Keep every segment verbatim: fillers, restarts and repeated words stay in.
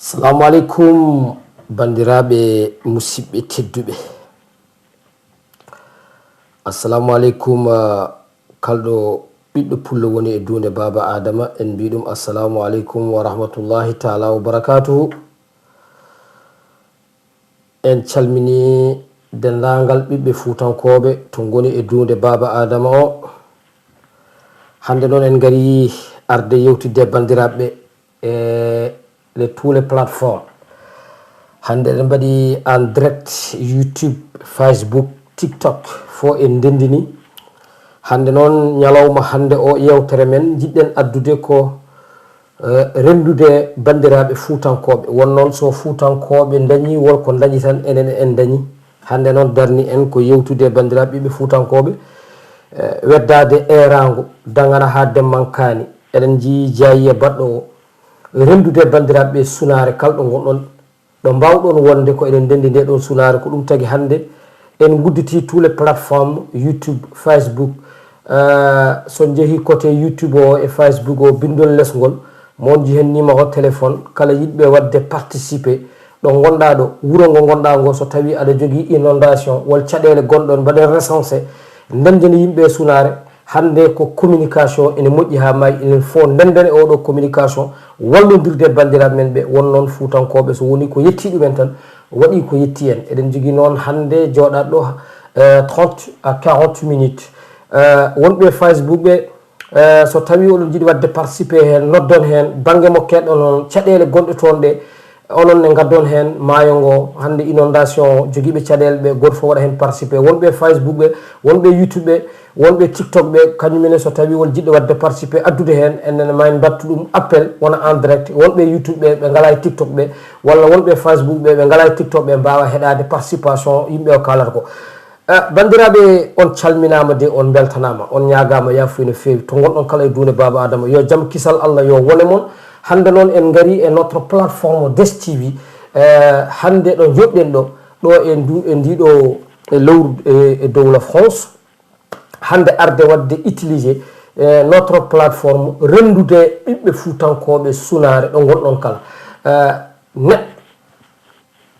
Assalamu aleykum, banndiraaɓe musidɓe tedduɓe. Assalamu aleykum, ah, kalɗo ɓiɗɗo pullo woni e duunde Baaba Adama, en mbii ɗum assalamu aleykum wa rahmatullahi taala wa barakatuhu. En calmini denndaangal ɓiɓɓe fuutankooɓe to ngoni e duunde Baaba Adama o. Hannde noon en ngari arde yewtidde banndiraaɓe e les tous les plateformes. Hannde eɗen mbaɗi en direct YouTube, Facebook, TikTok, fof en ndenndini. Hannde noon ñalawma hannde o yewtere men njiɗɗen addude ko, eh, renndude banndiraaɓe fuutankooɓe. Won noon so fuutankooɓe ndañi wol ko ndañi tan enen en ndañi. Hannde noon darni en ko yewtude e banndiraaɓe ɓiɓɓe fuutankooɓe, eh, weddaade eeraango dagana haa demmankaani. Eɗen njii jaayiya baɗɗo o. Renndude banndiraaɓe sunaare kala ɗo ngonɗon, ɗo mbaawɗon wonde ko eɗen ndenndi nde ɗon sunaare. Ko ɗum tagi hannde en ngudditi tous les plateformes, YouTube, Facebook. Eh, so njehii côté YouTube o e Facebook o, binndol les ngol, mo on njihen numéro téléphone, kala yiɗɓe waɗde participer, ɗo ngonɗaa ɗo, wuro ngo ngonɗaa ngo, so tawii aɗa jogii inondation, wol caɗeele gonɗon, mbaɗen recensé, ndenndene yimɓe e sunaare. Hannde ko communication ene moƴƴi haa maayi, enen fof ndenndene oɗo communication, wallondirde e banndiraaɓe men ɓe, won noon fuutankooɓe, so wonii ko yettii ɗumen tan, waɗii ko yettii en. Eɗen njogii noon hannde jooɗaaɗo ɗo, eh, trente à quarante minutes. Eh, wonɓe Facebook ɓe, eh, so tawii oɗon njiɗi waɗde participer heen, noddon heen, bannge mo keɗɗon on, caɗeele gonɗe toon ɗe, onon ne ngaddon heen maayo ngo, hannde inondation o, jogiiɓe caɗeele ɓe, gooto fof waɗa heen participer. Wonɓe Facebook ɓe, wonɓe YouTube ɓe, wonɓe TikTok ɓe, kañum ene so tawii won jiɗɗo waɗde participer, addude heen, enen ma en mbattu ɗum appel, wona en direct. Wonɓe YouTube ɓe, ɓe ngalaa e TikTok ɓe, walla wonɓe Facebook ɓe, ɓe ngalaa e TikTok ɓe, mbaawa heɗaade participation yimɓe o kaalata ko. Eh, banndiraaɓe, on calminaama de, on mbeltanaama, on ñaagaama yaafuya no feewi. To ngonɗon kala e duunde Baaba Adama, yo jam kisal Allah yo wone mon. Hannde noon en ngarii e notre plateforme Des T V. Eh, hannde ɗo njoɗɗen ɗo, ɗo e ndu, e ndiɗo, e lowru, e, e dowla France. Hannde arde waɗde utiliser, eh, notre plateforme, renndude ɓiɓɓe fuutankooɓe sunaare ɗo ngonɗon kala. Eh, neɗɗo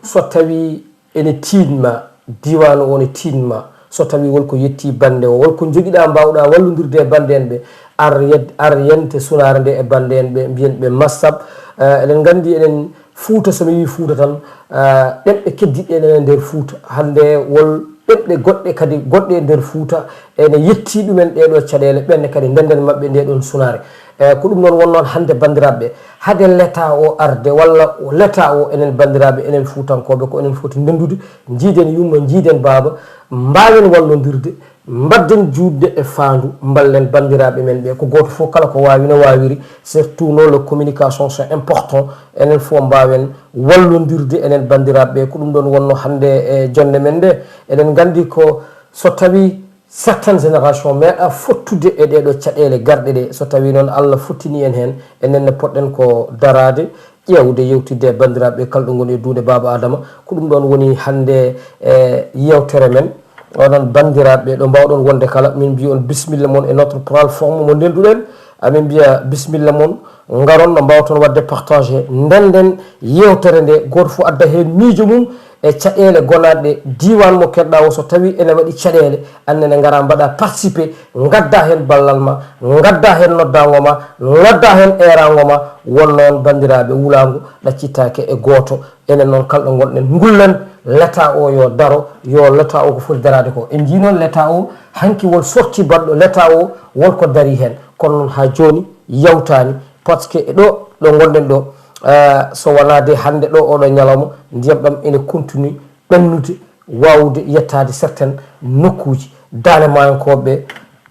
so tawii ene tiiɗma, diiwaan o ne tiiɗma, so tawii won ko yettii bannde o, won ko njogiɗaa mbaawɗaa wallondirde e bannde en ɓe, ar yed-, ar yente sunaare nde e bannde en ɓe, mbiyen ɓe massab. Eh, eɗen nganndi enen Fuuta, so mi wii Fuuta tan, eh, ɗemɗe keddiɗɗe ene nder Fuuta. Hannde won ɗemɗe goɗɗe kadi, goɗɗe e nder Fuuta, ene yettii ɗumen ɗee ɗoo caɗeele, ɓenne kadi ndennden maɓɓe ndee ɗoon sunaare. Eh, ko ɗum noon won noon hannde banndiraaɓe ɓe, hade leta o arde, walla leta o, enen banndiraaɓe, enen Fuutankooɓe, ko enen foti ndenndude, njiiden yumma, njiiden baaba, mbaawen wallondirde, mbadden juutde e faandu, mballen banndiraaɓe men ɓe. Ko gooto fof kala ko waawi no waawiri, surtout no le communication c'est important, enen fof mbaawen wallondirde enen banndiraaɓe ɓe. Ko ɗum ɗoon wonnoo hannde e jonnde men nde. Eɗen nganndi ko so tawii certaines générations meeɗa fottude e ɗee ɗoo caɗeele garɗe ɗe, so tawii noon Allah fottini en heen, enen ne potɗen ko daraade, ƴeewde, yewtidde e banndiraaɓe ɓe kala ɗo ngoni e duunde Baaba Adama. Ko ɗum ɗoon woni hannde e yeewtere men. Onon banndiraaɓe ɓe, ɗo mbaawɗon wonde kala, min mbiyi on bisimilla mon e notre plateforme mo ndennduɗen. Amin mbiya bisimilla mon, ngaron no mbaawton waɗde partagé, ndennden yeewtere nde, gooto fof adda heen miijo mum e caɗeele gonaaɗe diiwaan mo keɗɗaa o, so tawii ene waɗi caɗeele, aan nene ngaraa mbaɗaa participé, ngaddaa heen ballal ma, ngaddaa heen noddaango ma, ngaddaa heen eeraango ma, won noon banndiraaɓe wulaango ɗaccitaake e gooto. Enen noon kala ɗo ngonɗen, ngullen leta o yo daro, yo leta o ko foti daraade ko. En njii noon leta o, hanki won sorti baɗɗo leta o, won ko darii heen. Kono noon haa jooni yawtaani, par ce que e ɗo, ɗo ngonɗen ɗo, eh, so wonaa de hannde ɗo oɗo ñalawma, ndiyam ɗam ene continue ɓennude, waawde yettaade certaines nokkuuji. Daande Maayankooɓe ɓe,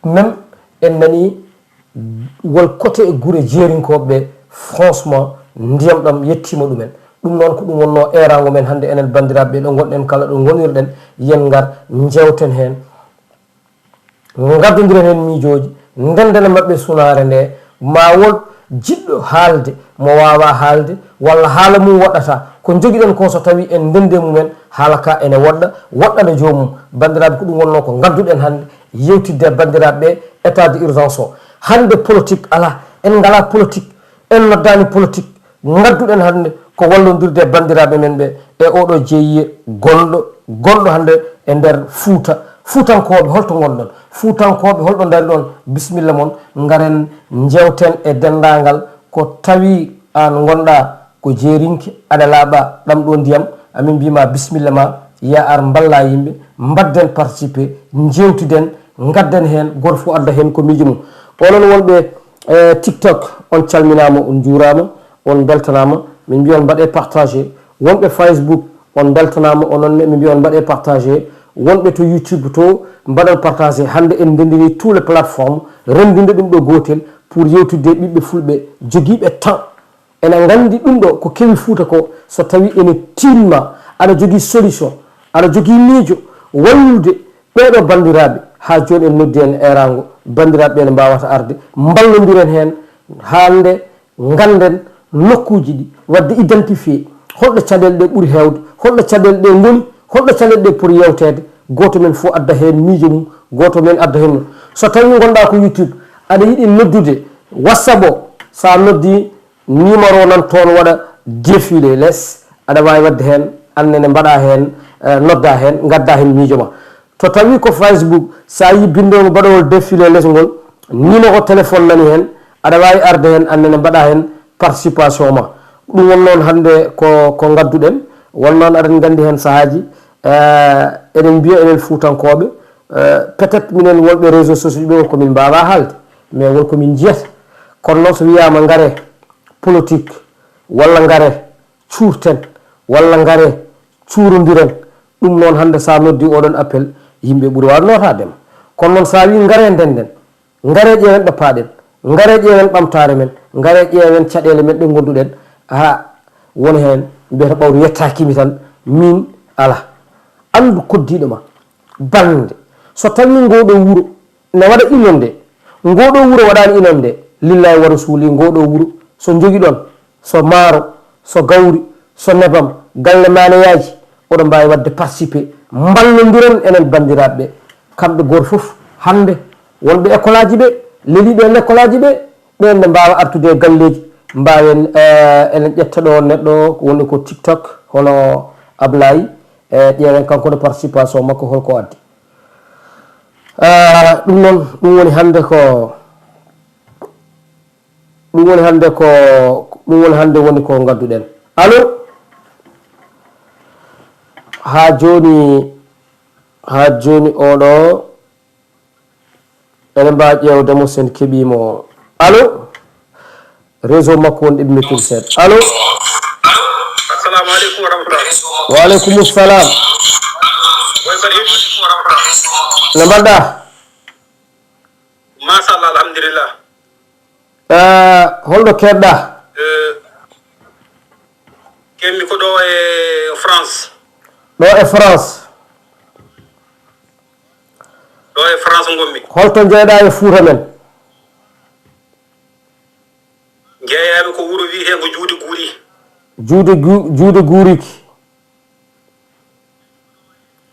même en nanii won côté e gure jeerinkooɓe ɓe, franchement, ndiyam ɗam yettiima ɗumen. Ɗum noon ko ɗum wonnoo eeraango men hannde enen banndiraaɓe ɓe, ɗo ngonɗen kala, ɗo ngonirɗen, yen ngar njeewten heen, ngaddondiren heen miijooji, ndenndenen maɓɓe sunaare nde, ma won jiɗɗo haalde, mo waawaa haalde, walla haala mum woɗɗataa. Ko njogiɗen ko so tawii en ndenndi e mumen, haala ka ene woɗɗa, woɗɗana joomum. Banndiraaɓe, ko ɗum wonnoo ko ngadduɗen hannde, yewtidde e banndiraaɓe ɓe état d'urgence o. Hannde politique alaa, en ngalaa politique, en noddaani politique. Ngadduɗen hannde Ko wallondirde e banndiraaɓe men ɓe e oɗo jeyiye gonɗo, gonɗo hannde e nder Fuuta. Fuutankooɓe, holto ngonɗon? Fuutankooɓe, holɗo ndari ɗon? Bisimilla mon, ngaren njeewten e denndaangal ko tawi aan ngonɗaa ko jeerinke, aɗa laaɓa ɗam ɗo ndiyam, amin mbima bisimilla ma, ya ar mballa yimɓe, mbadden participer, njeewtiden, ngadden heen, gooto fof adda heen ko miijo mum. Onon wonɓe e TikTok, on calminaama, on njuuraama, on mbeltanaama. Min mbiya on mbaɗe partagé. Wonɓe Facebook, on mbeltanaama, onon ne, min mbiya on mbaɗe partagé. Wonɓe to YouTube to, mbaɗon partagé. Hannde en ndenndini tous les plateformes, renndinde ɗum ɗo gootel pour yewtidde e ɓiɓɓe fulɓe jogiiɓe temps. Ena nganndi ɗum ɗo ko kewi Fuuta ko, so tawi ene tiinma, aɗa jogii solution, aɗa jogii miijo, wallude ɓeeɗo banndiraaɓe, haa jooni en noddi en eeraango, banndiraaɓe ɓe ne mbaawata arde, mballondiren heen, hannde ngannden nokkuuji ɗi, waɗde identifié, holɗo caɗeele ɗe ɓuri heewde, holɗo caɗeele ɗe ngoni, holɗo caɗeele ɗe poti yewteede, gooto men fof adda heen miijo mum, gooto men adda heen mum. So tawi ngonɗaa ko YouTube, aɗa yiɗi noddude WhatsApp o, so a noddi numéro nan toon waɗa défilé les, aɗa waawi waɗde heen, aan nene mbaɗa heen, eh, nodda heen, ngadda heen miijo ma. To tawi ko Facebook, so a yi binndol baɗowol défilé les ngol, numéro téléphone nani heen, aɗa waawi arde heen, aan nene mbaɗa heen participation ma. Ɗum won noon hannde ko, ko ngadduɗen, won noon aɗen nganndi heen sahaaji, eh, eɗen mbiya enen Fuutankooɓe, eh, peut-être minen wonɓe réseaux sociaux ɓe ko min mbaawa haalde, mais won ko min njiyata. Kono noon so wiyaama ngare politique walla ngare cuurten walla ngare cuurondiren, ɗum noon hannde so a noddi oɗon appel, yimɓe ɓuri waawde nootaade ma. Kono noon so a wii ngare ndennden, ngare ƴeewen ɗo paaɗen, ngare ƴeewen ɓamtaare men, ngare ƴeewen caɗeele men ɗe ngonnduɗen, haa won heen mbiyata ɓawto yettaaki mi tan, miin alaa. Anndu koddiiɗo ma, bannde. So tawii ngoo ɗoo wuro ne waɗa inonde, ngoo ɗoo wuro waɗaani inonde, lillaahi wa rasuuli, ngoo ɗoo wuro, so njogiɗon, so maaro, so gawri, so nebam, galle maaneyaaji, oɗon mbaawi waɗde participer, mballondiren enen banndiraaɓe ɓe. Kamɓe gooto fof, hannde wonɓe école aji ɓe, leliiɓe e lekkolaaji ɓe, ɓeen ne mbaawa artude e galleeji, mbaawen, eh, enen ƴetta ɗo neɗɗo wonɗo ko TikTok, hono Ablaye, eh, ƴeewen kanko ne participation makko holko addi. Ah, ɗum noon, ɗum woni hannde ko, ɗum woni hannde ko, ɗum woni hannde woni ko ngadduɗen. Allo? Haa jooni, haa jooni oɗo, eɗen mbaawi ƴeewde mo sen keɓii mo. Allo? Réseau makko won ɗiɗi mettiri seeɗa. Allo? Assalamu aleykum wa rahmatullah. Wa aleykum salam. Boy Karim. No mbaɗɗa? Machallah, alhamdulillah. Eh, holɗo keɗɗa? Eh, kemmi ko ɗo e France. Ɗo e France. Ɗo e France ngonmi. Holto njeeɗa e Fuuta men? Njeeyami ko wuro wiyeteengo Juude Guuri. Juude Gu-, Juude Guuriki.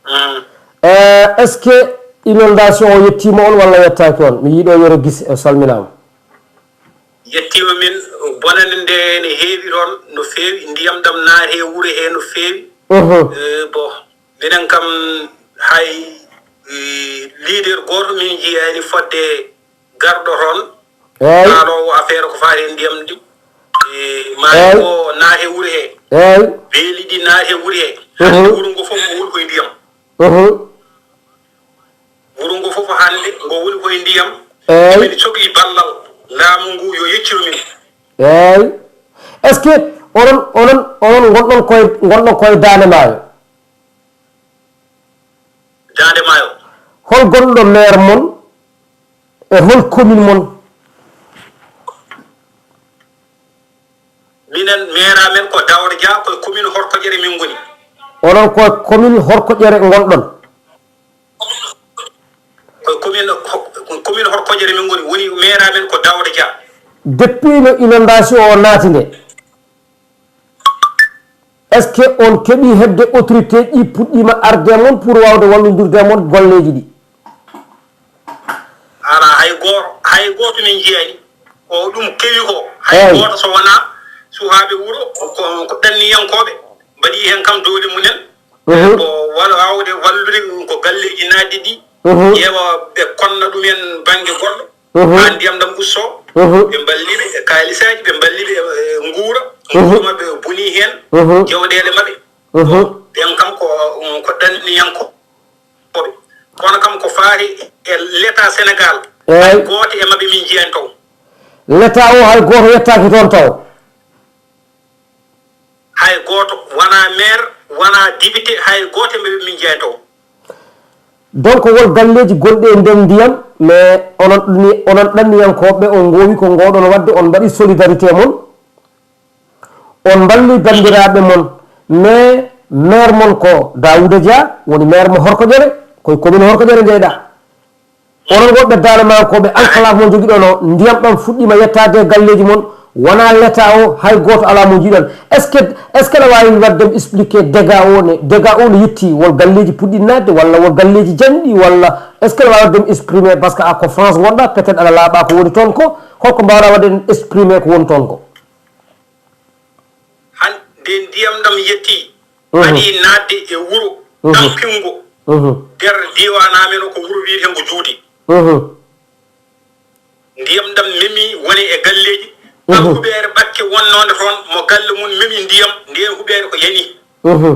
Mm. Eh, est-ce que inondation o yettiima on walla yettaaki on? Mi yiɗo Yero Gise, o salminaama. Yettiima min, bonande nde ne heewi ɗoon no feewi, ndiyam ɗam naati e wuro he no feewi. Mhm. Eh, bon, minen kam hay, eh, leader gooto min njiyaani fodde garɗo toon, eey, kaaloowo affaire ko faati e ndiyam ɗi. E, maayo, eey, o naati e wuro he. Eey. Beeli ɗi naati e wuro he. Mhm. Hannde wuro ngo fof ngo woni koye ndiyam. Mhm. Wuro ngo fof hannde ngo woni koye ndiyam. Eey. Min cokli ballal laamu ngu yo yeccino min. Eey. Est-ce que onon, onon, onon ngonɗon koye, ngonɗon koye Daande Maayo? Daande Maayo. Hol gonɗo maire mon e hol commune mon? Minen, maire amen ko Daouda Dia, ko e commune Horkoƴere min ngoni. Onon ko e commune Horkoƴere ngonɗon? Ko e commune, ko, commune Horkoƴere min ngoni, woni maire amen ko Daouda Dia. Depuis no inondation o naati nde, est-ce que on keɓi hedde autorité ji puɗɗiima arde e mon pour waawde wallondirde e mon golleeji ɗi? Alaa, hay gooto, hay gooto min njiyaani. Ko ɗum kewi ko, hay, eey, gooto so wonaa, so suwaaɓe wuro, ko, ko ɗanniyankooɓe mbaɗi heen kam doole mumen. Mhm. Ko wal-, waawde wallude ko galleeji naatde ɗi, mhm, ƴeewa ɓe konna ɗumen bannge goɗɗo, mhm, haa ndiyam ɗam usto. Mhm. Ɓe mballi ɓe e kaalisaaji, ɓe mballi ɓe e nguura. Mhm. Nguura maɓɓe boni heen, mhm, jawɗeele maɓɓe. Mhm. Ɓen kam ko, um, ko ɗanniyanko. Kono kam ko faati e Leta Senegal, eey, hay gooto e maɓɓe min njiyaani taw. Leta o hay gooto yettaaki toon taw? Hay gooto, wonaa maire, wonaa député, hay gooto e maɓɓe min njiyaani taw. Donc, won galleeji gonɗi e nder ndiyam, mais onon ɗanni-, onon ɗanniyankooɓe, on ngoowi ko ngoɗon waɗde, on mbaɗi solidarité mon. On mballi banndiraaɓe mon, mais maire mon ko Daouda Dia, woni maire mo Horkoƴere, koye commune Horkoƴere jeyɗaa. Onon wonɓe Daande Maayo ko ɓe enclave mo jogiɗon o, ndiyam ɗam fuɗɗiima yettaade e galleeji mon, wonaa Leta o, hay gooto alaa mo njiiɗon. Est-ce que, est-ce que aɗa waawi waɗde mi expliquer dégât o ne, dégât o ne yetti, won galleeji puɗɗiɗi naatde, walla won galleeji jañɗi, walla est-ce que aɗa waawi waɗde mi exprimer, parce que a ko France ngonɗaa, peut-être aɗa laaɓaa ko woni toon ko, holko mbaawɗaa waɗde en exprimer ko woni toon ko? Hannde ndiyam ɗam yettii, mhm, adii naatde e wuro, mhm, ɗam pinngo, mhm, nder diiwaan amen o ko wuro wiyeteengo Juudi. Mhm. Ndiyam ɗam memi woni e galleeji, mhm, ɗam huɓeere ɓakke wonnoonde toon, mo galle mum memi ndiyam, ndeen huɓeere ko yani. Mhm.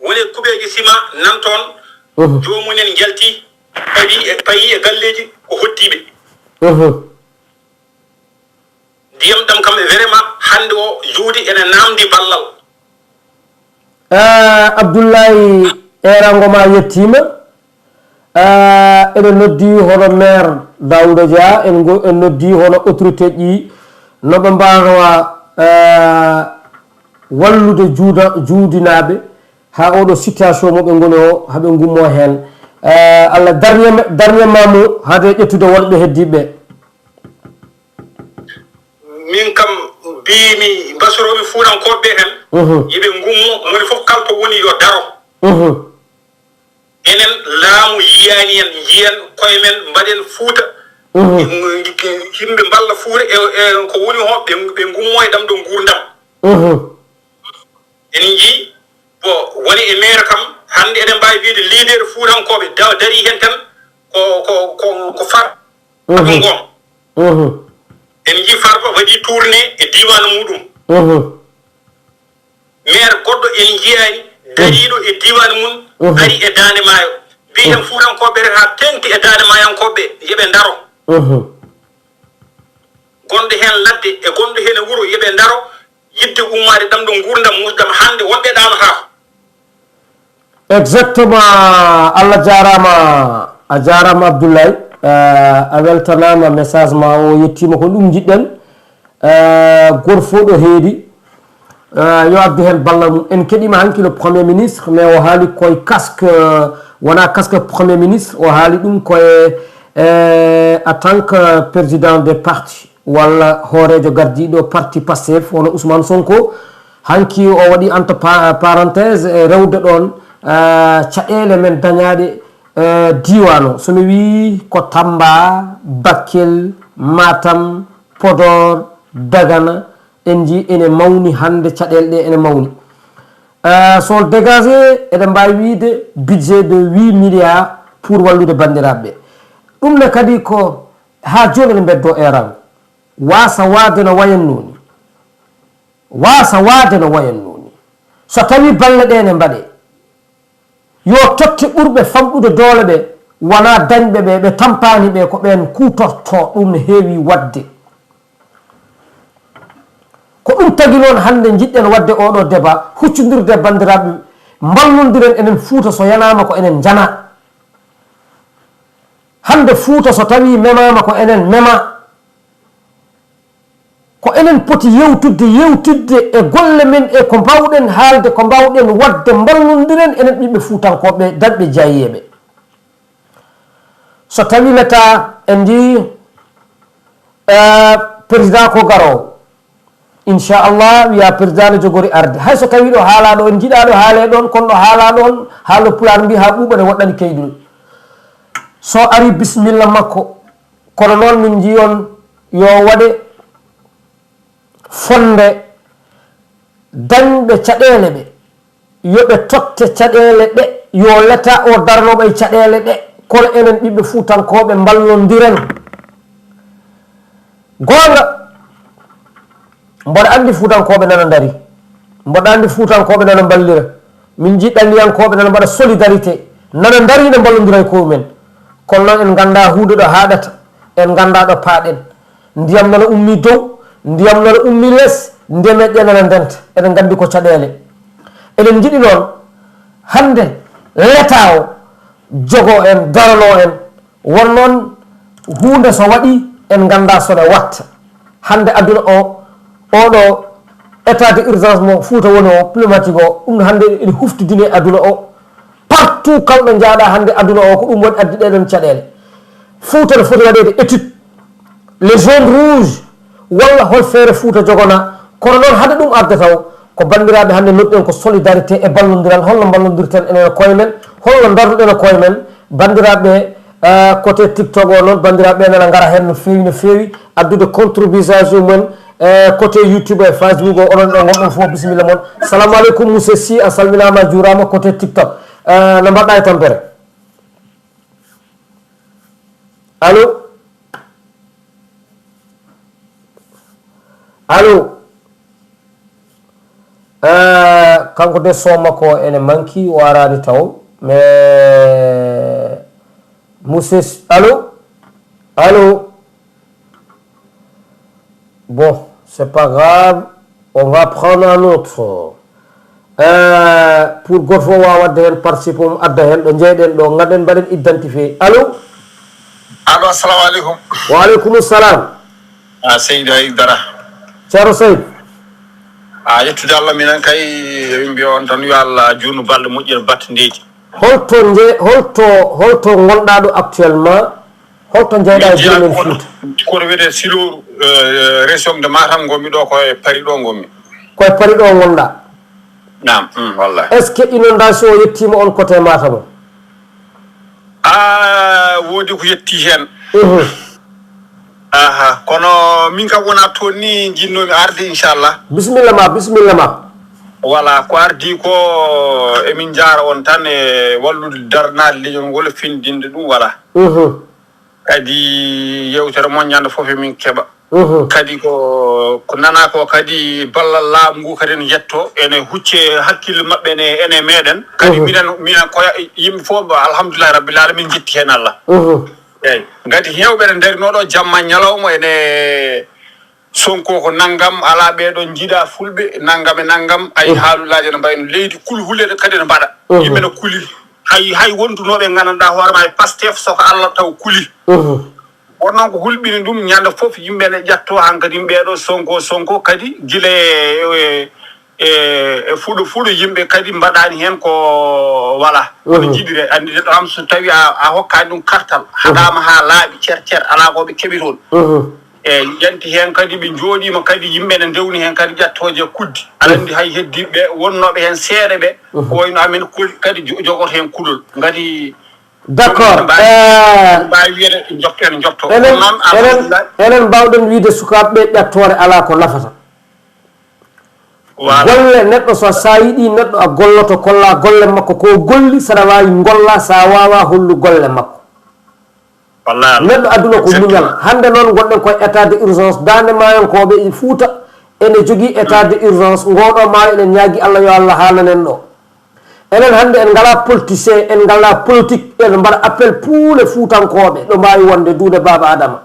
Woni kuɓeeji sima nan toon, mhm, joomum en njalti, payi e, payi e galleeji, ko hotti ɓe. Mhm. Ndiyam ɗam kam, vraiment, hannde o Juudi ene naamndi ballal. Ah, Abdoulaye, erango ma yettiima. Ah, eɗen noddi hono maire Daouda Dia, en ngo-, en noddi hono autorité ji, no ɓe mbaawa, ah, wallude juuda-, juudinaaɓe haa oɗo situation mo ɓe ngoni o, haa ɓe ngummo heen. Ah, Allah darniya ma-, darniya ma mo hade ƴettude wonɓe heddiiɓe. Min kam, mbiimi mbasorooɓe fuutankooɓe ɓe tan, mhm, yo ɓe ngummo, moni fof kala to woni yo daro. Mhm. Enen, laamu yiyaani en, njiyen koye men, mbaɗen Fuuta. Mhm. Yimɓe mballa Fuuta e, e ko woni o, ɓe, ɓe ngummo e ɗam ɗo nguurndam. Mhm. En njii, bon, woni e maire kam, hannde eɗen mbaawi wiyde leader fuutankooɓe da-, darii heen tan ko, ko, ko, ko Farba, mhm, Ngom. Mhm. En njii Farba waɗii tournée e diiwaan muuɗum. Mhm. Maire goɗɗo en njiyaani dariiɗo e diiwaan mum, mhm, ari e Daande Maayo. Mbiyen, mhm, fuutankooɓe ɓe haa teeŋti e Daande Maayankooɓe ɓe, yo ɓe ndaro. Mhm. Gonɗo heen ladde e gonɗo heen e wuro, yo ɓe ndaro, yiɗde ummaade ɗam ɗo nguurndam muusdam hannde wonɓe ɗaanotaako. Exactement. Allah jaaraama, a jaaraama Abdoulaye. Eh, a weltanaama, message ma o yettiima, ko ɗum njiɗɗen. Eh, gooto fof ɗo heedi, eh, yo addu heen ballal mum. En keɗiima hanki le Premier ministre, mais o haali koye casque, eh, wonaa casque Premier ministre, o haali ɗum koye, eh, en tant que président des partis, walla hooreejo gardiiɗo parti Pastef, hono Ousmane Sonko. Hanki o waɗi entre pa-, parenthèse e rewde ɗoon, eh, caɗeele men dañaaɗe, eh, diiwaan o. So mi wii ko Tamba, Bakel, Matam, Podor, Dagana, en njii ene mawni hannde, caɗeele ɗe ene mawni. Eh, so on dégagé, eɗen mbaawi wiyde budget de huit milliards pour wallude banndiraaɓe ɓe. Ɗum ne kadi ko haa jooni eɗen mbeddoo eerango. Waasa waade no wayatnoo ni. Waasa waade no wayatnoo ni. So tawii balle ɗe ne mbaɗee, yo totte ɓurɓe famɗude doole ɓe, wonaa dañɓe ɓe, ɓe tampaani ɓe, ko ɓeen kuutortoo. Ɗum ne heewi waɗde. Ko ɗum tagi noon hannde njiɗɗen waɗde oɗo débat, huccondirde e banndiraaɓe, mballondiren enen Fuuta, so yanaama ko enen njana. Hannde Fuuta so tawii memaama ko enen mema. Ko enen poti yewtidde, yewtidde e golle men e ko mbaawɗen haalde, ko mbaawɗen waɗde, mballondiren enen ɓiɓɓe fuutankooɓe, dañɓe jaayeeɓe. So tawii Leta en njii, eh, président ko garoowo, inchallah, wiya président no jogori arde. Hay so tawii ɗo haalaa ɗo, en njiɗaa ɗo haalee ɗoon, kono ɗo haalaa ɗoon, haalo Pulaar mbii haa ɓuuɓa ne woɗɗani keyɗol. So arii, bisimilla makko. Kono noon min njii on yo waɗe, Tonnde dañɓe caɗeele ɓe, yo ɓe totte caɗeele ɗe, yo leta o darano ɓay caɗeele ɗe, kono enen ɓiɓɓe Fuutankooɓe mballondiren. Goonga, mboɗo anndi Fuutankooɓe nana ndari, mboɗo anndi Fuutankooɓe nana mballira, min njiɗɗa Liyankooɓe nana mbaɗa solidarité, nana ndari, ne mballondira e koye mumen. Kono noon en nganndaa huunde ɗo haaɗata, en nganndaa ɗo paaɗen. Ndiyam nana ummii dow, ndiyam nana ummii les, ndemeƴƴe nana ndenta. Eɗen nganndi ko caɗeele. Eɗen njiɗi noon hannde leta o jogo en, darano en. Won noon huunde so waɗi en nganndaa so ne watta. Hannde aduna o, oɗo état de urgence mo Fuuta woni o, pneumatique o, ɗum hannde ene huftidini e aduna o. Partout kalɗo njaaɗa hannde aduna o, ko ɗum woni addi ɗeɗon caɗeele. Fuuta no foti waɗeede étude, les zones rouges, walla hol feere Fuuta jogona. Kono noon hade ɗum adda taw, ko banndiraaɓe hannde nodduɗen ko solidarité e ballondiral. Holno mballondirten enen e koye men? Holno darduɗen e koye men? Banndiraaɓe, ah, côté TikTok o noon, banndiraaɓe nana ngara heen no feewi, no feewi, addude contribution mum en, eh, côté YouTube e Facebook o, onon ɗo ngonɗon fof, bisimilla mon. Salamu aleykum, monsieur Sy, a salminaama, a juuraama, côté TikTok. Eh, no mbaɗɗa e tampere? Allo? Allo? Eh, kanko de son makko ene manki, o araani taw. Mais, monsieur Sy, allo? Allo? Bon, c'est pas grave. On va prendre un autre. Euh, pour goto fof wawa wadde hen participe mum, adda hen ɗo jeyɗen ɗo, gaɗen mbaɗen identifié. Allo? Allo, assalamu aleykum. Wa aleykum salam. A Seydou Aydara. Ceerno Seydou. A yettude Allah, minen kay emin mbiya on tan yo Allah juutnu balɗe moƴƴere battandeeji. Holto nje-, holto, holto ngonɗa ɗo actuellement? Holto jeyɗa e Min jeyaa guure men ko Fuuta? Koto wiyetee Siloru, eh, région de Matam ngonmi ɗo, ko e Paris ɗo ngonmi. Ko e Paris ɗo ngonɗa? Naam, mm, wallahi. Est-ce que inondation o yettiima on côté Matam o? Ah, woodi ko yetti heen. Mhm. Aha, kono min kam wonaa toon ni njinnoomi arde, inchallah. Bisimilla ma, bisimilla ma. Voilà, ko ardii ko emin njaara on tan e wallude darnaade leñol ngol e findinde ɗum, voilà. Mhm. Kadi yewtere mon ñande fof emin keɓa. Mhm. Kadi ko, ko nana ko kadi ballal laamu ngu kadi ene yetto, ene hucce hakkille maɓɓe ene, ene meɗen. Kadi Mhm. minen, minen ko yimɓe fof, alhamdulillahi rabbil alamin, jetti heen Allah. Mhm. Eyyi. Ngati heewɓe ene ndarinoo ɗo jamma ñalawma ene Sonko ko nanngam, alaa ɓeeɗo njiɗa fulɓe, nanngam e nanngam, ay Mhm. haalulaaji ene mbayno leydi, kulhule kadi ene mbaɗa. Mhm. Yimɓe ene kuli. Hay, hay wontunooɓe nganndanɗaa hoore ma e Pastef, soko Allah taw kuli. Mhm. Kono noon ko hulɓini ɗum, ñande fof yimɓe ene ƴatto hankadi ɓeeɗo Sonko, Sonko kadi gila e, e, e, e fuɗo, fuɗo yimɓe kadi mbaɗani heen ko, voilà, kono Mhm. jiɗire. Anndi neɗɗo am so tawi a, a hokkani ɗum kartal, Mhm. haɗama ha laaɓi cer cer, ala ko ɓe keɓi toon. Mhm. Eyyi, yanti heen kadi ɓe njooɗiima kadi yimɓe ne ndewni heen kadi ƴattooje kuddi. Aɗa anndi hay heddiiɓe wonnooɓe heen seeɗa ɓe, Mhm. ko wayno amen kul-, kadi jo-, jogoto heen kulol. Ngati D'accord. Mbawi, eh, mbawi wiyede jokko en jokto. Enen, Kono noon, enen, alhamdulillah. Enen mbawɗen wiide sukaaɓe ɓe ƴattoore alaa ko nafata. Voilà. Golle neɗɗo so, sa yiɗi neɗɗo a golloto, kolla golle makko ko golli, saɗa wawi golla, sa wawa hollu golle makko. Wallahi. Neɗɗo aduna ko muñal. Hannde noon ngonɗen koye état de urgence. Daande maayankooɓe e Fuuta ene jogii état de urgence. Ngooɗoo maayo eɗen ñaagii Allah yo Allah haananen ɗo. Enen hannde en ngalaa politicien, en ngalaa politique, eɗen mbaɗa appel puule Fuutankooɓe ɗo mbaawi wonde duuɗe Baaba Adama.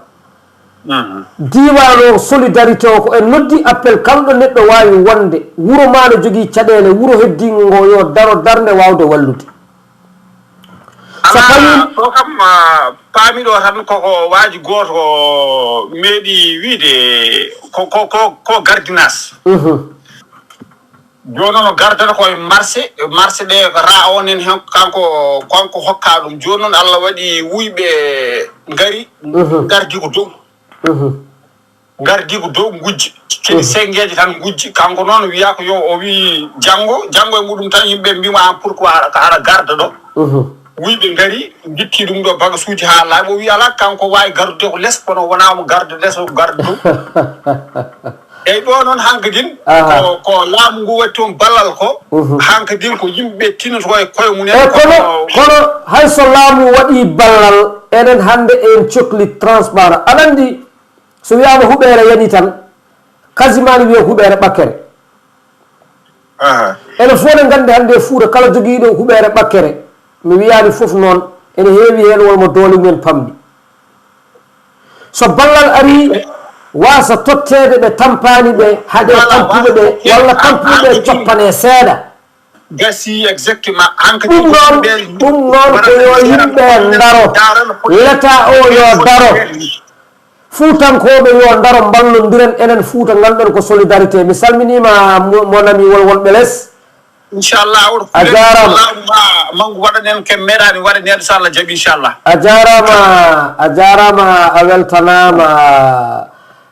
Mhm. Diiwaan o, solidarité o, ko en noddi appel kala ɗo neɗɗo waawi wonde. Wuro maa no jogii caɗeele, wuro heddiingo ngo yo daro darnde waawde wallude. So Alaa, tawi ɗo kam, ah, paamiɗo tan koko waaji gooto meeɗi wiide ko, ko, ko, ko gardinas. Mhm. Jooni noon o gardata koye marché, marché ɗe ko ra o nen heen kanko, kanko hokka ɗum. Jooni noon Allah waɗi wuyɓe ngari, Mhm. gardi ko dow. Mhm. Ngardi ko dow ngujji. Kedi Mhm. sengeeji tan ngujji. Kanko noon wiya ko yo o wi janngo, janngo e muɗum tan yimɓe mbima an pourquoi aɗa, aɗa garda ɗo. Mhm. Wuyɓe ngari, ngitti ɗum ɗo bagasuuji haa laaɓi. O wi alaa, kanko waawi gardude ko les, kono wonaa mo garda les, o garda dow. Eyi, ɗo noon hankadin ko, ko laamu ngu waɗi toon ballal ko, hankadin ko yimɓe tinnoto e koye mumen. E kono, kono hay so laamu waɗii ballal, enen hannde en cokli transparent. Aɗa anndi, so wiyaama huɓeere yani tan, kasimaani wiya huɓeere ɓakkere. Enen fof ne nganndi hannde e Fuuta, kala jogiiɗo huɓeere ɓakkere, mi wiyaani fof noon, ene heewi heen won mo doole mumen pamɗi. So ballal arii, waasa totteede ɓe tampaani ɓe, haɗe tampuɓe ɓe, walla tampuɓe ɓe coppane seeɗa. Gasi, exactement. Ɗum noon, ɗum noon ko yo yimɓe ndaro. Leta o yo daro. Fuutankooɓe yo ndaro, mballondiren enen Fuuta, nganɗon ko solidarité. Mi salminiima mo-, mon ami wol wonɓe les. Inchallah, oto A jaaraama. Laamu ma, manngu waɗanen ke meeɗaani waɗaneede, so Allah jaɓi, inchallah. A jaaraama, a jaaraama, a weltanaama.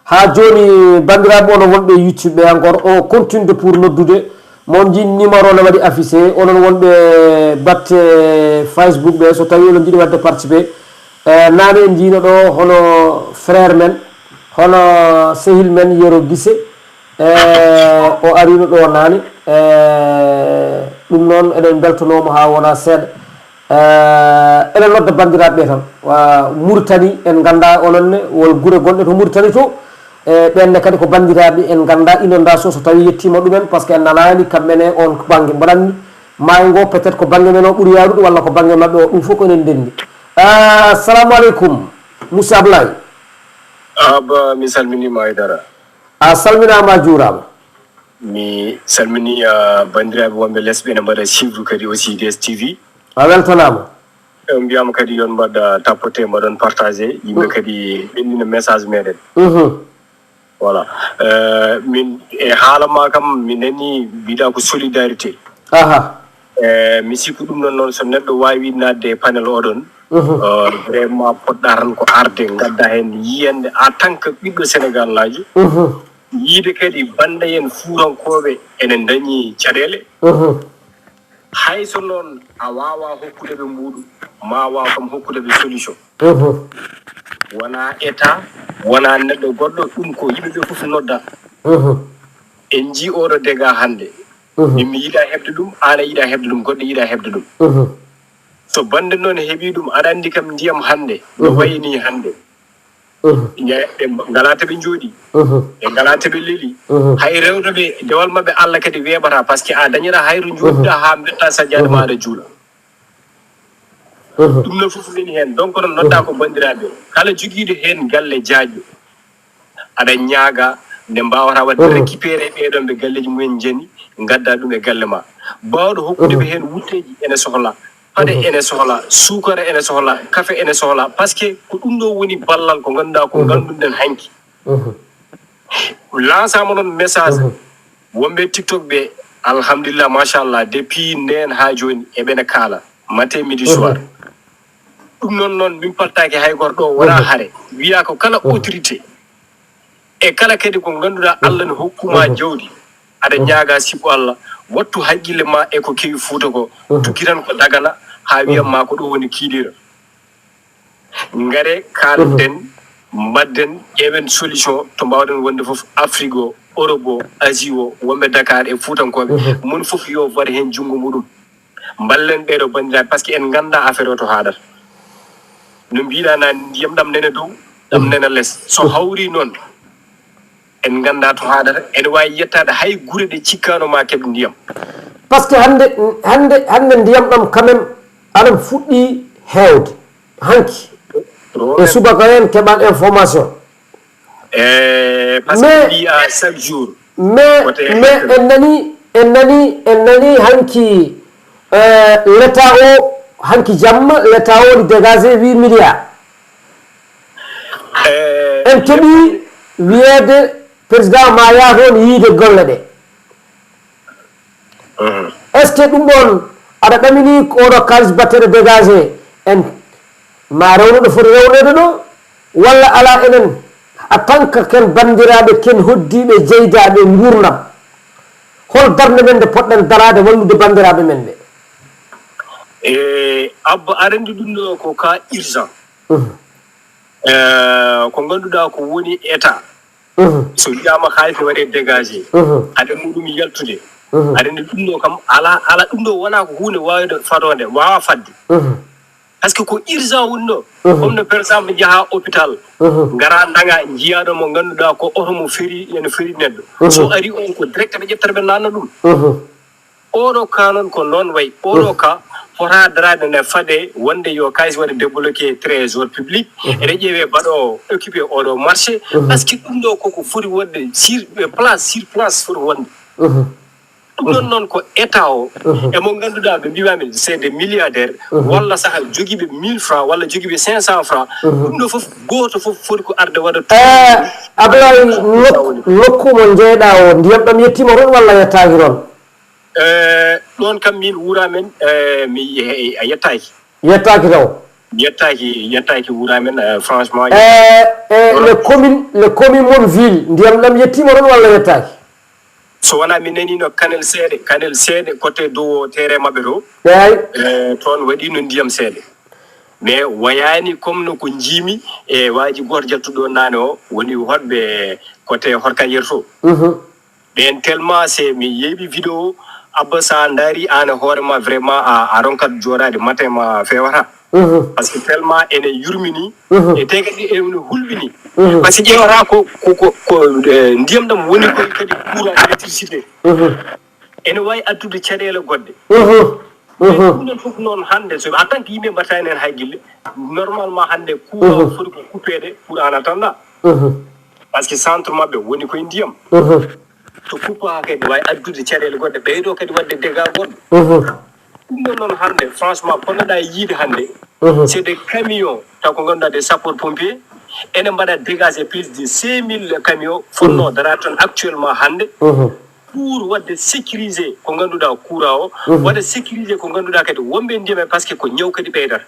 Haa jooni, banndiraaɓe, onon wonɓe YouTube ɓe encore, o continue pour noddude. Mon njiin numéro ne waɗi affiché. Onon wonɓe batte Facebook ɓe, so tawii onon njiɗi waɗde participé, eh, naane en njiino ɗo hono frère men, hono sehil men Yero Gise. E, o ariino ɗo naane. E, ɗum noon, eɗen mbeltanoo mo haa wona seeɗa. E, eɗen nodda banndiraaɓe ɓe tan. Wa Muritani, en nganndaa onon ne, wol gure gonɗe to Muritani to. E, ɓeen ne kadi ko banndiraaɓe, en nganndaa inondation so tawii yettiima ɗumen, par ce que en nanaani kamɓe ne oon bannge mbaɗanmi. Maayo ngo peut-être ko bannge men o ɓuri yaarude walla ko bannge maɓɓe o, ɗum fof ko enen ndenndi. A, assalamu aleykum, monsieur Ablaye. Abba, mi salminiima haydara. A salminaama, a juuraama. Mi salminii, ah, banndiraaɓe wonɓe les ɓe ne mbaɗa suivre kadi aussi D S T V. A weltanaama. On mbiyaama kadi yon mbaɗa tapoter, mbaɗon partager. Yimɓe kadi ɓenndina message meɗen. Mhm. Voilà. Eh, min, e haala ma kam, mi nanii mbiɗa ko solidarité. Aha. Eh, mi sikku ɗum noon, noon so neɗɗo waawi naatde e panel oɗon, eh, vraiment poɗɗa tan ko arde, ngadda heen yiyannde en tant que ɓiɗɗo Sénégal laajo. Yiide kadi bannde en fuutankooɓe ene ndañi caɗeele. Hay so noon a waawaa hokkude ɓe mbuuɗu, ma waaw kam hokkude ɓe solution. Wonaa État, wonaa neɗɗo goɗɗo, ɗum ko yimɓe ɓe fof nodda. En njii oɗo dégât hannde. Min mi yiɗaa heɓde ɗum, aan a yiɗaa heɓde ɗum, goɗɗo yiɗaa heɓde ɗum. So bannde noon heɓii ɗum, aɗa anndi kam ndiyam hannde no wayi nii hannde. Ña-, ɓe mba-, ngalaa to ɓe njooɗi. Ɓe ngalaa to ɓe leli. Hay rewde ɓe, dewal maɓɓe Allah kadi weeɓataa, par ce que a dañataa hay to njooɗiɗaa haa mbettaa sajjaade ma aɗa juula. Ɗum noon fof nani heen. Donc noon noddaa ko banndiraaɓe. Kala jogiiɗo heen galle jaajɗo, aɗa ñaaga nde mbaawataa waɗde récupéré ɓee ɗoon ɓe galleeji mumen njani, ngaddaa ɗum e galle ma. Baawɗo hokkude ɓe heen wutteeji ene sohla, paɗe ene sohla, suukara ene sohla, kafe ene sohla, par ce que ko ɗum ɗo woni ballal ko ngannduɗaa ko ngannduɗen hanki. Lansaama noon message wonɓe TikTok ɓe, alhamdulillah, machallah, depuis ndeen haa jooni eɓe ne kaala, matin, midi, soir. Ɗum noon, noon min paltaaki hay gooto ɗo, wonaa hare. Wiyaa ko kala autorité e kala kadi ko ngannduɗaa Allah ne hokkuma jawdi, aɗa ñaaga sibu Allah, wattu haqqille ma e ko kewi Fuuta ko, tukki tan ko Dagana haa wiyan ma ko ɗo woni Kiiɗira. Ngare, kaalden, mbaɗden, ƴeewen solution to mbaawɗen wonde fof, Afrique o, Europe o, Asie o, wonɓe Dakar e Fuutankooɓe, mon fof yo waɗ heen junngo muɗum. Mballen ɓeeɗo banndiraaɓe, par ce que en nganndaa affaire o to haaɗata. No mbiɗa nani, ndiyam ɗam nana dow, ɗam nana les. So hawri noon, en nganndaa to haaɗata, ene waawi yettaade hay gure ɗe cikkaano ma keɓ ndiyam. Par ce que hannde, hannde, hannde ndiyam ɗam quand même aɗam fuɗɗi heewde. Hanki, e subaka en keɓan information. E, par ce que mais, mbiya chaque jour. Mais, côté mais en nani, en nani, en nani hanki, eh, l'État o, hanki jamma, l'État o ni dégagé huit milliards. Eh, en keɓi wiyeede président ma yaa toon yiide golle ɗe. Est ce que ɗum ɗoon aɗa ɗamini ko oɗo kaalis batteɗo dégagé en ma rewno ɗo foti rewneede ɗo, walla alaa enen en tant que ken banndiraaɓe, ken hoddiiɓe, jeydaaɓe nguurndam? Hol darnde men nde poɗɗen daraade wallude banndiraaɓe men ɓe? E Abba, aɗa anndi ɗum ɗo ko cas urgent. Eh, ko ngannduɗaa ko woni état. So wiyaama haalis ne waɗee dégagé, aɗa muɗum yaltude, aɗa ne ɗum ɗo kam alaa, alaa, ɗum ɗo wonaa ko huunde waawde fadoonde, waawaa fadde. Parce que ko urgent woni ɗo. Comme no par exemple njaha hôpital, ngara ndaga, njiyaɗo mo ngannduɗaa ko oto mo feri, ene feri neɗɗo. So ari on ko direct ɓe ƴettata ɓe nanna ɗum. Oɗo cas noon ko noon wayi. Oɗo cas fota daraade ne fade wonde yo kayis waɗe débloqué trésor public. Ene ƴeewe baɗo occupé oɗo marché. Parce que ɗum ɗo koko foti wonde sur place, sur place foti wonde. Ɗum ɗon noon ko état o, e mo ngannduɗaa ɓe mbiimaami c'est des milliardaires, walla saha jogiiɓe mille francs walla jogiiɓe cinq cents francs. Ɗum ɗo fof gooto fof foti ko arde waɗa. Eh, Ablaye, nok- nokku mo njeeɗa o, ndiyam ɗam yettiima toon walla yettaaki toon? Eh, ɗoon kam min wuura men, eh, mi ye- a yettaaki. Yettaaki taw? Yettaaki, yettaaki wuura men, eh, franchement. Eh, eh, les communes, les communes mon ville, ndiyam ɗam yettiima toon walla yettaaki? So wonaa mi naniino Kanel seeɗa, Kanel seeɗa côté dow o terrain maɓɓe to. Eey. Eh, toon waɗiino ndiyam seeɗa. Mais wayaani comme no ko njiimi e waaji gooto jaltuɗo naane o, woni hoɗɓe côté Horkayere to. Ɓeen tellement c'est mi yeeɓi vidéo, Abba, so a ndaari aan e hoore ma vraiment a, a ronkat jooɗaade matin ma feewata. Parce que tellement ene yurmini, e te kadi ene hulɓini. Parce que ƴeewata ko, ko, ko, ko, eh, ndiyam ɗam woni koye kadi courant, électricité. Ene waawi addude caɗeele goɗɗe. Ɗum ɗon fof noon hannde, so en tant que yimɓe mbaɗata heen hay gille, normalement hannde courant foti ko coupeede pour en attendant. Parce que centre maɓɓe woni koye ndiyam. To kuppaa kadi waawi addude caɗeele goɗɗe, ɓeydo kadi waɗde dégâts goɗɗo. Ɗum ɗon noon hannde, franchement, ponnoɗaa e yiide hannde, c'est des camions, taw ko ngannduɗaa des sapeurs pompiers, ene mbaɗa dégagé plus de cinq mille camions, fotnoo daraade toon actuellement hannde, pour waɗde sécuriser ko ngannduɗaa courant o, waɗa sécuriser ko ngannduɗaa kadi wonɓe ndiyam e, parce que ko ñaw kadi ɓeydata.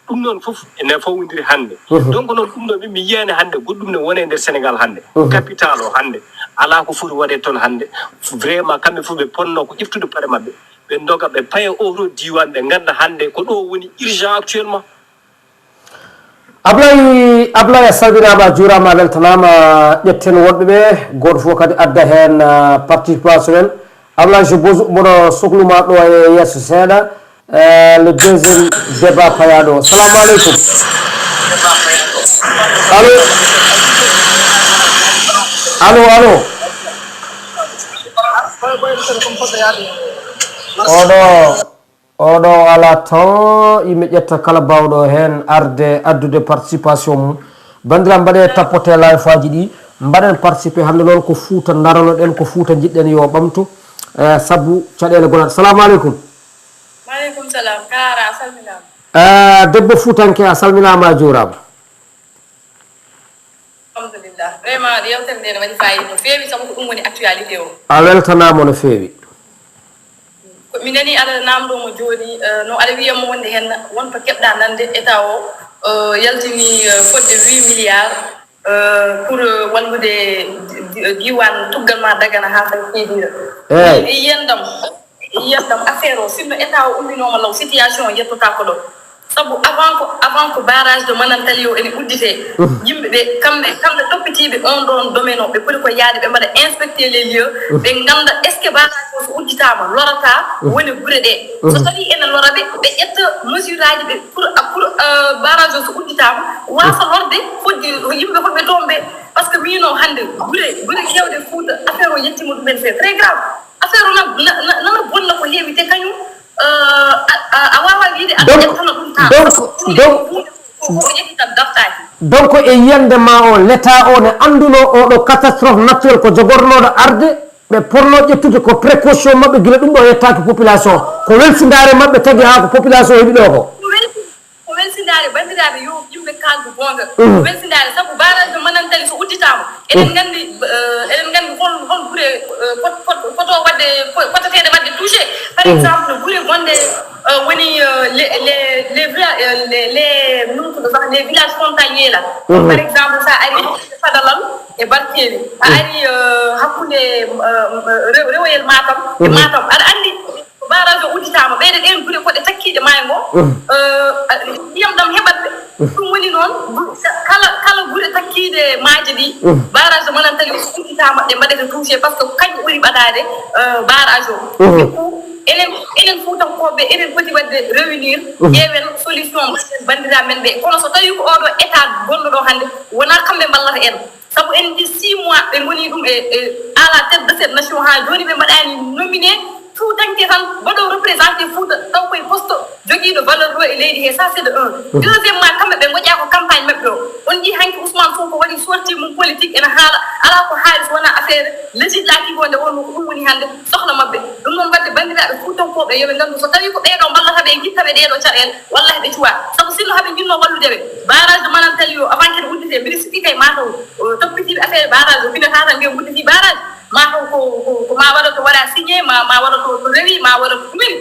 Ɗum noon fof ene fawodiri hannde. Donc noon ɗum ɗo mi, mi yiyaani hannde goɗɗum ne wone e nder Sénégal hannde. Capital o hannde, alaa ko foti waɗe toon hannde. Vraiment kamɓe fof ɓe ponno ko ƴeftude paɗe maɓɓe, ɓe ndoga, ɓe paya oto diiwaan, ɓe ngannda hannde ko ɗo woni urgent actuellement. Ablaye, Ablaye, a salminaama, a juuraama, a weltanaama. Ƴetten woɗɓe ɓe, gooto fof kadi adda heen, ah, participation en. Ablaye, je pose mboɗo soklu ma ɗo e yeeso seeɗa. Eh, le deuxième débat payaaɗo. Salamu aleykum. Allo? Allo, allo? Oɗo, oɗo ala temps, yimɓe ƴetta kala baawɗo heen arde addude participation mum. Banndiraaɓe, mbaɗe tapote live aji ɗi, mbaɗen participer. Hannde noon ko Fuuta ndarano ɗen, ko Fuuta njiɗɗen yo ɓamtu, eh, sabu caɗeele gonaɗe. Salamu aleykum. Maaleykum salam. Kaara, a salminaama. Ah, debbo fuutanke, a salminaama, a juuraama. Alhamdulillah. Vraiment, yewtere nde ne waɗi faayiida no feewi, sabu ko ɗum woni actualité o. A weltanaama no feewi. Ko mi nani aɗa naamndoo mo jooni, eh, no aɗa wiya mo wonde heen won to keɓɗaa nande état o, eh, yaltini, eh, fodde huit milliards, eh, pour, eh, wallude di-, di-, diiwaan tuggal ma Dagana haa fay Keedira. Eey. E yiyannde am, e yiyannde am affaire o, sinno état o umminooma law, situation o yettotaako ɗo. Sabu avant ko, avant ko barrage de Manantali o ene udditee, yimɓe ɓe, kamɓe, kamɓe toppitiiɓe on ɗon domaine o, ɓe poti ko yahde ɓe mbaɗa inspecter les lieux, ɓe ngannda est-ce que barrage o so udditaama, lorata woni gure ɗe. So tawii ene lora ɓe, ɓe ƴetta mesure aji ɓe pour, pour, euh, barrage o so udditaama, waasa lorde fodde yimɓe fotɓe toon ɓe. Parce que miino hannde gure, gure keewɗe Fuuta, affaire o yettiima ɗumen, c'est très grave. Affaire o na, na, na, nana bonna ko heewi, te kañum, euh, a, a, a waawaa wiide aɗa donc, ƴettana ɗum temps. Donc, donc, ko, ko ƴettital dartaaki. Donc, e yiyannde ma o, l'État o ne anndunoo oɗo catastrophe naturel ko jogornooɗo arde, ɓe potnoo ƴettude ko précaution maɓɓe gila ɗum ɗo yettaaki population o. Ko welsindaare maɓɓe tagi haa ko population o heɓi ɗo ko. Ko welsi-, ko welsindaare, banndiraaɓe, yo yimɓe kaaldu goonga. Ko welsindaare, sabu barrage de Manantali so udditaama, eɗen nganndi, eh, eɗen nganndi hol, hol gure, eh, pot-, pot-, poto waɗde, po-, potateeɗe waɗde touché. Par exemple, gure gonɗe, eh, woni, eh, les, les, les villa-, eh, les, les, num ko sax, les villages frontaliers là. Par exemple, so a ari Fadalal e Barkeeli, a ari, eh, hakkunde, eh, rew-, rewoyel Matam e Matam, aɗa anndi Barrage o udditaama, ɓeyde ɗeen gure koɗe takkiiɗe maayo ngo, eh, ndiyam ɗam heɓat ɓe. Ɗum woni noon, gu-, kala, kala gure takkiiɗe maaje ɗi, barrage o Manantali o so udditaama, ɗe mbaɗete touché, par ce que ko kañum ɓuri ɓadaade, eh, barrage o. Du coup, enen, enen Fuutankooɓe, eɗen poti waɗde réunir, ƴeewen solution, mbaɗen banndiraaɓe men ɓe. Kono so tawii ko oɗo état gonɗo ɗo hannde, wonaa kamɓe mballata en. Sabu en nji six mois ɓe ngoni ɗum e, e à la tête de cette nation, haa jooni ɓe mbaɗaani nominé Fuutanke tan mbaɗo représenté Fuuta, taw koye poste jogiiɗo valeur ɗo e leydi he, ça c'est de un. Deuxièmement, kamɓe ɓe ngoƴaa ko campagne maɓɓe o. On njii hanki Ousmane Sonko waɗi sortie mum politique ena haala, alaa ko haali so wonaa affaire législative o nde wonno ko ɗum woni hannde sohla maɓɓe. Ɗum noon waɗde banndiraaɓe Fuutankooɓe yo ɓe nganndu so tawii ko ɓeeɗo mballata ɓe, ngitta ɓe ɗeeɗo caɗeele, wallahi ɓe cuwaa. Sabu sinno haɓe njinnoo wallude ɓe, barrage de Manantali o avant kene udditee, mbiɗa sikki kay mataw o toppitiiɓe affaire barrage o mbindataa tan mbiya udditi barrage, mataw ko, ko, ko ma waɗa to waɗa signé, ma, ma waɗa to, to rewi, ma waɗa to ɗumiri.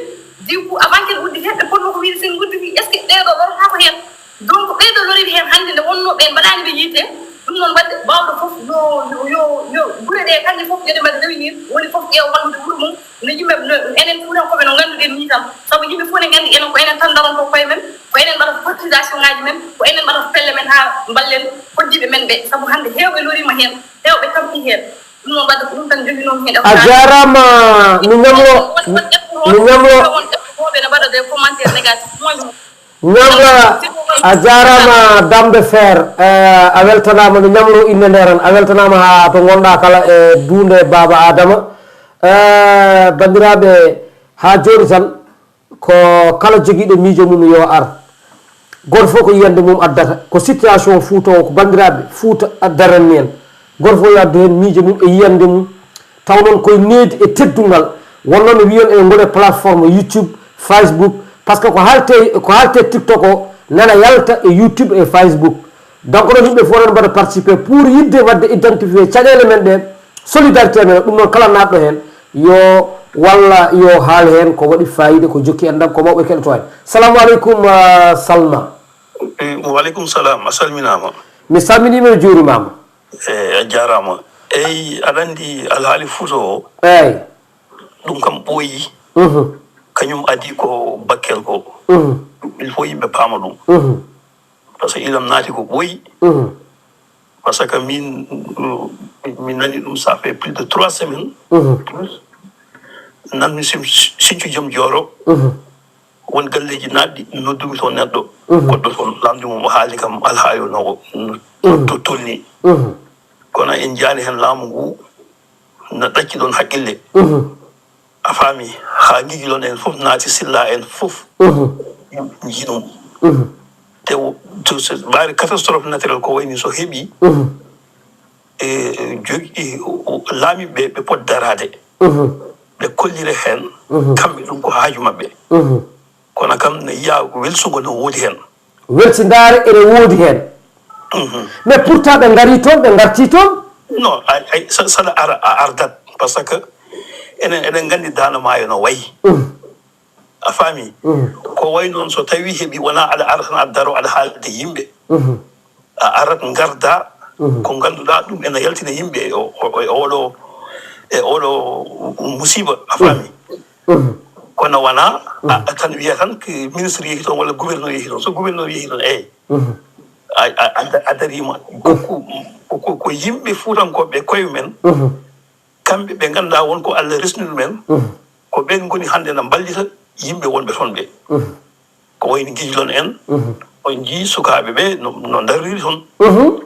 Du coup, avant kene udditee, ɓe potno ko wiide sen udditi, est ce que ɓeeɗo lortaa ko heen? Donc, ɓeeɗo loriɓe heen hannde nde wonno ɓe mbaɗaani ɓe yiite, ɗum noon waɗde baawɗo fof yo, yo, yo, yo gure ɗe kañƴe fof yo ɗe mbaɗe réunir, woni fof ƴeewa wallude wuro mum, no yimɓe, no, enen Fuutankooɓe no ngannduɗen nii tan, sabu yimɓe fof ne nganndi enen ko enen tan ndarontoo koye men, ko enen mbaɗata cotisation ngaji men, ko enen mbaɗata pelle men haa mballen hoɗdiiɓe men ɓe, sabu hannde heewɓe loriima heen, heewɓe tampi heen. Ɗum noon waɗde ko ɗum tan njoginoo heen. A jaaraama, mi ñamlo, mi ñamlo. Won ƴettuɓe won ƴettuɓe ne mbaɗa des commentaires négatifs. Moi, je Ñamla, a jaaraama Dame de Fer, eh, a weltanaama, no ñamlo innde nde tan, a weltanaama haa to ngonɗaa kala e duunde Baaba Aadama. Eh, banndiraaɓe, haa jooni tan, ko kala jogiiɗo miijo mum yo ar. Gooto fof ko yiyannde mum addata, ko situation Fuuta o, ko banndiraaɓe Fuuta darani en. Gooto fof yo addu heen miijo mum e yiyannde mum. Taw noon koye needi e teddungal. Wonno no wiyon e ngol e plateforme YouTube, Facebook, par ce que ko haalte, ko haalte TikTok o nana yalta e YouTube e Facebook. Donc noon yimɓe fof noon mbaɗa participer pour yidde waɗde identifier caɗeele men ɗe, solidarité men, ɗum noon kala naatɗo heen yo walla yo haal heen ko waɗi fayida, ko jokki enɗam, ko mawɓe keɗoto en. Salamu aleykum, ah, Salma. Eh, wa aleykum salam, a salminaama. Mi salminiima, mi juurimaama. Eh, a jaaraama. Eyi, aɗa anndi alhaali Fuuta o, eeyi, ɗum kam ɓooyi. Mhm. Kañum adii ko Bakkel ko. Mhm. Il faut yimɓe paama ɗum. Mhm. Par ce que ilam naati ko ɓooyi. Mhm. Par ce que min, min nani ɗum, ça fait plus de trois semaines. Mhm. Plus. Nanmi Sim-, Sinthiou Joom Jooro. Mhm. Won galleeji naatɗi, noddumi toon neɗɗo, mhm, goɗɗo toon, lamndi mo, mo haalni kam alhaali o no, no, mhm, to tolni. Mhm. Kono en njaani heen laamu ngu, no ɗacci ɗoon haqqille. Mhm. A faami, haa ngijilon en fof naati, silla en fof, mhm, njii ɗum. Mhm. Te wo-, to se-, mbaari catastrophe naturelle ko wayni so heɓii, mhm, e, jogii, o, o, laamiiɓe ɓe, ɓe pot daraade. Mhm. Ɓe kollira heen, mhm, kamɓe ɗum ko haaju maɓɓe. Mhm. Kono kam ne yiyaa ko welsugol no woodi heen. Welsindaare ene woodi heen. Mhm. Mais pourtant ɓe ngarii toon, ɓe ngartii toon. Non, ay, ay, sa-, saɗa ara, a ardat. Par ce que enen, eɗen nganndi Daande Maayo no wayi. Mhm. A faami? Mhm. Ko wayi noon, so tawii heɓii, wonaa aɗa ara tan, aɗa daroo, aɗa haalde yimɓe. Mhm. A arat, ngardaa, mhm, ko ngannduɗaa ɗum ena yaltina yimɓe e o-, o-, e oɗo, e oɗo musiiba, a faami? Mhm. Kono wonaa, mhm, a, a tan wiya tan ko ministre yehi toon walla gouverneur yehi toon. So gouverneur yehi toon, eey. Mhm. A, a, a da-, a dariima. Ko, mhm, ko, ko, ko, ko yimɓe Fuutankooɓe koye men. Mhm. Kamɓe ɓe ngannduɗaa won ko Allah resni ɗumen, mhm, ko ɓeen ngoni hannde na mballita yimɓe wonɓe toon ɓe. Mhm. Ko wayno Gijlon en, mhm, on njii sukaaɓe ɓe no, no ndarriri toon. Mhm.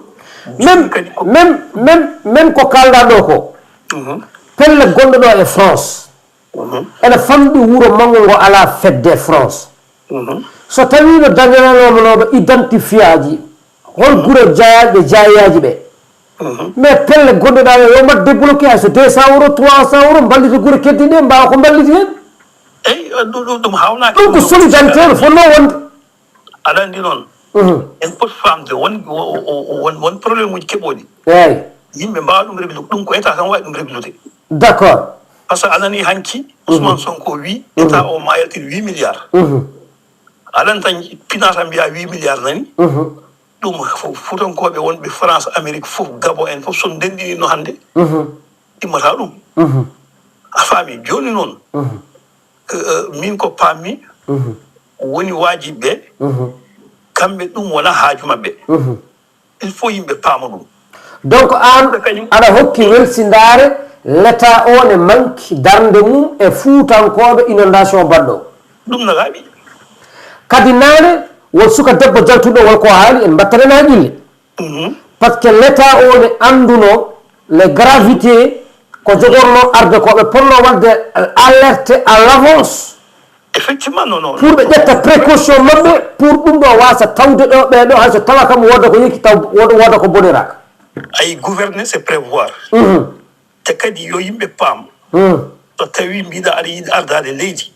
Même, kadi ko même, même, même ko kaalɗaa ɗo ko, mhm, pelle gonɗe ɗo e France, mhm, ene famɗi wuro manngo ngo alaa fedde France. Mhm. So tawii no dañananooɓe identifiaaji, hol gure jayaaɓe, jaayaaji ɓe? Mhm. Mais pelle gonɗe ɗa yo mbaɗ débloqué, hay so deux cents euros, trois cents euros, mballita gure keddiɗe, mbaawa ko mballiti heen. Eyi, ɗum, ɗum, ɗum haawnaaki. Ɗum ko solidarité no fotnoo wonde. Aɗa anndi noon, mhm, en poti faamde won, wo-, wo-, won, won problème uji keɓooɗi. Eeyi. Yimɓe mbaawa ɗum réglude. Ɗum ko état tan waawi ɗum réglude. D'accord. Par ce que a nanii hanki, mhm, Ousmane Sonko wii, mhm, état o ma yaltin huit milliards. Mhm. Aɗa anndi tan pinaa tan mbiyaa huit milliards nani. Mhm. Ɗum fof, Fuutankooɓe wonɓe France, Amérique fof, Gabon en fof, so ndenndinino hannde, mhm, ɗimmataa ɗum. Mhm. A faami? Jooni noon, mhm, eh, min ko paammi woni waajibi ɓe, kamɓe ɗum wona haaju maɓɓe. Il faut yimɓe paama ɗum. Donc an aɗa hokki welsindaare l'État o ne manki darnde mum e fuutankooɓe inondation baɗɗo. Ɗum no laaɓi. Kadi naane won suka debbo jaltuɗo won ko haali en mbattanen haqqille. Parce que l'État o ne annduno les gravités ko jogorno arde ko ɓe ponno wadde alerte à l'avance. Effectivement non non. Pour ɓe ƴetta précaution maɓɓe pour ɗum ɗo wasa tawde ɗo ɓeɗo hay so tawa kam wooda ko yeki taw wooda ko boniraka. Ay gouverner c'est prévoir. Te kadi yo yimɓe paam so tawi mbiɗa aɗa yiɗi ardaade leydi,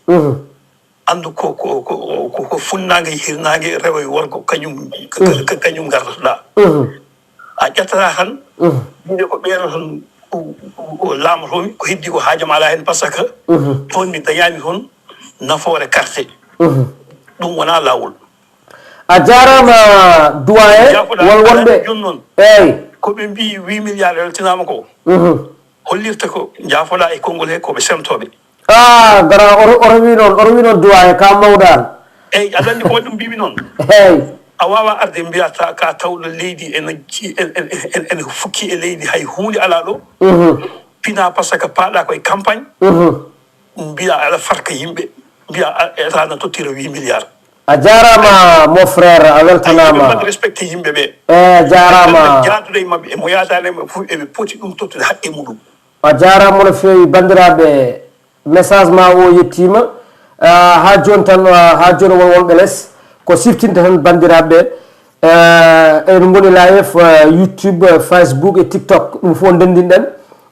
anndu ko ko ko ko funnaange e hirnaange, rewo e worgo, kañum kañum ngartata. A ƴettata tan mbiɗe ko ɓeeɗo tan laamotomi, ko heddi ko haajam alaa heen par ce que toon mi dañaani toon nafoore carte. Ɗum wonaa laawol. A jaaraama doyen. Won wonɓe jooni noon eeyi. Ko ɓe mbii huit milliards weltinaama ko hollirta ko njaafoɗaa e konngol he ko ɓe semtooɓe. Ah, gara oto oto wi noon oto wi noon doyen ka mawɗo an. Eeyi, aɗa anndi ko waɗi ɗum mbiimi noon. Eeyi. A waawaa arde mbiyaa ta ka tawɗo leydi ene ci- en- en- en- ene fukki e leydi, hay huunde alaa ɗo. Pinaa par ce que paaɗaa ko e campagne. Mbiyaa aɗa farka yimɓe, mbiyaa a- État na tottira huit milliards. A jaaraama mon frère, a Ay, weltanaama. Respecté yimɓe ɓe. Eeyi, a jaaraama. Jaaduɗo e maɓɓe e mo yaadaani e maɓɓe fof eɓe poti ɗum tottude haqqe muɗum. A jaaraama no feewi banndiraaɓe, message ma o yettiima. Ah, haa jooni tan, ah, haa jooni won wonɓe les ko siftinde tan banndiraaɓe. Eh, eɗen ngoni live, eh, YouTube, eh, Facebook e TikTok, ɗum fof ndenndinɗen.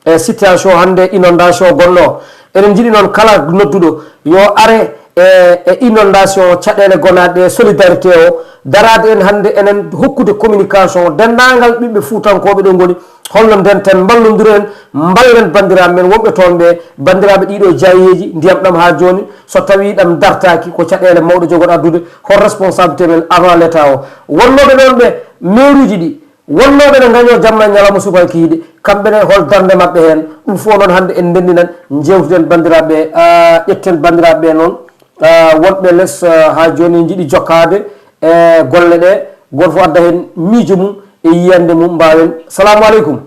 E situation hannde inondation gonno o. Eɗen njiɗi noon kala nodduɗo yo are e e inondation caɗeele gonaaɗe e solidarité o daraade en hannde enen hokkude communication denndaangal ɓiɓɓe fuutankooɓe ɗo ngoni. Holno ndenten mballondiren, mballen banndiraaɓe men wonɓe toon ɓe, banndiraaɓe ɗiɗo jaayeeji ndiyam ɗam haa jooni, so tawii ɗam dartaaki ko caɗeele mawɗe jogoɗa addude, hol responsabilité men avant l'État o? Wonnooɓe ɗoon ɓe meeruuji ɗi, wonnooɓe ne ngañoo jamma e ñalawma subaka kikiiɗe, kamɓe ne hol darnde maɓɓe heen? Ɗum fof noon hannde en ndenndinan, njeewtiden banndiraaɓe, ƴetten banndiraaɓe ɓe noon wonɓe les haa jooni njiɗi jokkaade e golle ɗe, gooto fof adda heen miijo mum e yiyannde mum mbaawen. Salaamu aleykum.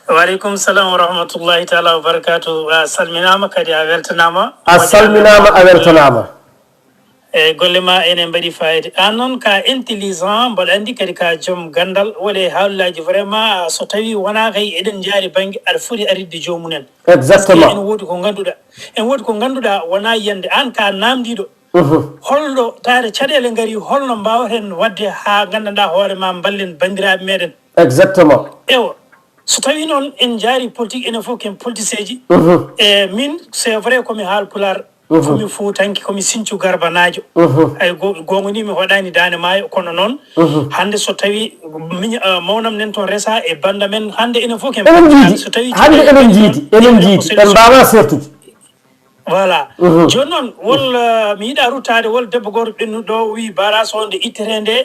Wa aleykum salam wa rahmatullahi taala wa barakatuh. A salminaama kadi a weltanaama. A salminaama a weltanaama. Eeyi, golle ma ene mbaɗi fayida. Aan noon ka intelligent, mboɗo anndi kadi ka joom ganndal, waɗe haalaaji vraiment so tawii wonaa kay eɗen njaari bannge aɗa foti aritde joomum en. Parce que Exactement. Ene woodi ko ngannduɗaa. Ene woodi ko ngannduɗaa wonaa yiyannde. Aan ka naamndiiɗo. Holɗo taade caɗeele ngari, holno mbaawaten waɗde haa nganndanɗaa hoore ma mballen banndiraaɓe meɗen? Exactement. Ewa, so tawii noon en njaari politique enen fof ken politiseeji. E min c'est vrai komi haal pulaar, komi fuutanke, komi sincu garbanaajo. Ay go- goonga ni mi hoɗaani daande maayo kono noon hannde so tawii miñ- eh, mawnam nen toon resa e bannda men hannde enen fof ken Eɗen njiidi so tawii hannde eɗen njiidi eɗen njiidi en mbaawa sertude. Voilà. Jooni noon wol eh, mi yiɗa ruttaade wol debbo gooto ɓennuɗo ɗo o wii barage o nde ittete nde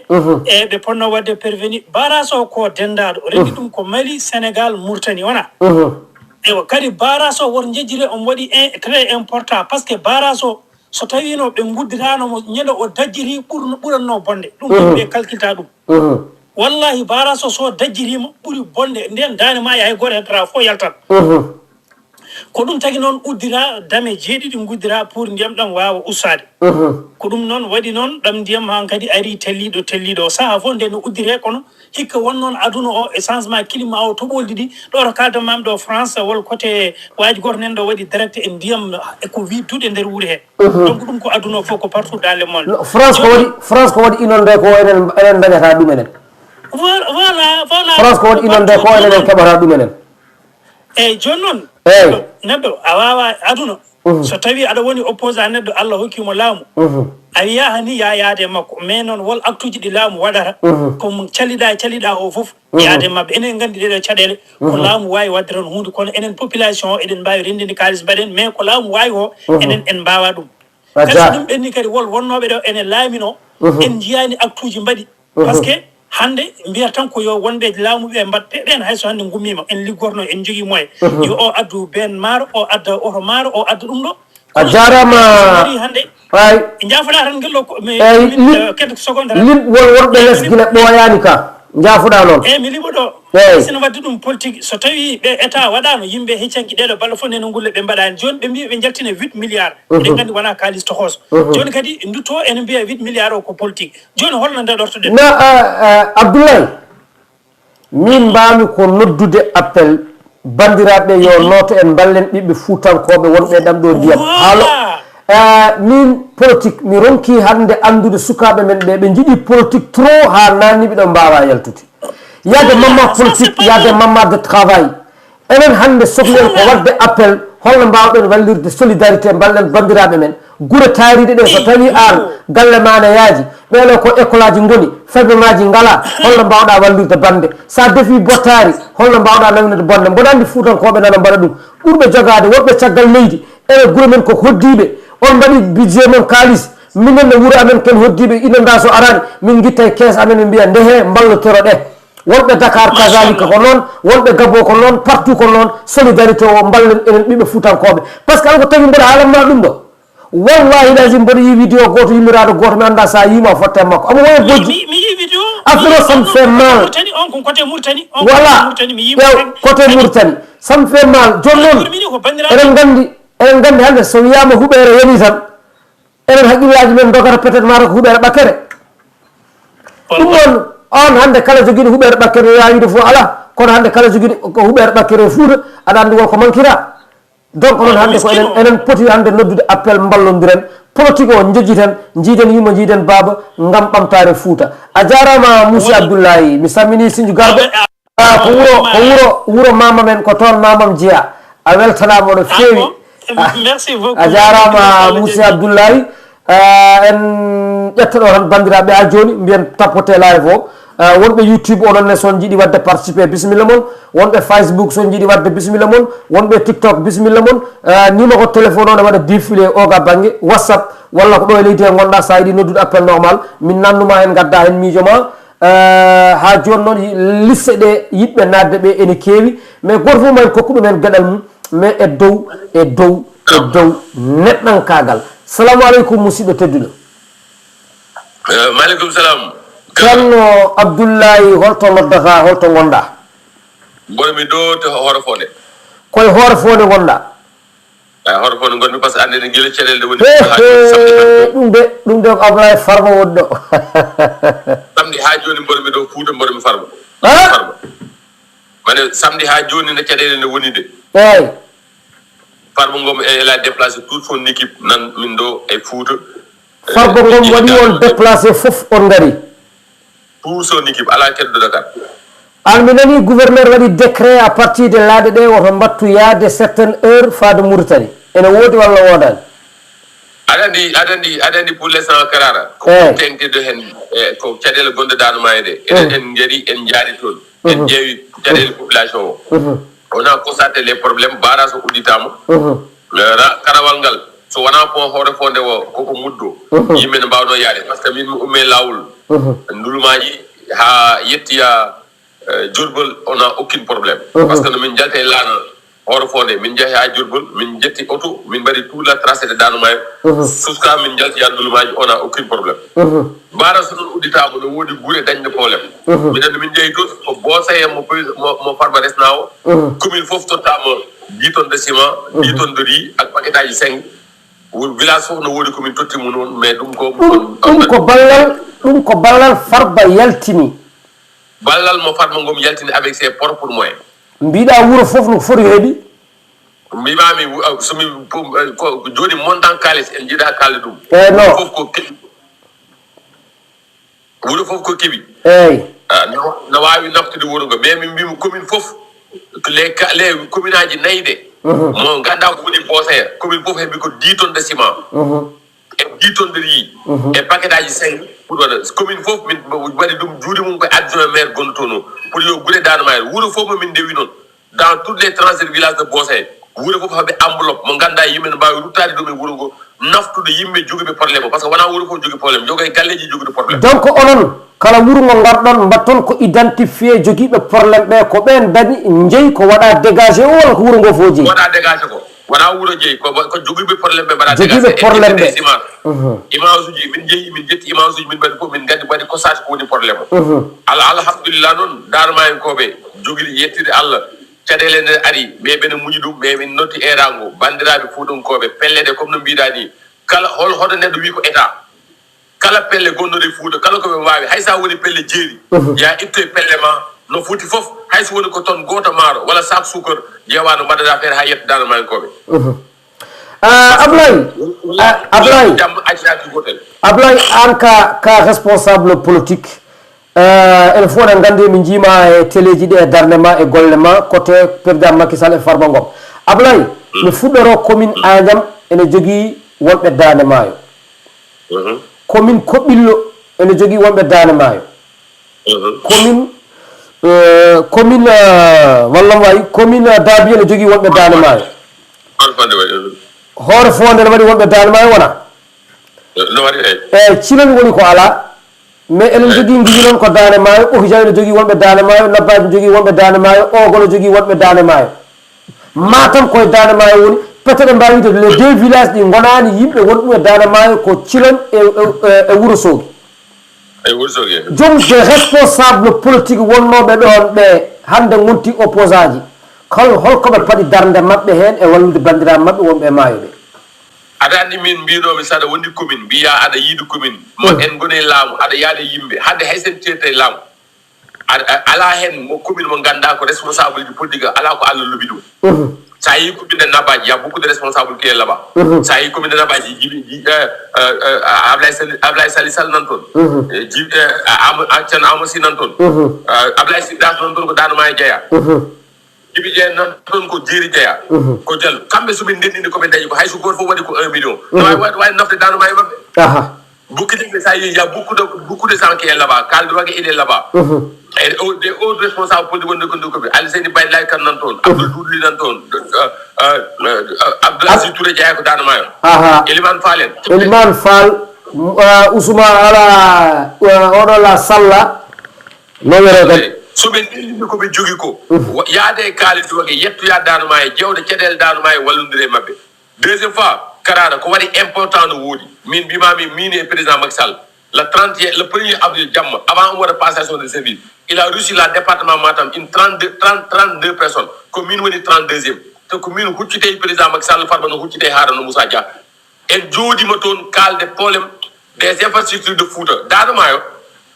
e ɓe ponno waɗde perveni barage o ko denndaaɗo renndi ɗum ko Mali, Sénégal, Mauritanie wona? Ewa kadi barage o woto njejjire omo waɗi in- très important par ce que barage o so tawiino ɓe ngudditaano mo ñande o dajjiti ɓurno ɓuranno bonde ɗum yimɓe calculta ɗum. Wallahi barage o so dajjitiima ɓuri bonde nden daande maayo hay gooto heddata fof yaltat. Ko ɗum tagi noon uddira dame jeeɗiɗi nguddira pour ndiyam ɗam waawa ustaade. Ko ɗum noon waɗi noon ɗam ndiyam hankadi ari telliiɗo telliiɗo o sahaa fof nde no uddire kono hikka won noon aduna o e changement climat o toɓoldi ɗi ɗo to kalda mami ɗo France wol côté waaji gooto nen ɗo waɗi direct e ndiyam e ko wi duuɗe nder wuuri he. Donc ɗum ko aduna o fof ko partout dans le monde. France ko waɗi France ko waɗi inonde ko enen enen dañata ɗum enen. Voilà voilà. France ko waɗi inonde ko enen en keɓata ɗum enen. Eyyi jooni noon Eyyi. Neɗɗo a wawa aduna so tawi aɗa woni opposant neɗɗo Allah hokkimo laamu a wiya hani ya yaade e makko mais noon wol acte uji ɗi laamu waɗata komo caliɗa caliɗa o foof yaade mabɓe enen gandi ɗeɗo caɗele ko laamu wawi wadde toon hunde kono enen population o eɗen mbawi rendinde kalis mbaɗen mais ko laamu wawi o enen en mbawa ɗum. Kadi so ɗum ɓenni kadi wol wonnoɓe ɗo ene laamino en jiyani acte uji mbaɗi. Parce que hannde mbiyata tan ko yo wonɓe laamu ɓe mbaɗ ɓen hay so hannde ngummima en liggorno en jogii moyen yo o addu been maaro o adda oto maaro o adda ɗum ɗo A jaaraama. Ari hannde. Ay. Njaafoɗaa tan ngello ko mi. Eyi, mi- lim- eh, kento seconde tan. Lim won wonɓe les gila ɓooyaani ka. Njaafoɗaa noon. Eyi, mi limo ɗo. Eyi. Sino wadde ɗum politique, so tawi ɓe état waɗaano, yimɓe heccanki ɗeɗo balɗe fof neno ngulle ɓe mbaɗaani. Jooni ɓe mbiya ɓe njaltina huit milliards. Ɓe nganndi wonaa kaalis toxoso. Jooni kadi ndutto ene mbiya huit milliards o ko politique. Jooni holno ndaɗortoɗen? Na, eh, eh, Abdoulaye. Min mbaami ko noddude appel banndiraaɓe yo nooto en mballen ɓiɓɓe fuutankooɓe wonɓe e ɗam ɗo ndiyam. Haalo. Eh, min politique mi ronki hannde anndude sukaaɓe men ɓe, ɓe njiɗi politique trop haa naanni ɓe ɗo mbaawaa yaltude. Yaade mamma politique, yaade mamma de travail. Enen hannde sohli en ko waɗde appel, holno mbaawɗen wallirde solidarité, mballen banndiraaɓe men. Gure taariiɗe ɗe, so tawi aan galle ma ne yaaji, ɓeɗo ko école aji ngoni, ferme maji ngala, holno mbawɗa wallirde bande? Sa defi bottaari, holno mbawɗa nawnude bonde? Mboɗo anndi fuutankooɓe nana mbaɗa ɗum. Ɓurɓe jogaade, wonɓe caggal leydi, ene gure men ko hoddiiɓe, on mbaɗi budget mon kaalis, minen no wuro amen ken hoddiiɓe, inonda so araani, min ngitta e kees amen, min mbiya ndehe mballotoro ɗe. Wonɓe Dakar kazalika ko noon, wonɓe Gabo ko noon, partout ko noon, solidarité o mballen enen ɓiɓɓe fuutankooɓe. Par ce que alko tawi mboɗo haalanma ɗum ɗo. Wallahi lazim mboɗo yi vidéo goto yimmiraaɗo goto mi annda sa yima fotte makko. Amo woye bojji. Mi yi vidéo. Affaire o ça me fait mal. Mauritanie, on ko côté Mauritanie. Voilà. Ƴeew côté Mauritanie. Ça me fait mal. Jooni noon eɗen nganndi, eɗen nganndi hannde so wiyama huɓeere yani tan, enen haqqillaaji men dogata peut-être mata ko huɓeere ɓakkere. Ɗum noon, on hannde kala jogiiɗo huɓeere ɓakkere yo yaawiide fof alaa, kono hannde kala jogiiɗo ko huɓeere ɓakkere e Fuuta, aɗa anndi won ko mankira. Donc noon hannde ko enen, enen poti hannde noddude appel mballondiren, politique o njejjiten, njiiden yumma, njiiden baaba, ngam ɓamtaare Fuuta. A jaaraama Moussa Abdoulaye, mi salminii Sinju Garba. Ah, ko wuro, ko wuro, wuro mama men, ko toon mamam jeya. A weltanaama no feewi. Ah, merci beaucoup. A jaaraama Moussa Abdoulaye. Ah, en ƴetta ɗo tan banndiraaɓe haa jooni, mbiyen tapote live o. Ah, wonɓe YouTube onon ne, so on njiɗi waɗde participer, bisimilla mon. Wonɓe Facebook, so on njiɗi waɗde, bisimilla mon. Wonɓe TikTok, bisimilla mon. Ah, numéro téléphone o ne waɗa défilé o ga bannge WhatsApp, walla ko ɗo e leydi he ngonɗa, sa yiɗi noddude appel normal, min nannuma heen, ngadda heen miijo ma. Eh, haa jooni noon, yi-, liste ɗe yiɗɓe naatde ɓe ene keewi, mais gooto fof ma en kokku ɗum en geɗal mum, mais e dow, e dow, e dow neɗɗankaagal. Salamu aleykum, musidɗo tedduɗo. Eh, maaleykum salam. Ceerno Abdullahi, holto noddata, holto ngonɗa? Mboɗo mi ɗo to Hoore Fonde. Koye Hoore Fonde ngonɗa? Ay, hoto fof no ngonmi, par ce que anndi eɗen gila caɗeele nde woni. He, he, ɗum de, ɗum de ko Ablaye Farba woni ɗo. Samedi haa jooni mboɗo mi ɗo Fuuta, mboɗo mi Farba. Ah? Farba. Mane samedi haa jooni nde caɗeele nde woni nde. Eeyi. Farba Ngom, elle a déplacé toute son équipe, nan min ɗo e Fuuta. Farba Ngom waɗi on déplacé fof, on ngari. Tout son équipe, alaa keddo Dakar. An mi nani gouverneur waɗi décret à partir de laaɗe ɗe woto mbattu yaade certaine heure faade Mauritanie. Ene woodi walla woodaani? Aɗa anndi, aɗa anndi, aɗa anndi pour l'instant Karara. Ko, eeyi, teŋtidde heen, e ko caɗeele gonɗe Daande Maayo ɗe. Eɗen, mhm, en ngari, en njaari toon. En, mhm, ƴeewi caɗeele, mhm, population o. Mhm. On a constaté les problèmes, barrage o udditaama. Mhm. Eh, ra-, karawal ngal, so wonaa pont Hoore Fonde o, koko muddo. Mhm. Yimɓe ne mbaawno yaade, par ce que min mi umme laawol. Mhm. Ndulumaaji haa yettoya, eh, Diourbel, on a aucun problème. Mhm. Par ce que no min njalta e laana Hoore Fonde, min njahi haa Diourbel, min njetti oto, min mbaɗi tout la tracée de Daande Maayo. Mhm. Jusqu'à min njalti haa Ndulumaaji, on a aucun problème. Mhm. Barrage noon udditaama, no woodi gure dañde problème. Mhm. Minen no min njehi toon, ko Bosaye mo, mo, mo Farba resnaa o. Mhm. Commune fof tottaama dix tonnes de ciment, mhm, dix tonnes de riz ak paquet aji cinq. Wo-, village fof no woodi ko min totti mum noon, mais ɗum ko ɗum, ɗum ko ballal, ɗum ko ballal Farba yaltini. Ballal mo Farba Ngom yaltini avec ses propres moyens. Mbiɗa wuro fof no foti heɓi? Mbimami, wu-, ah, so mi, ko, ko jooni montant kaalis en jiiɗa kaalde ɗum. Eh, non. Wuro fof ko keɓi. Wuro fof ko keɓi. Eeyi. Ah, no, no waawi naftude wuro ngo. Mais min mbimi commune fof, les ca-, les commune aji nayi ɗe, mhm, mo ngannduɗaa ko woni Bosaye, commune fof heɓi ko dix tonnes de ciment. Mhm. E dix tonnes de riz. Mhm. E paquet aji cinq pour waɗa. Commune fof min waɗi ɗum juuɗe mum ko adjoint maire gonɗo toon o. Pour yo gure Daande Maayo. Wuro fof mo min ndewi noon. Dans toutes les tranches de village de Bosaye, wuro fof haɓe enveloppe mo ngannduɗaa yimɓe ne mbaawi ruttaade ɗum e wuro ngo, naftude yimɓe jogiiɓe problème o, par ce que wonaa wuro fof jogii problème, jogo e galleeji jogiiɗo problème. Donc onon, kala wuro ngo ngarɗon, mbatton ko identifié jogiiɓe problème ɓe, ko ɓeen dañi, njeyi, ko waɗa dégagé o, walla ko wuro ngo fof jeyi? Waɗa dégagé ko. Wona wuro jeyi, ko ko jogiiɓe problème ɓe mbaɗa. Jogiiɓe dégagé, en problème ƴetti ɓe. Des images. Mhm. Image uji, min jeeyi, min ƴetti image uji, min mbaɗi fof, min ngaddi, mbaɗi ko saati ko woni problème o. Mhm. Ala, alhamdulillah noon, Daara Maayankooɓe jogiri yettude Allah, caɗeele nde ari, mais ɓene muñi ɗum, mais min notti eeraango, banndiraaɓe Fuutankooɓe, pelle ɗe, comme no mbiɗa ni, kala hol hoto neɗɗo wi ko état. Kala pelle gonnoɗe e Fuuta, kala ko ɓe mbaawi, hay so a woni pelle jeeri, mhm, ya ittoye pelle ma no foti fof, hay so woni ko ton gooto maaro walla sac suukar, ƴeewa no mbaɗata feere haa yetto Daara Maayankooɓe. Mhm. Ah, Ablaye, ah, Ablaye, jamma accaaki gootel. Ablaye, aan ka, ka responsable politique, eh, enen fof eɗen nganndi, min njiima e teleeji ɗi e darnde ma e golle ma, côté président Macky Sall e Farba Ngom. Ablaye, mm, mi fuɗɗoro commune Agnam ene jogii wonɓe Daande Maayo. Mhm. Commune Koɓillo ene jogii wonɓe Daande Maayo. Mhm. Commune, eh, commune, eh, wallam wayi, commune, eh, Daabi ene jogii wonɓe Daande Maayo. Hoore Fonde waɗi, mhm. Hoore Fonde ne waɗi wonɓe Daande Maayo wona? No waɗi, eyi. Eyi, Cilel woni ko alaa. Mais eɗen, eyi, jogii Ngiñi noon ko Daande Maayo, Ɓoki Jaw ene jogii wonɓe Daande Maayo, Nabbaaji ne jogii wonɓe Daande Maayo, Oogo ne jogii wonɓe Daande Maayo. Matam koye Daande Maayo woni, peut-être en mbaawi wiide les deux villages ɗi ngonaani yimɓe wonɓe ɗum e Daande Maayo ko Cilon e, e, e, e Wuro Soogi. E Wuro Soogi, e. Joom des responsables politiques wonnooɓe ɗoon ɓe hannde ngonti opposant ji, hol, hol ko ɓe paɗi darnde maɓɓe heen e wallude banndiraaɓe maɓɓe wonɓe e maayo ɓe? Aɗa anndi min mbiinoomi so aɗa wondi commune, mbiyaa aɗa yiɗi commune, mo, mm, en ngoni e laamu, aɗa yaada e yimɓe, hannde hay so en ceerti e laamu. Aɗa, a-, alaa heen mo commune mo ngannduɗaa ko responsable ji politique, alaa ko Allah lobi ɗum. Mhm. So a yii commune de Nabaji, il y a beaucoup de responsables qui est là-bas. Mhm. So a yii commune de Nabaji, Jibi, Ji-, eh, eh, eh, Ablaye Sali, Ablaye Sali Sall nan toon. Mhm. Eh, Ji-, eh, Ama-, ah, Ceerno Amadou Sy nan toon. Mhm. Eh, Ablaye Sy Das nan toon ko Daande Maayo jeyaa. Mhm. Jibi Jeyaa nan toon ko Jeeri jeyaa. Mhm. Ko Jallo. Kamɓe so ɓe ndenndini ko ɓe dañi ko, hay so gooto fof waɗi ko un million. Mhm. No waawi, waawi, waawi nafde Daande Maayo maɓɓe. Aha. Bukki Jalle, ça y est, il y a beaucoup de, beaucoup de gens qui est là-bas. Kaldu Wage, il est là-bas. Mhm. Et au-, des autres responsables politiques wonde ko ndu ko ɓe. Ali Seydi Baylaay Kan nan toon, mhm, Abdoul Doudou Ly nan toon, euh, euh, euh, Abdoul Aziz Touré jeyaa ko Daande Maayo. Aha. Elimane Fall en. Elimane Fall, euh, Ousmane ala, euh, oɗo la Salla. No wiyetee kadi? So ɓe ndenndini ko ɓe jogii ko, mhm, wa-, yaade e Kalidou Wage, yettoyaa Daande Maayo, ƴeewde caɗeele Daande Maayo, wallondire e maɓɓe. Deuxième fois, Karara, ko waɗi important no woodi. Min mbiimaa min, min e président Macky Sall, le trente et un, le premier avril jamma, avant omo waɗa passation de service, il a reçu la département Matam, une trente-deux, trente, trente-deux personnes. Ko min woni trente-deuxième. Te ko min huccitee président Macky Sall, Farba no huccitee Haaruna Moussa Dia. En njooɗiima toon kaalde problème des infrastructures de Fouta. Daande Maayo,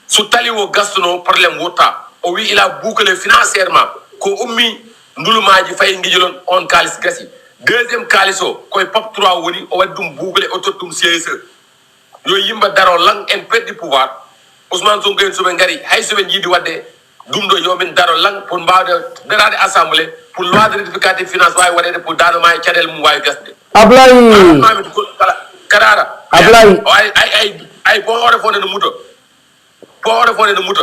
so tali o gastunoo, problème wontaa. O wi il a bouclé financièrement. Ko ummi ndulumaaji fayi Ngijilon, on kaalis gasi. Deuxième kaalis o, koye pap trois woni, o waɗi ɗum bouclé, o totti ɗum C S E. Yo yimɓe daro lan, en perdre pouvoir. Ousmane Sonko en, so ɓe ngari, hay so ɓe njiidi waɗde ɗum ɗo, yo min daro lan pour mbaawde daraade assemblée, pour loi de rectificatif finance waawi waɗeede, pour Daande Maayo caɗeele mum waawi gasde. Ablaye. Alaa maami ko kala, Karara. Ablaye. O ay, ay, ay, ay, pont Oréfondé no muta. Pont Oréfondé no muta.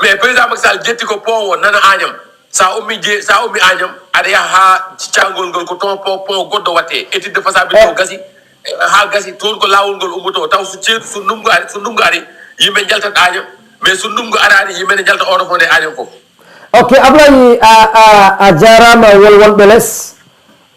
Mais président Macky Sall ƴetti ko pont o nana Agnam. Sa ummi je-, sa ummi Agnam, aɗa yaha haa caangol ngol, ko toon pont, pont goɗɗo waɗte. Étude de faisabilité, eh, o gasi, eh, haa gasi, toon ko laawol ngol ummotoo. Taw so ceeɗu, so ndunngu ari, so ndunngu ari, yimɓe njaltat Agnam. Mais so ndunngu araani, yimɓe ne njalta Oréfondé Agnam fof. Ok, Ablaye, a, a, a jaaraama, wol wonɓe les.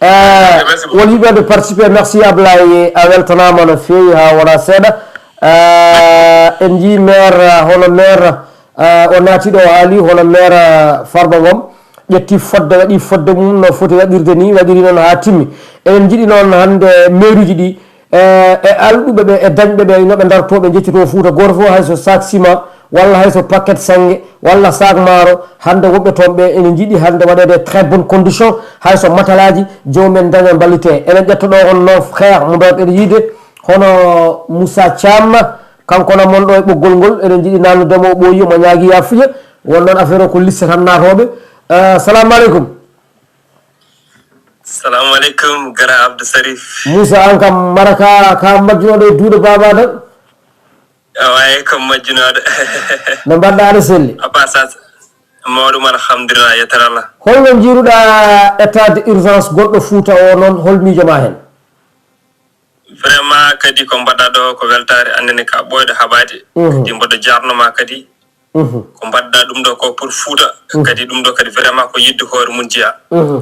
Eh, merci beaucoup. Wol yiɗɓe waɗde participé, merci Ablaye, a weltanaama no feewi haa wona seeɗa. Eh, en njii maire, eh, hono maire, eh, o naati ɗo, o haali hono maire, eh, Farba Ngom, ƴetti fodde, waɗi fodde mum no foti waɗirde ni, waɗiri noon haa timmi. Eɗen njiɗi noon hannde mairuuji ɗi, e, e alɗuɓe ɓe, e dañɓe ɓe, no ɓe dartoo, ɓe njeccitoo Fuuta, gooto fof hay so sac ciment, walla hay so paquet sannge, walla sac maaro, hannde wonɓe toon ɓe ene njiɗi hannde waɗeede très bonne condition, hay so matalaaji, joomum en daña mballitee. Eɗen ƴetta ɗo on nos frère mo mbaɗɗen yiide, hono Moussa Thiam, kanko na mon ɗo e ɓoggol ngol, eɗen njiɗi naamnude mo, o ɓooyi, omo ñaagi yaafuya, won noon affaire o ko liste tan naatooɓe. Eh, salamu aleykum. Salamu aleykum, Gara Abdou Sarif. Moussa, aan kam mbaɗa ka, ka majjunooɗo e duuɗe baaba tan? Awa, eey, kam majjunooɗo. No mbaɗɗa, aɗa selli? A passage. Mawɗum, alhamdulillah, yettere Allah. Holno njiiruɗa état d'urgence gonɗo Fuuta o noon, hol miijo ma heen? Vraiment, kadi ko mbaɗɗa ɗo ko weltaare, annene ka ɓooyɗo haɓaade. Mhm. Kadi mboɗo jaarno ma kadi. Mhm. Ko mbaɗɗa ɗum ɗo ko pour Fuuta. Mhm. Kadi ɗum ɗo kadi vraiment ko yiɗde hoore mum jeyaa. Mhm.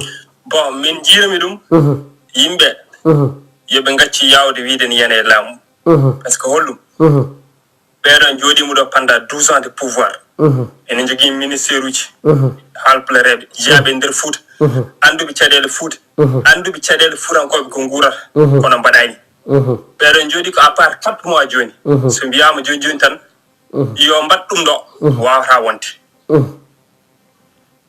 Bon, min jiirmi ɗum. Mhm. Yimɓe, mhm, yo ɓe ngacci yaawde wiide ni yana e laamu. Mhm. Parce que holɗum? Mhm. Ɓeeɗo jooɗiima ɗo pendant douze ans de pouvoir. Mhm. Ene njogii ministère uji. Mhm. Haalpulareeɓe, jeyaaɓe e nder Fuuta. Mhm. Annduɓe caɗeele Fuuta. Mhm. Annduɓe caɗeele Fuutankooɓe ko nguurata. Mhm. Kono mbaɗaani. Mhm. Ɓeeɗo jooɗii ko à part quatre mois jooni. Mhm. So mbiyaama jooni jooni tan, mhm, yo mbaɗ ɗum ɗo, mhm, waawataa wonde. Mhm.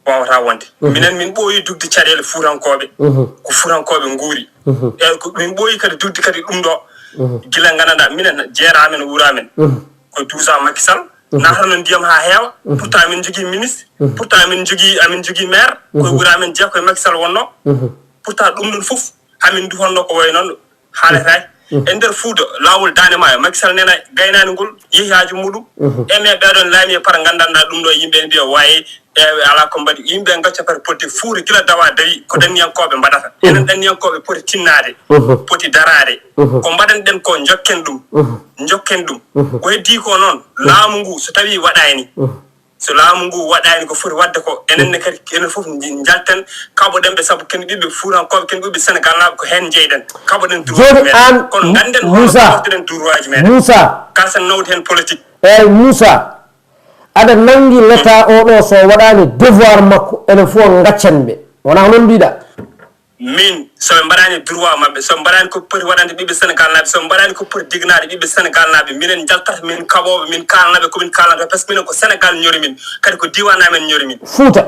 Waawataa wonde. Mhm. Minen min ɓooyi dugde caɗeele Fuutankooɓe. Mhm. Ko Fuutankooɓe nguuri. Mhm. E ko min ɓooyi kadi dugde kadi ɗum ɗo. Mhm. Gila nganndanɗaa, minen jeeraa men, wuuraa men. Mhm. Ko douze ans Macky Sall, mhm, naatano ndiyam haa heewa. Mhm. Pourtant min njogii ministre. Mhm. Pourtant min njogii, amin njogii maire. Koye, mhm, wuuraa men jeeya koye Macky Sall wonnoo. Mhm. Pourtant ɗum ɗum fof, hamin ndu honno ko wayi noon. Haaletaake. Mhm. E nder Fuuta, laawol Daande Maayo, Macky Sall nena gaynaani ngol, yehi haaju muɗum. Mhm. E mais ɓeeɗon laami e par nganndanɗaa ɗum ɗo, yimɓe mbiya, waye, e alaa ko mbaɗi. Yimɓe ngacca par politique Fuuta gila dawa dawi, ko, mhm, ɗanniyankooɓe mbaɗata. Mhm. Enen ɗanniyankooɓe poti tinnaade, mhm, poti daraade. Mhm. Ko mbaɗanɗen ko, njokken ɗum. Mhm. Njokken ɗum. Mhm. Ko heddii ko noon, mhm, laamu ngu so tawii waɗaani. Mhm. So laamu ngu waɗaani ko foti waɗde ko, enen ne kadi, enen fof nji-, njalten, kaɓoɗen ɓe, sabu ken ɓiɓɓe Fuutankooɓe, ken ɓiɓɓe Senegaalnaaɓe, ko heen njeyɗen. Kaɓoɗen droit, jooni men. An, kono ngannden Moussa, hono ɗoftoɗen droitji meɗen. Moussa. Ka sen nawdi heen politique. Eeyi, Moussa, aɗa nanngi l'État o ɗo, so waɗaani devoir makko, enen fof ngaccan ɓe. Wonaa ko noon mbiɗa? Min, so ɓe mbaɗaani droit maɓɓe, so ɓe mbaɗaani ko poti waɗande ɓiɓɓe Senegaalnaaɓe, so ɓe mbaɗaani ko poti diganaade ɓiɓɓe Senegaalnaaɓe, minen njaltata, min kaɓooɓe, min kaalana ɓe, parce que minen ko Senegaal ñori min, kadi ko diiwaan amen ñori min. Fuuta.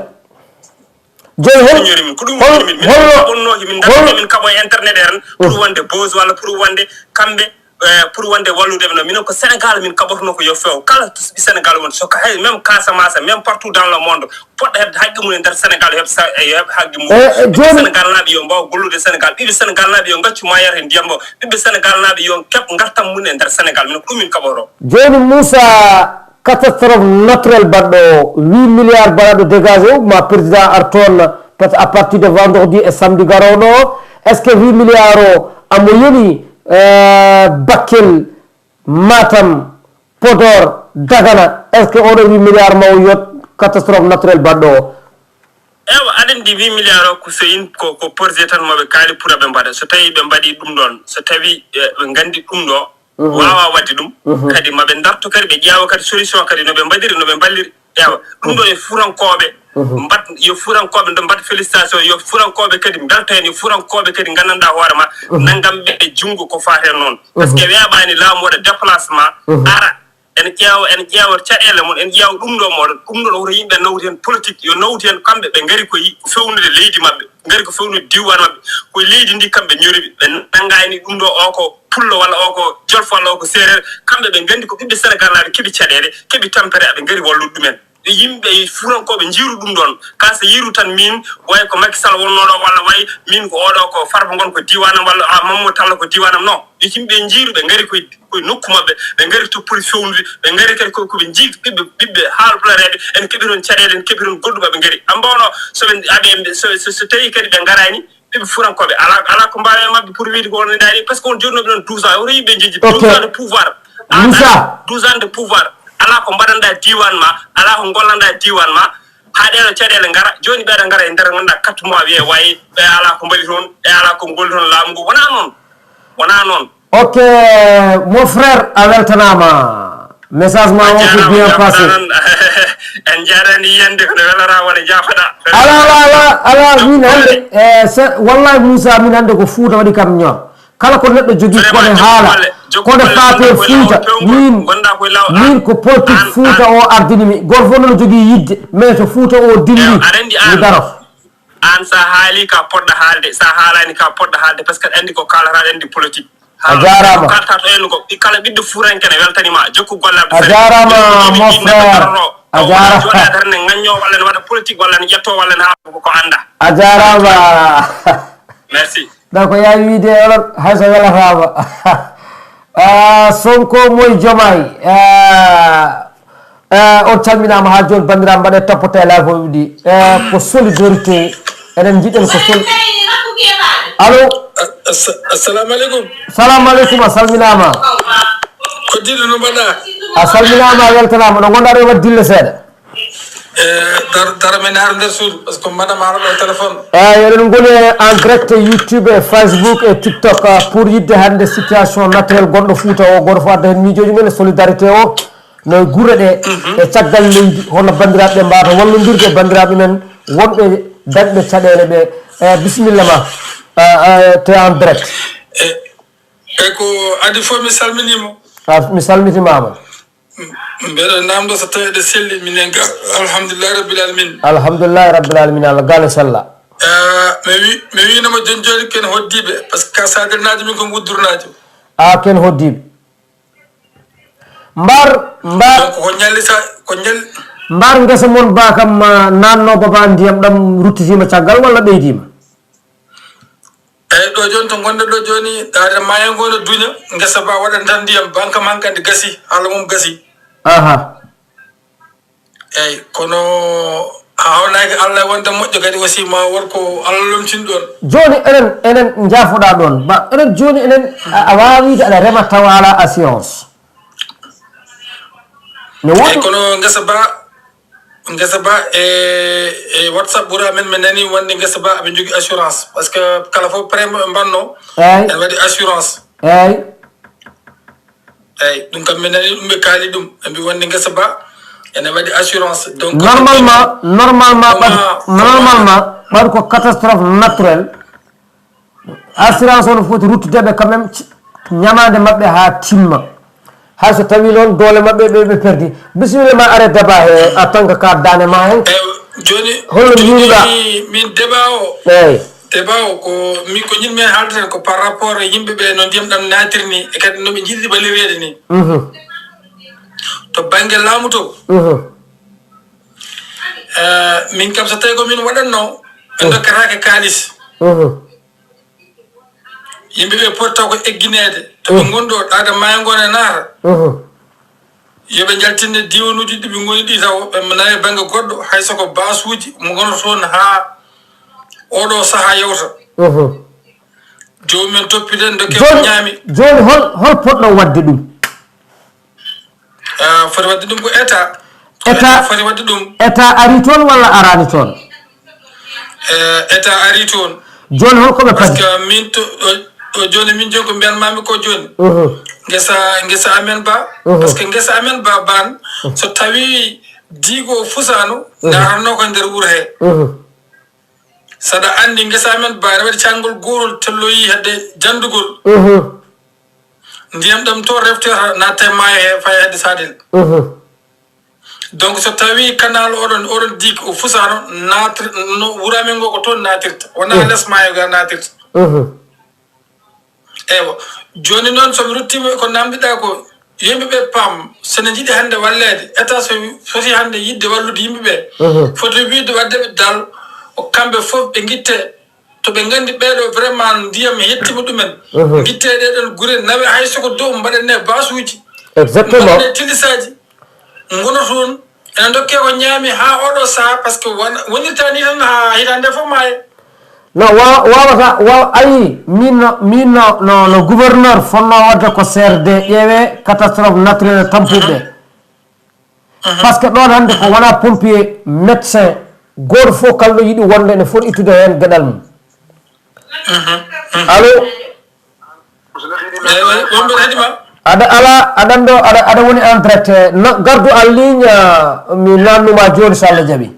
Jooni hol-, ñori min, ko ɗum hol-, ñori min. Min holno, kaɓonnooki, min hol-, dartata, min kaɓo e internet he tan, pour, mm, wonde buzz walla pour wonde kamɓe, eh, pour wonde wallude ɓe. No, minen ko Senegaal min kaɓotonoo ko yo feew. Kala to ɓiɓɓe Senegaal woni, so ka, hay, même Casamance, même partout dans le monde, poɗɗo heɓde haqqe mum e nder Senegaal, yo heɓ sa-, yo heɓ haqqe mum. E, e, ɓiɓɓe jooni Senegaalnaaɓe yo mbaaw gollude Senegaal. Ɓiɓɓe Senegaalnaaɓe yo ngaccu mayata e ndiyam o. Ɓiɓɓe Senegaalnaaɓe yo keɓ ngartam mum e nder Senegaal. Minen ko ɗum min kaɓoto. Jooni Moussa, catastrophe naturel baɗɗo huit milliards baɗaɗo dégagé o, ma président ar toon peut-être à partir de vendredi e samedi garooɗo o. Est-ce que huit milliards o amo yoni, euh, Bakel, Matam, Podor, Dagana, est-ce que oɗo huit milliards mawo yot catastrophe naturel baɗɗo o? Ewa, aɗa anndi huit milliards o ko so in-, ko, ko projet tan mo ɓe kaali pour ɓe mbaɗa. So tawi ɓe mbaɗi ɗum ɗon, so tawi, eh, ɓe nganndi ɗum ɗo, mhm, waawa waɗde ɗum, mhm, kadi ma ɓe ndarto kadi, ɓe ƴeewa kadi solution kadi no ɓe mbaɗiri, no ɓe mballiri. Ewa, ɗum ɗo, mhm, e Fuutankooɓe, mhm, mbat, yo Fuutankooɓe ndo mbat félicitation, yo Fuutankooɓe kadi mbelto heen, yo Fuutankooɓe kadi nganndanɗaa hoore ma, mhm, nanngam ɓe junngo ko faati heen noon. Parce que, mhm, weeɓaani laamu waɗa déplacement, mhm, ara, ene ƴeewa, ene ƴeewa caɗeele mum, ene ƴeewa ɗum ɗo mooɗon, ɗum ɗo woto yimɓe nawtu heen politique, yo nawtu heen kamɓe ɓe ngari ko yi-, ko fewnude leydi maɓɓe, ngari ko fewnude diiwaan maɓɓe, ko leydi ndi kamɓe ñori ɓe, ɓe nanngaani ɗum ɗo o ko pullo walla o ko jolfo walla o ko seereer, kamɓe ɓe nganndi ko ɓiɓɓe Senegaalnaaɓe keɓi caɗeele, keɓi tampere, aɓe ngari wallude ɗumen. Yimɓe Fuutankooɓe njiiru ɗum ɗoon. Ka so yiiru tan miin, way ko Macky Sall wonnoo ɗo, walla way miin ko oɗo ko Farba Ngom ko diiwaanam, walla a Mamma Talla ko diiwaanam. Non, yo yimɓe njiiru, ɓe ngari koye, koye nokku maɓɓe, ɓe ngari to poti fewnude, ɓe ngari kadi ko, ko ɓe njii ɓiɓɓe, ɓiɓɓe haalpulareeɓe, en keɓi toon caɗeele, en keɓi toon goɗɗum, ɓe ngari. Awa mbawno, so ɓe, aɓe, so, so, so tawii kadi ɓe ngaraani, ɓiɓɓe Fuutankooɓe, alaa, alaa ko mbaawen e maɓɓe pour wiyde ko wonande ari, parce que on jonnooɓe ɗon douze ans, oto yimɓe njeji. Ok. Douze ans de pouvoir. An, Moussa. Douze ans de pouvoir. Alaa ko mbaɗanɗaa diiwaan ma, alaa ko ngollanɗaa diiwaan ma, haa ɗeeɗo caɗeele ngara, jooni ɓeeɗo ngara e nder ngannduɗaa quatre mois wiyee wayi, ɓe alaa ko mbaɗi toon, ɓe alaa ko ngolli toon laamu ngu. Wonaa noon. Wonaa noon. Ok, mon frère, a weltanaama. Message ma o ko bien passé. En njaarani yiyande kono welara wona jaafaɗa. Ala, ala, ala, ala, min hannde, eh, se-, wallahi Moussa, min hannde ko Fuuta waɗi kam ñor. Kala ko neɗɗo jogii, vraiment, kone haala, kone faate Fuuta. Min, min ko politique Fuuta o ardini mi. Gooto fof noon jogii yidde, mais to Fuuta o dilli, mi daroto. Aan, so a haalii ka poɗɗa haalde, so a haalaani ka poɗɗa haalde, parce que aɗa anndi ko kaalata, aɗa anndi politique. A jaaraama. Ko kaalata to en ko, ɓi-, kala ɓiɗɗo fuuranke ne weltani ma, jokku golle. A jaaraama, mon frère. A jaaraama. Jooɗa darnde ngañño, walla ne waɗa politique, walla ne ƴetto, walla ne haala ko, ko annda. A jaaraama. Merci. Donc, yaa wiide onon, hay so welataama. Ah, Sonko moy Jomaay. Ah, Eh, on calminaama haa jooni, banndiraaɓe, mbaɗee toppatoo e live o wiɗi. Eh, ko solidarité, enen njiɗen ko sol-, allo? As-, as-, assalamu aleykum. Salamu aleykum, a salminaama. Ko Dilo, no mbaɗɗaa? A salminaama, a weltanaama. No ngonɗaa ɗo, waɗ dille seeɗa. E, dar-, dara men naata nder suudu, parce que madame ara ɗo téléphone. Eyi, eɗen ngoni en direct e YouTube e Facebook e TikTok, ah, pour yidde hannde situation naturel gonɗo Fouta o, goto fof adda heen miijooji men e solidarité o, no e gure ɗe, e caggal leydi, hono banndiraaɓe ɓe mbaawata wallondirde e banndiraaɓe men wonɓe dañɓe caɗeele ɓe. E, bisimilla ma, ah, ah, te en direct. E, e ko adi fof mi salminiima. Ah, mi salmitimaama. Mbeɗa namdo so tawi eɗe selli, minen ga, alhamdulillahi rabbil alamin. Alhamdulillahi rabbil alamin, Allah gane sella. Eh, mi wi, mi winoma joni joni ken hoddiɓe, parce que ka sadirnajo min ko guddurnajo. A ken hoddiɓe. Mbar, mbar. Donc ko ñalli sa, ko ñal- Mbar ngesa mon ba kam, ah, nanno ba ba ndiyam ɗam ruttitima caggal walla ɓeydima? Eyyi, ɗo joni to gonɗen ɗo joni, ɗaade maayo ngo no duña, ngesa ba waɗan tan ndiyam, banque man kadi gasi, haala mum gasi. Aha. Eyyi, kono a hawnaaki Allah wonde moƴƴo kadi aussi ma won ko Allah lomtini ɗon. Joni enen, enen jaafoɗa ɗon, ba, enen joni enen a, a wawa wiide aɗa rema tawa ala assurance. Ne Eyyi, woodi kono ngesa ba, ngesa ba e, e WhatsApp ɓura men, mi nani wonde ngesa ba aɓe jogui assurance, parce que kala fof prêt mo ɓe mbanno, Eyyi. Ene waɗi assurance. Eyyi. Eyyi, ɗum kam mi nani ɗum ɓe kaali ɗum, ɓe mbi wonde ngesa ba ene waɗi assurance. Donc Normalement, normalement, ɓaɗ-, normalement, ɓaɗ ko catastrophe naturelle. Assurance on foti ruttude ɓe quand même, ci-, ñamaande maɓɓe haa timma. Hay so tawi noon doole maɓɓe ɓe, ɓe perdi. Bisimilla ma, are daba he, en tant que ka daane ma hen. Eyyi, joni, Holno joni mbiruɗa? Mi, min deba o. Eyyi. Deba o ko, mi ko ñin men haalde tan ko par rapport e yimɓe ɓe no ndiyam ɗam naatiri ni, e kadi no ɓe jiɗi balireede ni. Mhm. To bangge laamu to. Mhm. Eh, min kam so tawi ko min waɗatno, ɓe Mhm. dokkataake kaalis. Mhm. Yimɓe ɓe poti taw ko eggineede. To ɓe Mhm. ngonɗo, ɗaade maayo ngo ne naata. Mhm. Yo ɓe njaltinne diwanuuji ɗi ɓe ngoni ɗi taw, ɓe nawe bannge goɗɗo, hay so ko baasuuji mo ngona toon haa oɗo sahaa yawta. Mhm. Joomum en toppiten, ndokke ko Jooni, ñaami. Jooni hol, hol potɗo waɗde ɗum? Ah, foti waɗde ɗum ko État. Ko État, État foti waɗde ɗum. État ari toon walla araani toon? Eh, État ari toon. Jooni hol ko ɓe Parce padi? que min to, ɗo, ɗo jooni min jooni ko mbiyanmaami ko jooni. Mhm. Ngesa, ngesa amen ba, Mhm. parce que ngesa amen ba ban, so tawi diigo o fusaano, Mhm. ndaranno ko nder wuro he. Mhm. Saɗa anndi ngesa amen ba, aɗa waɗi caangol goorol telloyi hedde janndugol. Mhm. Ndiyam ɗam to reftoyata natta e maayo he, faya hedde Saadel. Mhm. Donc so tawi canal oɗon, oɗon digue o fusaano, natir-, no wuro amen ngo ko toon natirta. Wona Mhm. les maayo ga natirta. Mhm. Eywa. Jooni noon so mi ruttiima ko namdiɗa ko, yimɓe ɓe paam, so ne njiɗi hannde walleede, État so foti hannde yiɗde wallude yimɓe ɓe, Mhm. foti wiide waɗde ɓe dal, o kamɓe fof ɓe ngitte, to ɓe nganndi ɓeeɗo vraiment ndiyam yettima ɗumen, Mhm. ngitte ɗe ɗon gure, nawe hay soko dow, mbaɗen e basuuji, Exactement. mbaɗen e tilisaaji, ngona toon, ene dokke ko ñaami haa oɗo saha, parce que wona, wonirta ni tan haa hitaande fof maaya. No, wa-, wawata, wa-, ayi, min no, min no, no, no gouverneur fonno wadde ko C R D ƴeewe catastrophe naturel tampuɓe. Mhm. Parce que ɗon hannde ko wona pompier, médecin, gooto fof kalɗo yiɗi wonde ene foti ittude heen geɗal mum. Mhm. Mhm. Allo? Eyi, eyi, wonɓe heɗima. Aɗa ala, aɗan ɗo, aɗa, aɗa woni en direct. Na, gardu en ligne, ah, mi nannuma jooni so Allah jaɓi.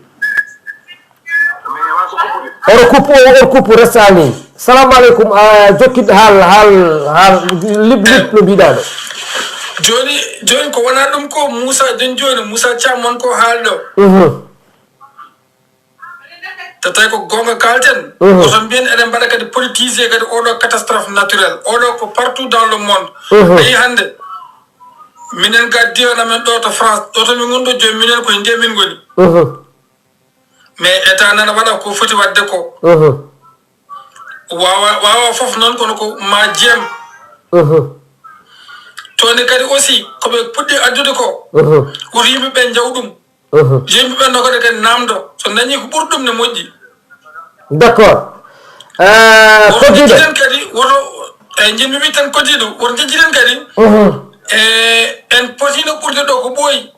Oro kuppu, o, oro kuppu, reste en ligne. Salamu aleykum, ah, jokkiɗo haal, haal, haal, lib, lib, no mbiɗa ɗo. Jooni, jooni ko wona ɗum ko Moussa, jooni, jooni Moussa Thiam mon ko haali ɗo. Mhm. Te tawi ko goonga kaalten, Mhm. oto mbiyen eɗen mbaɗa kadi politisé kadi oɗo catastrophe naturel. Oɗo ko partout dans le monde. Mhm. A yii hannde, minen ga diwan amen ɗo to France, ɗo to min ngonɗo jooni, minen ko he ndiyan min ngoni. Mhm. Mais État nana waɗa ko foti waɗde ko. Mhm. Wawa, wawa fof noon kono ko ma jeem. Mhm. Toon kadi aussi, ko ɓe puɗɗi addude ko. Mhm. Woto yimɓe ɓe njaw ɗum. Mhm. Yimɓe ɓen no kadi kadi namdo, so dañi ko ɓuri ɗum ne moƴƴi. D'accord. Eh, woto koddiɗo. Jejjiten kadi, woto, e jinmi wi tan koddiɗo, woto jejjiten kadi. Mhm. E en potino ɓurde ɗo ko ɓooyi.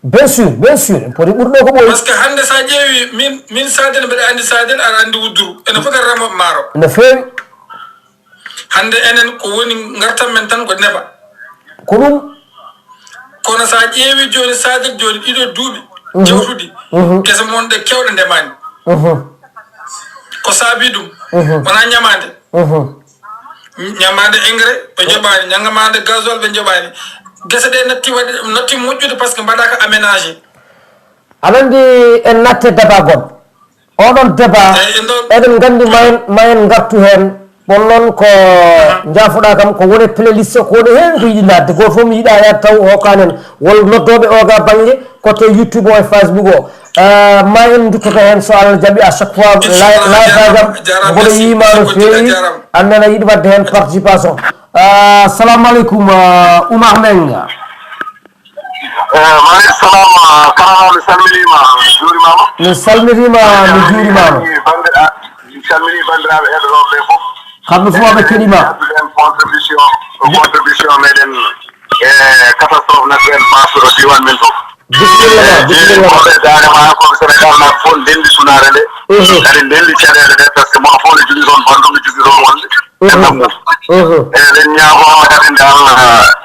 Bien sûr, bien sûr, en poti ɓurɗo ko ɓooyi. Parce que hannde so a ƴeewi min min Sadel mbeɗa anndi Sadel aɗa anndi Wudduru ene foti remooɓe maaro. No feewi. Hannde enen ko woni ngartam men tan ko neɓa. Ko ɗum. Kono so a ƴeewi jooni Sadel jooni ɗiɗo duuɓi jawtuɗi gese mon ɗe kewɗe ndemaani. Ko saabi ɗum wonaa ñamaande. Ñamaande engrais ɓe njoɓaani, ñamaande gasoil ɓe njoɓaani. Gese ɗe natti waɗi natti moƴƴude par ce que mbaɗaaka aménagé. Aɗa anndi en natte débat goɗɗo. Oɗon débat eɗen nganndi ma en ma en ngartu heen. Kono noon ko njaafoɗaa kam ko woni playlist o ko woni heen ko yiɗi naatde gooto fof mi yiɗaa yaade taw o kanen wol noddooɓe oga bannge koto YouTube o e Facebook o. Ma en nduttoto heen so Allah jaɓi à chaque fois live gam mboɗo yiima no feewi annana yiɗi wadde heen participation. Assalamu aleykum. Oumar Menga. Maaleykum salam. Karaama mi salminiima mi juurimaama. Mi salminiima mi juurimaama. Mi salmini banndiraaɓe heɗotooɓe ɓee fof. Kamɓe fof aɓe keɗiima. Addude heen contribution ko contribution meɗen e catastrophe naturel baasɗo ɗo diiwaan men fof. Bisimilla ma bisimilla ma. Mawɓe daande ma ko Sénégal naaɓe fof ndenndi sunaare nde. Kadi ndenndi caɗeele ɗe par ce que mono fof ne jogii toon banndum ne jogii toon wonde. Eɗen ñaagooma kadi nde Allah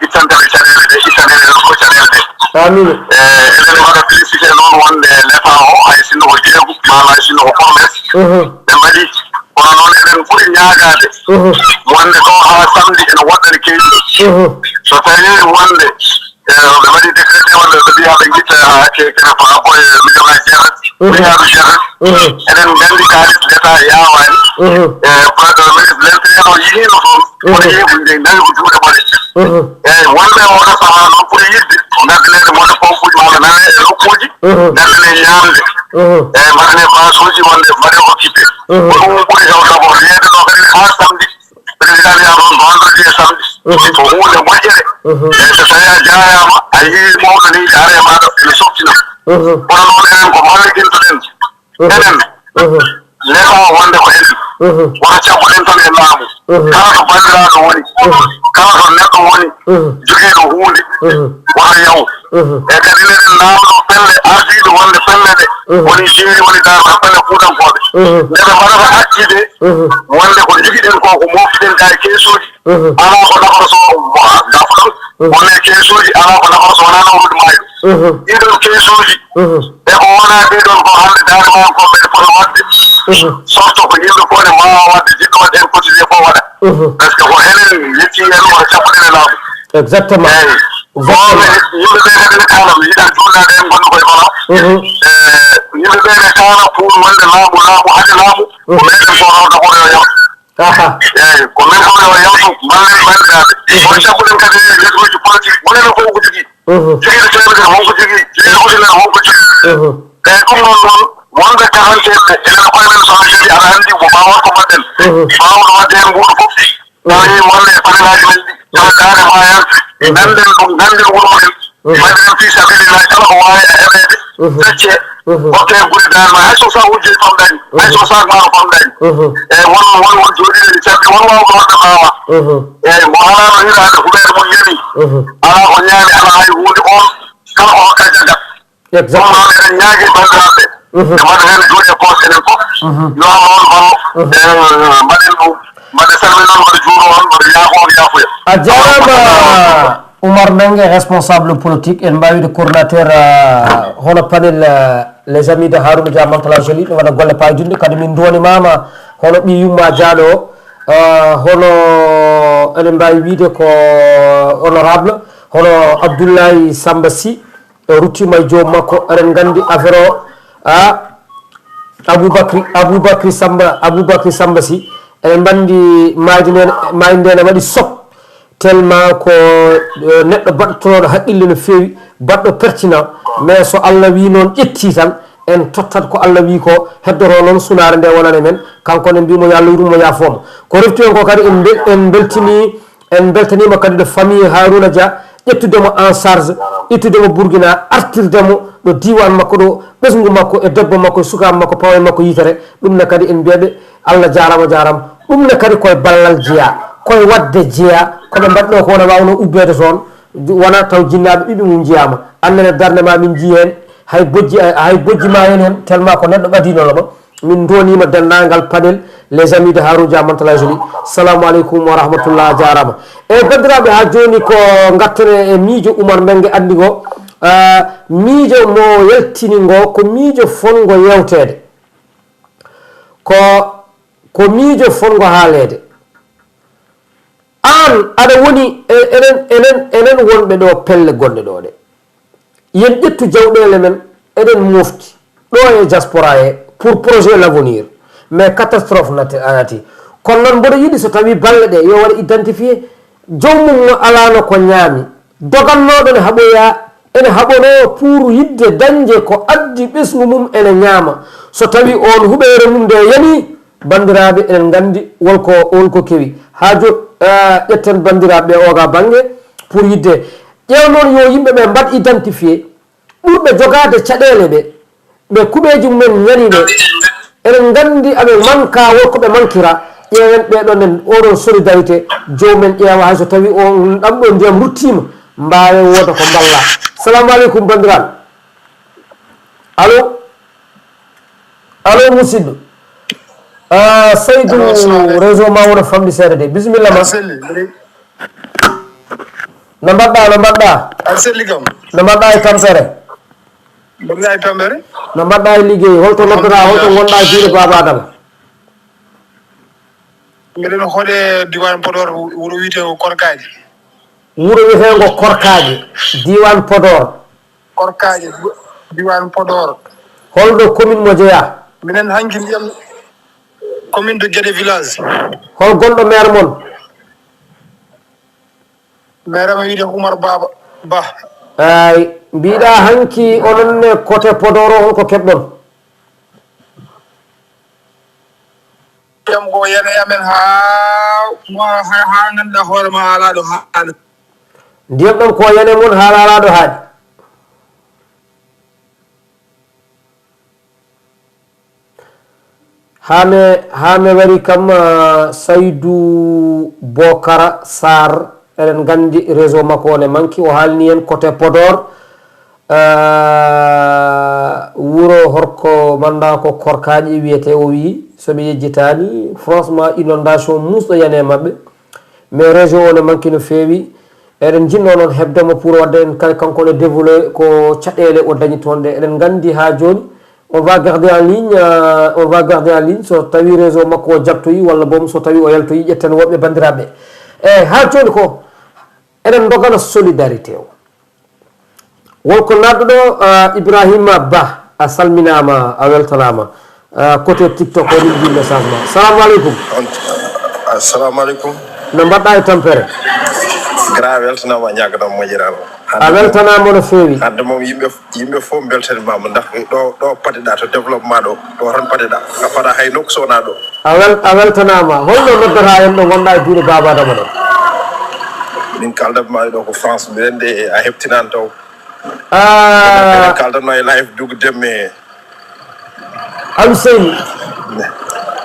ittanta ɓe caɗeele ɗe, ittana en fof caɗeele ɗe. Amin. E, eɗen mbaɗa félicité noon wonde l'État o, hay sinno ko jeegu, maa hay sinno ko promesse, ɓe mbaɗi. Kono noon eɗen ɓuri ñaagaade wonde ɗo haa samedi ene woɗɗani keyɗe. So tawii wonde E, ɓe mbaɗi décrété walla ɓe mbiya ɓe ngitta kene ko abbo e million ngaji jeetati milliardu jeetati. Eɗen nganndi kaalis leta yaawaani. E, ministre de l'intérieur o yihiino toon kono yehi nde nawi ko juuɗe ɓole. Eyi wonɓe e oɗo sahaa noon ɓuri yiɗde ngaddaneede mode pompuji maɓe nawe e nokkuuji ngaddane ñaamde. Eyi mbaɗane basuuji wonde mbaɗe occupé. Ko ɗum ɓuri hew d'abord yeede ɗo kadi haa samedi. Président wiya ɗon vendredi e samedi ko huunde moƴƴere. E so tawi a jaayaama a yii mawɗo leydi ara e maaɗa ene softina. Kono noon enen ko mallidintoɗen enen leta wonde ko enen woto cabboɗen tan e laamu. Kala to banndiraaɗo woni kala to neɗɗo woni jogiiɗo huunde woto yaw. E kadi neɗen naamno pelle ardiiɗo wonde pelle ɗe woni jeeri woni daarta pelle fuutankooɓe nde ɓe mbaɗata accide wonde ko jogiɗen ko ko moftiɗen ga e keesuuji alaa ko nafata so gafɗon wonde keesuuji alaa ko nafata so wonaa nawrude maayo ɗiɗon keesuuji e ko wonaa ɗiɗon ko hannde daande ma ko mbeɗe fota waɗde sorto ko yimɓe fof ne mbaawa waɗde jiɗɗo waɗde heen cotisé fof waɗa par ce que ko enen yetti heen wota cappuɗen e laamu. Exactement. Eeyi. Exactement. Yimɓe ɓe kadi ne kaala mi yiɗaa juulnaade heen ngonmi koye kono. Yimɓe ɓe ne kaala pour wonde laamu laamu hade laamu ko meɗen fof ɗo ɗaɓɓoto yo yam. Eeyi ko min fof yo yamtu mballen banndiraaɓe. Won cabbuɗen kadi lesuuji politique wonene fof ko jogii. Jogiiɗo teemedere won ko jogii jogiiɗo ujunere won ko jogii. Eeyi ɗum noon noon wonɓe karanteeɓe enen koye men sono kadi aɗa anndi ko bawon ko mbaɗɗen. Baawɗo waɗde heen mbuuɗu fof. Tawi wonde e fanelaaji men ɗi tawa daande maayaani ngannden ɗum ngannden wuro mumen mbaɗiren fii sabilillahi kala ko waawi e heɓeede feccee okke gure daande ma hay so sa wujjee famɗani hay so saak maaro famɗani eyi won won won jooɗiiɗo ne cabbi won waawɗo waɗde mbaawa eyi mo alaano hiraande huɓeere mum yoni alaa ko ñaami alaa hay huunde oon kala ko hokka jaggat Ɗum noon eɗen ñaagii banndiraaɓe ɓe mbaɗa heen juuɗe poos enen fof yo Allah on ballo e mbaɗen ɗum mbaɗa salmina on mbaɗa juuro on mbaɗa yaafo on yaafuya. A jaaraama Oumar Mbengue responsable politique en mbaawi wiide coordinateur hono panel les amis de Harouna Dia Mantes-la Jolie no waɗa golle paydunɗe kadi min nduwanimaama hono ɓii yumma Dia ɗo hono eɗen mbaawi wiide ko honorable hono Abdoulaye Samba Sy o ruttiima e joom makko eɗen nganndi affaire o a aboubacry aboubacry samba aboubacry samba si eɗen nganndi maayde nden maayde nden waɗi sok tellement ko neɗɗo baɗɗotooɗo haqqille no feewi baɗɗo pertinent mais so allah wi noon ƴettii tan en tottat ko allah wi ko heddoto noon sunaare nde wonane men kanko ne mbimo yo allah yurmo yaafoma ko refti en ko kadi en mbeltini En mbeltaniima kadi ɗo famille Harouna Dia ƴettudemo en charge, ittudemo Burkina, artirdemo ɗo diiwaan makko ɗo, ɓesngu makko e debbo makko e sukaaɓe makko, pawa e makko yitere. Ɗum ne kadi en mbiyaɓe Allah jaaraama jaaraama. Ɗum ne kadi koye ballal jeyaa, koye waɗde jeyaa, ko ɓe mbaɗi ɗo ko wona waawno ubbeede toon, wona taw jinnaaɓe ɓiɓɓe mum njiyaama. Annene darnde ma min njii heen, hay bojji, hay bojji ma heen heen, tellement ko neɗɗo ɓadinoɗoma. Min ndonima denndaangal panel, les amis de Haroun Dia Mantes-la-Jolie. Salamu aleykum wa rahmatullah, a jaarama. Eyyi banndiraaɓe, haa jooni ko ngarten e miijo Oumar Mbengue anndi ngo. Ah, miijo mo yaltini ngo ko miijo fonngo yeewteede. Ko, ko miijo fonngo haaleede. Aan aɗa woni e, enen, enen, enen wonɓe ɗo pelle gonɗe ɗo ɗe. Yen ƴettu jawɗeele men, eɗen mofti ɗo e diaspora he pour projet l'avenir. Mais catastrophe nati, a nati. Kono noon mboɗo yiɗi so tawi balle ɗe yo waɗe identifié. Joom mum no alano ko ñaami. Dogannooɗo ne haɓoya, ene haɓono pour yidde dañde ko addi ɓesngu mum ene ñaama. So tawi on huɓeere mum nde yani, banndiraaɓe, eɗen nganndi wonko, wonko kewi. Haa jo-, ah, ƴetten banndiraaɓe ɓe oga bannge pour yidde. Ƴeew noon yo yimɓe ɓe mbaɗ identifié ɓurɓe jogaade caɗeele ɓe, ɓe kuɓeeji mumen ñani ɓe. Eɗen nganndi aɓe manka wonko ɓe mankira. Ƴeewen ɓee ɗon en oɗon solidarité, joom men ƴeewa hay so tawi on ɗam ɗo ndiyam ruttiima, mbaawe wooda ko mballa. Salamu aleykum banndiraaɓe. Allo? Allo musidɗo. Ah, Saydou, allo, assalamu aleykum. Réseau ma wona famɗi seeɗa de. Bisimilla ma. A selli, mbiɗa No mbaɗɗa, no mbaɗɗa? A selli kam. No mbaɗɗa e tampere? Mbaɗɗa e tampere? No mbaɗɗa e liggey? Holto noddata, holto Alhamdulillah. Ngonɗa e juuɗe Baaba Adama? Mbiɗen hoɗe diwan Podor, wuro wiyetee ko Korkaaji. Wuro wiyetee ngo Korkaaji, diwan Podor. Korkaaji, diwan Podor. Holɗo commune mo jeyaa? Minen hanki ndiyam commune de Guédé village. Hol gonɗo maire mon? Maire am wiyetee Oumar Baba Ba. Ay, mbiɗa hanki onon ne côté Podor o, holko keɓɗon? Ndiyam ko yana e amen haa, haa, haa ngannduɗaa hoore ma haalaaɗo haala. Ndiyam ɗam ko yana e mon haalaaɗo haaɗi. Haa me, haa me wari kam, ah, Saydou Bokara Sarr, eɗen nganndi réseau makko o ne manki, o haalni en côté Podor, ah, wuro horko mannda ko Korkaaji wiyetee, o wii, so mi yejjitaani, franchement, inondation muusɗo yani e maɓɓe. Mais réseau o ne manki no feewi. Eɗen njiɗno noon heɓde mo pour wadde en kadi kanko ne dévoilé ko caɗeele o dañi toon ɗe. Eɗen nganndi haa jooni, on va garder en ligne, euh, on va garder en ligne. So tawi réseau makko o jabtoyi walla boom so tawi o yaltoyi, ƴetten woɓɓe banndiraaɓe. Eyyi, haa jooni ko eɗen ndogana solidarité o. Wonko naatɗo ɗo, ah, Ibrahima Ba, a salminaama, a weltanaama. Ah, côté TikTok o, min mbii message ma. Salamu aleykum. On, assalamu aleykum. No mbaɗɗa e tampere? Grand, weltanaama, ñaaganaa moƴƴeere Allah. A weltanaama no feewi. Hannde moom yimɓe, yimɓe fof mbeltanimaama, ndax ɗo, ɗo padeɗaa to développement ɗo, ɗo tan padeɗaa. A fadaa hay nokku so wonaa ɗo. A wel-, a weltanaama. Holno noddata en ɗo ngonɗa e juuɗe Baaba Adama ɗo? Min kaaldat ma ɗo ko France, mbiɗen de a heɓtinaani taw. Ah. Eɗen kaaldatno e live Doudou Deme. Alseyni.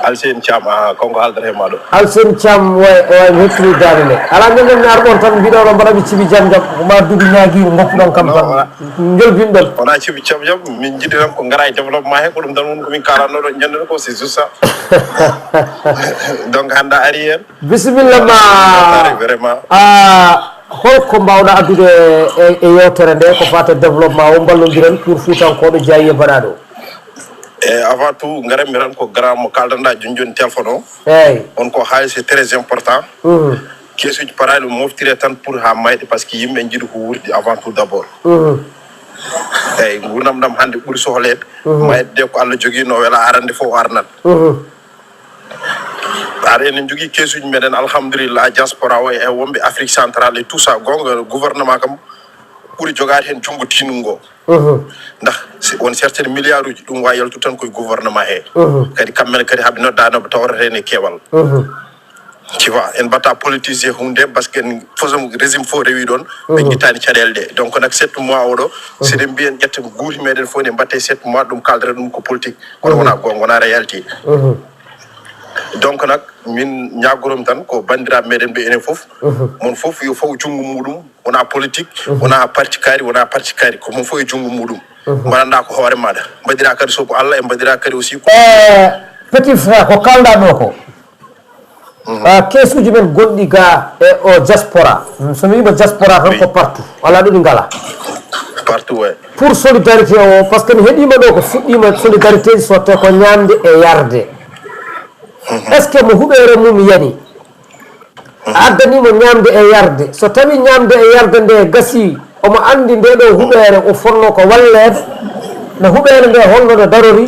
Alseyni Thiam, ah, kanko haaldata e ma ɗo. Alseyni Thiam, way, way, mi hettini daande nde. Alaa ñande mi ar ɗon tan mbiɗa oɗon mbaɗa mi cibi jam jam. Ko ma Doudou ñaagi ngoppuɗon kam tan. Non, wala. Njolbinɗon. Wona cibi jam jam, min jiɗi tan ko ngara e développement he, ko ɗum tan woni ko min kaalatno ɗo ñande ɗo ko, c'est juste ça. Donc hannde a ari heen. Bisimilla ma. Vraiment. Ah, holko mbawɗa addude e, e yewtere nde ko fate développement o, mballodiren pour Fuutankooɓe jaayi e baɗaɗo? E avant tout, ngaranmi tan ko grand mo kaldanɗa joni joni téléphone o. Eyyi. On ko haalis, c'est très important. Mhm. Keesuji paraɗi ɗum moftire tan pour ha mayɗe, parce que yimɓe jiɗi ko wuurdi avant tout d'abord. Mhm. Eyyi, gurdam ɗam hannde ɓuri sohleede. Mhm. Mayde de ko Allah jogii, no wela arande fof o arnat. Mhm. Aɗa enen jogii keesuji meɗen, alhamdulillah, diaspora o e wonɓe Afrique centrale et tout ça, gonga gouvernement kam ɓuri jogaade heen junngo tiinungo. Mhm. Ndax si won certaine milliard uji, ɗum wawi yaltude tan koye gouvernement he. Mhm. Kadi kamɓe ne kadi haɓe noddaano ɓe tawrata heen e keewal. Mhm. Tu vois, en mbatta politisé hunde, parce que en façon régime fof rewi ɗon, ɓe Mhm. ƴettani caɗeele ɗe. Donc nak sept mois oɗo, Mhm. seɗen mbiyen ƴetten guuri meɗen fof ne mbatte sept mois, ɗum kaldata ɗum ko politique. Kono Mhm. wona gonga, wona réalité. Mhm. Donc nak, min ñagorom tan ko bandiraɓe meɗen ɓe enen fof, mon fof yo faw junngo muɗum. Wona politique, wona parti kaari, wona parti kaari, ko mon fof e junngo muɗum. Mbaɗanɗa ko hoore maɗa, mbaɗira kadi sobo Allah, e mbaɗira kadi aussi ko Eh, petit frère, ko kalɗa ɗo ko, ah, keesuji men gonɗi ga e o diaspora. So mi wima diaspora tan, ko partout, ala ɗo ɗi ngala. Partout, ouais. Pour solidarité o, parce que mi heɗima ɗo ko fuɗɗima solidarité ji, so te ko ñamde e yarde. Est-ce que mo huɓeere mum yani, a addanimo ñamde e yarde? So tawi ñamde e yarde nde gasi, omo andi nde ɗo huɓeere o fonno ko walleede, no huɓeere nde holno nde darori?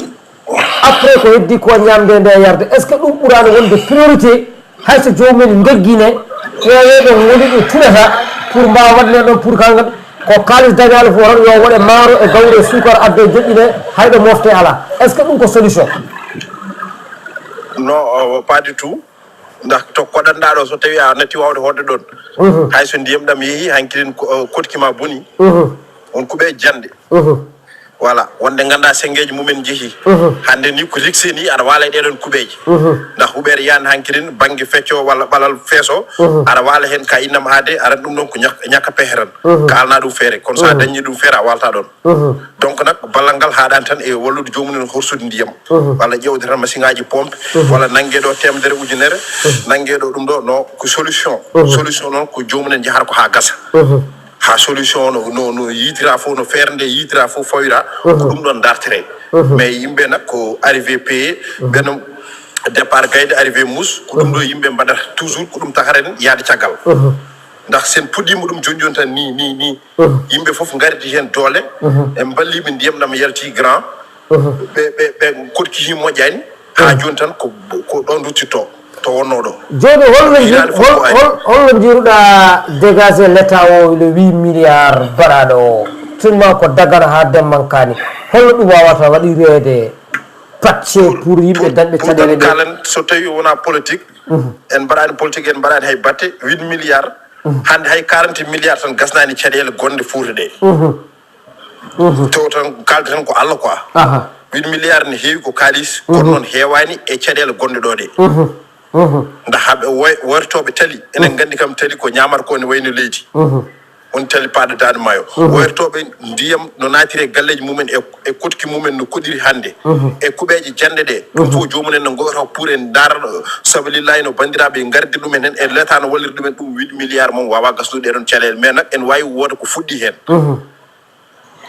Après ko heddi ko ñamde nde yarde, est-ce que ɗum ɓurano wonde priorité? Hayso joomum en ndeggine, ƴeewe ɗo ngoni ɗo tunata pour mbawa waɗne ɗon pour kangal, ko kaalis dañaali fof tan yo waɗe maaro e gawri e suukara adde joƴƴine, hayɗo mofte ala. Est-ce que ɗum ko solution? Non, euh, pas du tout. Ndax to koɗanɗa ɗo, so tawi a natti wawde hoɗde ɗon, hay so ndiyam ɗam yeehi, hankirin ko- euh, koɗki ma boni, on kuɓe jande. Voilà, wonde ganda sengeji mumen jeehi. Hande ni ko rikse ni aɗa waala e ɗeɗon kuɓeje. Ndax huɓeere yani hankirin bangge fecco walla ɓalal feeso, aɗa waala hen ka innam haade, aran ɗum ɗon ko ñak- ñakka pehe tan. Ka alna ɗum feere, kono sa dañi ɗum feere a walta ɗon. Donc nak, ballal ngal haɗani tan e wallude joomum en horsude ndiyam, walla ƴewde tan machine ngaji pompe, walla nangge ɗo temedere ujunere, nangge ɗo ɗum ɗo, no ko solution. Solution noon ko joomum en jahata ko ha gasa. Ha solution no, no, no yitira fof, no feere nde yitira fof fawira, ko ɗum ɗon dartire. Mais yimɓe nak ko arrivé payé, ɓen départ gayde arrivé mousse, ko ɗum ɗo yimɓe mbaɗata toujours, ko ɗum tagata en yaade caggal. Ndax sen puɗɗima ɗum joni joni tan ni, ni, ni, yimɓe fof gardi hen doole, en mballiɓe ndiyam ɗam yalti grand, ɓe, ɓe, ɓe koɗki hi moƴƴani, ha joni tan ko, ko ɗon ruttito to wonno ɗo. Joni holno jir- Hiiraani fof hol- ko ari. Hol- holno jiruɗa dégagé l'état o le huit milliards baɗaɗo o? Tellement ko Dagana ha Demmankani, holno ɗum wawata waɗireede pacce pour yimɓe dañɓe caɗeele ɗe? Kalan so tawi wona politique, en mbaɗani politique, en mbaɗani hay batte huit milliards. Hande hay quarante milliards tan gasnani caɗele gonɗe Fuuta ɗe. Taw tan kalde tan ko Allah quoi. Huit milliards ne heewi ko kaalis, kono noon heewani e caɗele gonɗe ɗo ɗe. Nda haɓe woy- wortoɓe tali, enen gandi kam tali ko ñamata ko ne wayno leydi. On tali paɗo Dande Maayo. Wortoɓe ndiyam no natiri e galleji mumen e, e koɗki mumen no koɗiri hande. E kuɓeje janɗe ɗe. Ɗum fof jomumen no goto pour en ndara ɗo. Sabilillahi no bandiraɓe gardi ɗumen hen, e leta no walliri ɗumen ɗum huit milliards mum wawa gasnude ɗe ɗon caɗele. Mais nak en wawi wooda ko fuɗɗi hen.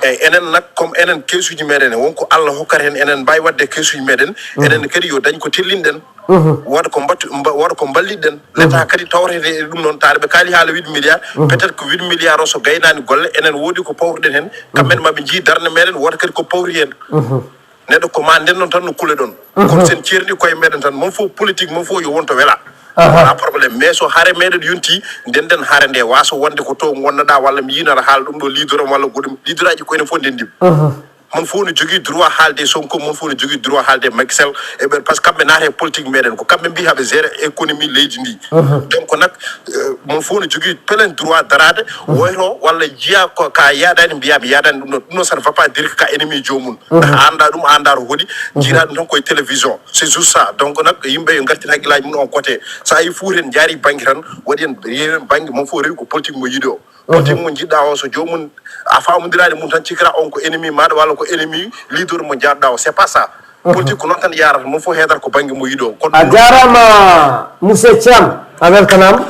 Eyyi, enen nak, comme enen keesuji meɗen, wonko Allah hokkata hen, enen mbawi wadde keesuji meɗen, enen kadi yo dañ ko tellinɗen, waɗa ko mbattu, mba- waɗa ko mballitɗen. L'État kadi tawrete e ɗum noon, taade ɓe kaali haala huit milliards, peut-être que huit milliards o so gaynani golle, enen woodi ko pawruɗen hen, kamɓen maɓe jii darde meɗen, wota kadi ko pawri hen. Neɗɗo ko ma ndennon tan no kuleɗon. Kono sen ceerni koye meɗen tan, mon fof politique, mon fof yo won to wela. Wala problème. Mais so hare meɗen yonti, ndenden hare nde, waso wonde ko to gonnoɗa, walla mi yinata haala ɗum ɗo leader am walla goɗɗum. Leader aji ko enen fof ndendim. Mon fof no jogui droit haalde e Sonko, mon fof no jogui droit haalde e Macky Sall, e ɓen, parce que kamɓe naata e politique meɗen, ko kamɓe mbi haɓe gérer économie leydi ndi. Donc nak, euh, mon fof no jogui plein droit darade, woyto walla jiya ko ka yaɗani, mbiya mi yaɗani ɗum ɗo, ɗum ɗo ça ne veut pas dire que ka ennemi jomum. Ndax anda ɗum, anda to hoɗi, jiiɗa ɗum tan koye télévision. C'est juste ça. Donc nak, yimɓe yo gartin haqqillaji mum on côté. Sa yi fof en jaari banggue tan, waɗi en rewi banggue, mon fof rewi ko politique mo yiɗi o. Politique mo jiɗɗa o, so jomum a famodirani mum tan, cikkata on ko ennemi maɗa walla ko ennemi leader mo jaɗɗa o. C'est pas ça. Politique ko noon tan yarata, mon fof heedata ko banggue mo yiɗi o. Kono A ɗum ɗo jarama, monsieur Thiam, a weltanama.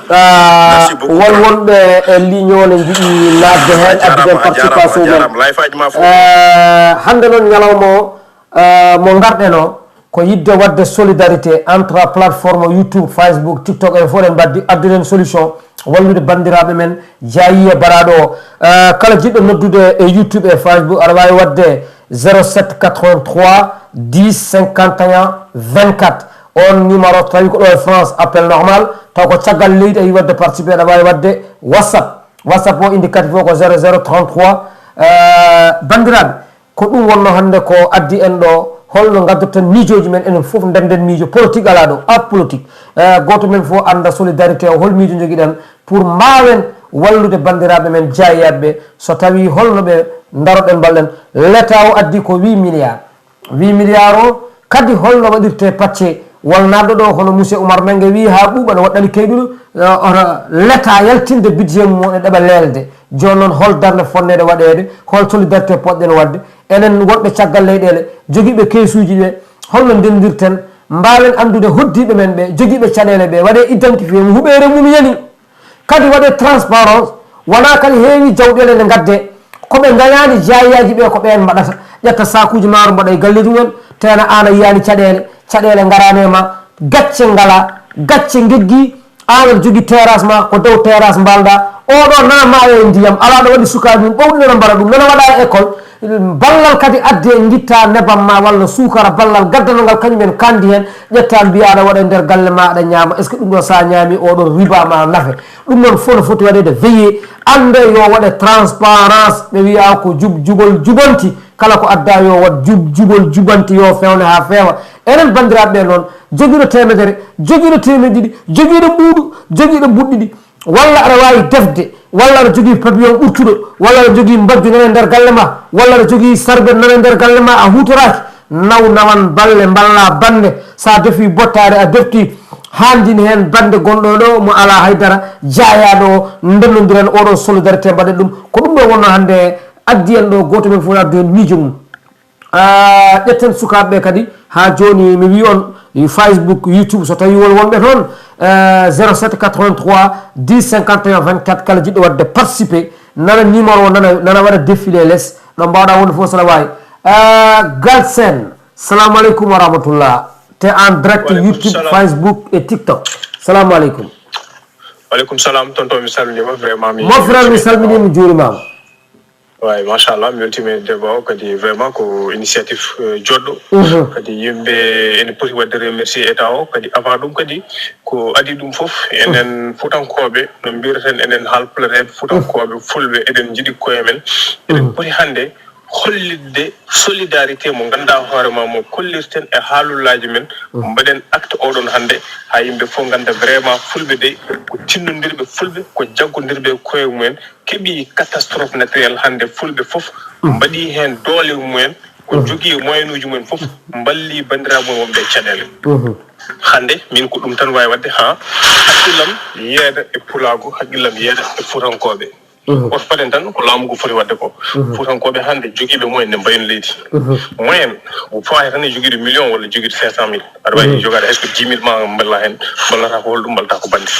Ah, merci beaucoup, won wonɓe e ligne o ne jiɗi nadde hen, addude hen participation mum. Jarama, live aji ma fof. Eh, hande noon ñalawma o, eh, mo garɗen o, ko yidde wadde solidarité entre plateforme YouTube, Facebook, TikTok, en fof en mbaddi addude hen solution, wallude bandiraɓe men, jaayi e baraɗo o. Eh, kala jiɗɗo noddude e YouTube e Facebook, aɗa wawi wadde zéro sept quatre-vingt-trois dix cinquante et un vingt-quatre. On numéro, so tawi ko ɗo e France, appel normal. Taw ko caggal leydi a yi wadde participer, aɗa wawi wadde WhatsApp. WhatsApp o indicatif o ko zéro zéro trente-trois. Eh, bandiraɓe, ko ɗum wonno hande ko addi en ɗo, holno gaddoton miijoji men, enen fof ndenden miijo, politique ala ɗo, apolitique. Eh, goto men fof anda solidarité o, hol miijo joguiɗen pour mbawen wallude bandiraɓe men jaayiyaɓe, so tawi holno ɓe daroɗen balɗen. L'État o addi ko huit milliards. Huit milliards o kadi holno waɗirte pacce Wal naatɗo ɗo hono Monsieur Oumar Mengue wiyi haa ɓuuɓa no waɗɗani keyɗuɗo, eh, oto leta yaltinde budget mum o, ɗeɓa leelde. Jooni noon, hol darnde fonneede waɗeede, hol solidarité poɗɗen waɗde? Enen wonɓe caggal leyɗeele, jogiiɓe keesuuji ɓe, holno ndenndirten? Mbaawen anndude hoddiiɓe men ɓe, jogiiɓe caɗeele ɓe, waɗee identifié mo huɓeere mum yani. Kadi waɗee transparence, wonaa kadi heewi jawɗeele nde ngadde, ko ɓe ngayaani jaayaaji ɓe ko ɓeen mbaɗata. Ƴetta saakuuji maaro mbaɗa e galleeji mumen, teena aan a yiyaani caɗeele, caɗeele ngaraani e ma, gacce ngalaa, gacce ngeggii, aan aɗa jogii terrasse ma, ko dow terrasse mbalɗa, oɗo nana maayo e ndiyam, alaa ɗo waɗi sukaaɓe mum ɓowɗi nana mbaɗa ɗum, nana waɗa e école, ballal kadi adde ngitta nebam ma walla suukara, ballal gaddanal ngal kañum en kandi heen, ƴetta mbiya aɗa waɗa e nder galle ma aɗa ñaama, est ce que ɗum ɗo sa ñaami oɗon riba ma nafe? Ɗum noon fof no foti waɗede veillé, annde yo waɗe transparence, ɓe wiya ko jub jubol jubanti, kala ko adda yo waɗ jub jubol jubanti, yo fewne ha feewa. Enen banndiraaɓe ɓe noon, jogiiɗo temedere, jogiiɗo temeɗe ɗiɗi, jogiiɗo mbuuɗu, jogiiɗo mbuuɗi ɗiɗi, walla aɗa waawi defde, walla aɗa jogii pavillon ɓurtuɗo, walla aɗa jogii mbajju nana e nder galle ma, walla aɗa jogii sarbet nana e nder galle ma, a huutoraaki, naw nawan balle, mballa bannde, sa defi bottaari, a defti, haanjini heen bannde gonɗo ɗo mo alaa haydara, jaayaaɗo o, ndennondiren oɗo solidarité, mbaɗen ɗum. Ko ɗum ɗo wonno hannde addi en ɗo, gooto men fof addu heen miijo mum. Ah, ƴetten sukaaɓe ɓe kadi, haa jooni mi wii on, Facebook, YouTube, so tawii won wonɓe toon, eh, zéro sept quatre-vingt-trois dix cinquante et un vingt-quatre, kala jiɗɗo waɗde participer, nana numéro o, nana, nana waɗa défilé les, ɗo mbaawɗa wonde fof so aɗa waawi. Ah, Galsen, salamu aleykum wa rahmatullah. Te en direct YouTube, Facebook et TikTok. Salamu aleykum. Waleykum salam, tonton, mi salminiima vraiment. Mi Mon frère, mi salminiima, juurimaama. Waay, machallah, mi weltiima e débat o, kadi vraiment ko initiative, eh, joɗɗo. Mhm. Kadi yimɓe ene poti waɗde remercier État o, kadi avant ɗum kadi ko adii ɗum fof, enen Fuutankooɓe, no mbiyraten enen haalpulareeɓe, Fuutankooɓe, Fulɓe, eɗen njiɗi koye men. Eɗen poti hannde hollitde solidarité mo ngannduɗaa hoore ma, mo kollirten e haalullaaji men, mbaɗen acte oɗon hannde, haa yimɓe fof ngannda vraiment Fulɓe dey ko tinnondirɓe Fulɓe, ko jaggondirɓe koye mumen, keɓi catastrophe naturel hannde, Fulɓe fof mbaɗi heen doole mumen, ko jogii e moyenuuji mumen fof, mballi banndiraaɓe mum wonɓe e caɗeele. Hannde, min ko ɗum tan waawi waɗde haa hakkillam yeeda e pulaagu, hakkillam yeeda e fuutankooɓe. Oto paɗen tan ko laamu ngu foti waɗde ko. Fuutankooɓe hannde jogiiɓe moyen ne mbayen leydi. Moyen, ko fawaade tan e jogiiɗo million walla jogiiɗo cinq cent mille. Aɗa waawi jogaade hay so ko dix mille ma mballa heen, mballata ko holɗum, mballata ko bannde.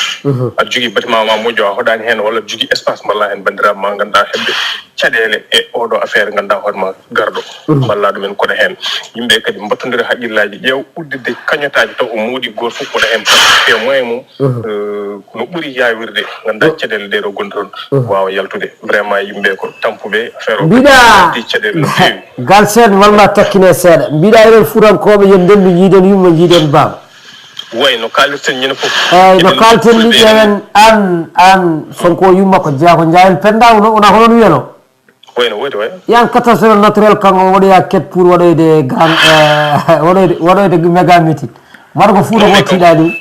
Aɗa jogii bâtiment ma moƴƴo, a hoɗaani heen, walla aɗa jogii espace mballa heen banndiraaɓe ma ngannduɗaa heɓɓe caɗeele e oɗo affaire ngannduɗaa hoore ma garɗo. Mballa ɗumen koɗa heen. Yimɓe kadi mbattondira haqqillaaji, ƴeew udditde cagnotte taw ko moodi gooto fof koɗa heen te moyen mum, eh, no ɓuri yaawirde, ngannduɗaa caɗeele ɗe ɗo gonɗe toon waawa yaltude. Vraiment yimɓe ko tampuɓe affaire o. Mbiɗa di caɗeele no feewi. Galsen, walla takkine seeɗa. Mbiɗa enen Fuutankooɓe, yo ndendu, njiiden yumma, njiiden baaba. Way no kaalirten ñande fof. Eeyi, no kaalten ni, ƴeewen aan, aan Sonko yumma ko jeyaa ko Njaayel Pennda, wona, wona hono no wiyano? Way no woodi, way. Yan catastrophe naturel kan o waɗoya quête pour waɗoyde grand, eh, waɗoyde, waɗoyde méga meeting. Mbaɗa ko Fuuta ko tiiɗaa ɗum.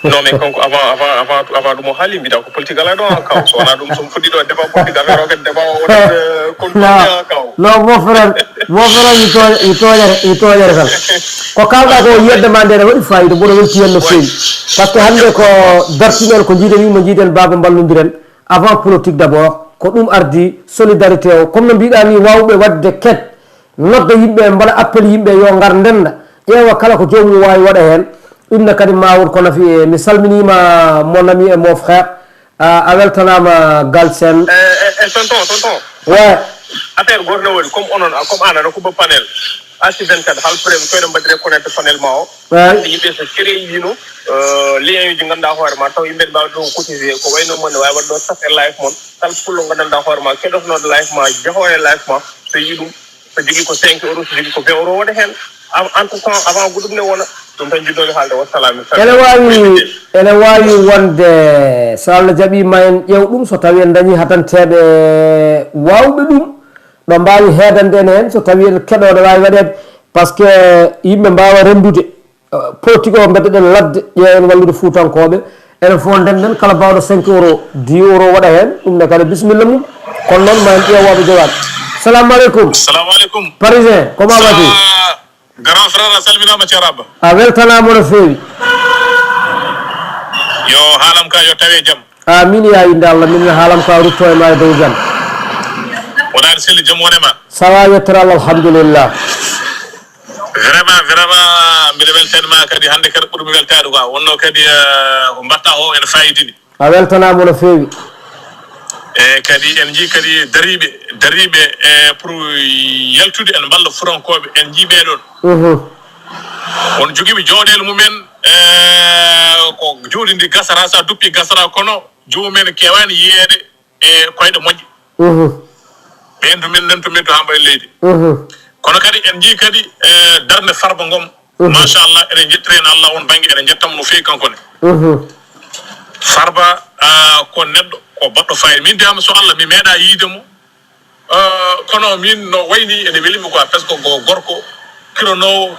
Non, mais kanko avant, avant, avant, avant ɗum o haali, mbiɗa ko politique alaa ɗo, kaw. So wonaa ɗum, so mi fuɗɗii ɗo débat politique, affaire o kadi débat o wonat, eh, kon non, politique, kaw. Non, mon frère, mon frère, mi tooña, mi tooñere, mi tooñere tan. Ko kaalɗaa ko yedde ma nde ne waɗi fayida, mboɗo welti heen no feewi. Par ce que hannde ko dartinol, ko njiiden yumma, njiiden baaba, mballondiren. Avant politique d'abord, ko ɗum ardi solidarité o. Comme no mbiɗa ni, waawɓe waɗde quête, nodda yimɓe, mbaɗa appel yimɓe yo ngar ndenda, ƴeewa kala ko joomum waawi waɗa heen. Ɗum ne kadi ma won ko nafi. E mi salminiima mon ami et mon frère, a, a weltanaama Galsen. E, e, e tonton, tonton. Ouais. Affaire gooto no waɗi, comme onon, comme aan aɗa huɓɓa panel, Arsi vingt-quatre, haalpulareeɓe koyɗe mbaɗi reconnaître panel ma o. Eeyi. Hannde yimɓe so créé yino, euh, lien uji ngannduɗaa hoore ma, taw yimɓe mbaawa ɗo cotisé, ko wayno mon ne waawi waɗde ɗo sat e live mon, kala pullo nganndanɗaa hoore ma, keɗotonooɗo live ma, jahoowo e live ma, so yiɗi ɗum, so jogii ko cinq euros, so jogii ko vingt euros, waɗa heen. Am, en tout cas, avant ko ɗum ne wona, ɗum tan njiɗnoomi haalde, wassalam. Ene waawi, ene waawi wonde, so Allah jaɓii ma en ƴeew ɗum, so tawii en dañii hatanteeɓe waawɓe ɗum, ɗo mbaawi heedande en heen, so tawii en keɗooɗo waawi waɗeede, par ce que yimɓe mbaawa renndude, eh, politique o mbeddoɗen ladde, ƴeewen wallude Fuutankooɓe, enen fof ndennden kala baawɗo cinq euros, dix euros waɗa heen, ɗum ne kadi bisimilla mum, kono noon ma en ƴeew waawɓe jogaade. Salamu aleykum. Salamu aleykum. Parisien, comment vas-tu? Ça va? Grand frère, a salminaama, Ceerno Abba. A weltanaama no feewi. Yo haalam ka yo tawe jam. Amin, ya innde Allah, min haalam ka rutto e ma e dow jam. Wona aɗa selli, jam wone ma. Sawa, yettere Allah, alhamdulillah. Vraiment, vraiment, mbiɗa weltani ma kadi, hannde kadi ɓurmi weltaade quoi. Wonno kadi, eh, ko mbaɗta o ene fayidini. A weltanaama no feewi. E kadi en njii kadi dariiɓe, dariiɓe, e pour yaltude en mballa Furankooɓe, en njii ɓee ɗoon. Mhm. On jogiiɓe jooɗeele mumen, e ko jawdi ndi gasata, so a duppii gasata, kono joomum en keewaani yiyeede e koyɗe moƴƴe. Mhm. Ɓeen to min, nan to min to haa mbaɗa leydi. Mhm. Kono kadi en njii kadi, e darnde Farba Ngom. Mhm. Machallah, eɗen njettira heen Allah on bannge, eɗen njettamo no feewi kanko ne. Mhm. Farba, ah, ko neɗɗo, ko baɗɗo fayida. Min de am so Allah, mi meeɗa yiide mo. Ah, kono min no wayni ene welimi quoi, parce que ko gorko kironoowo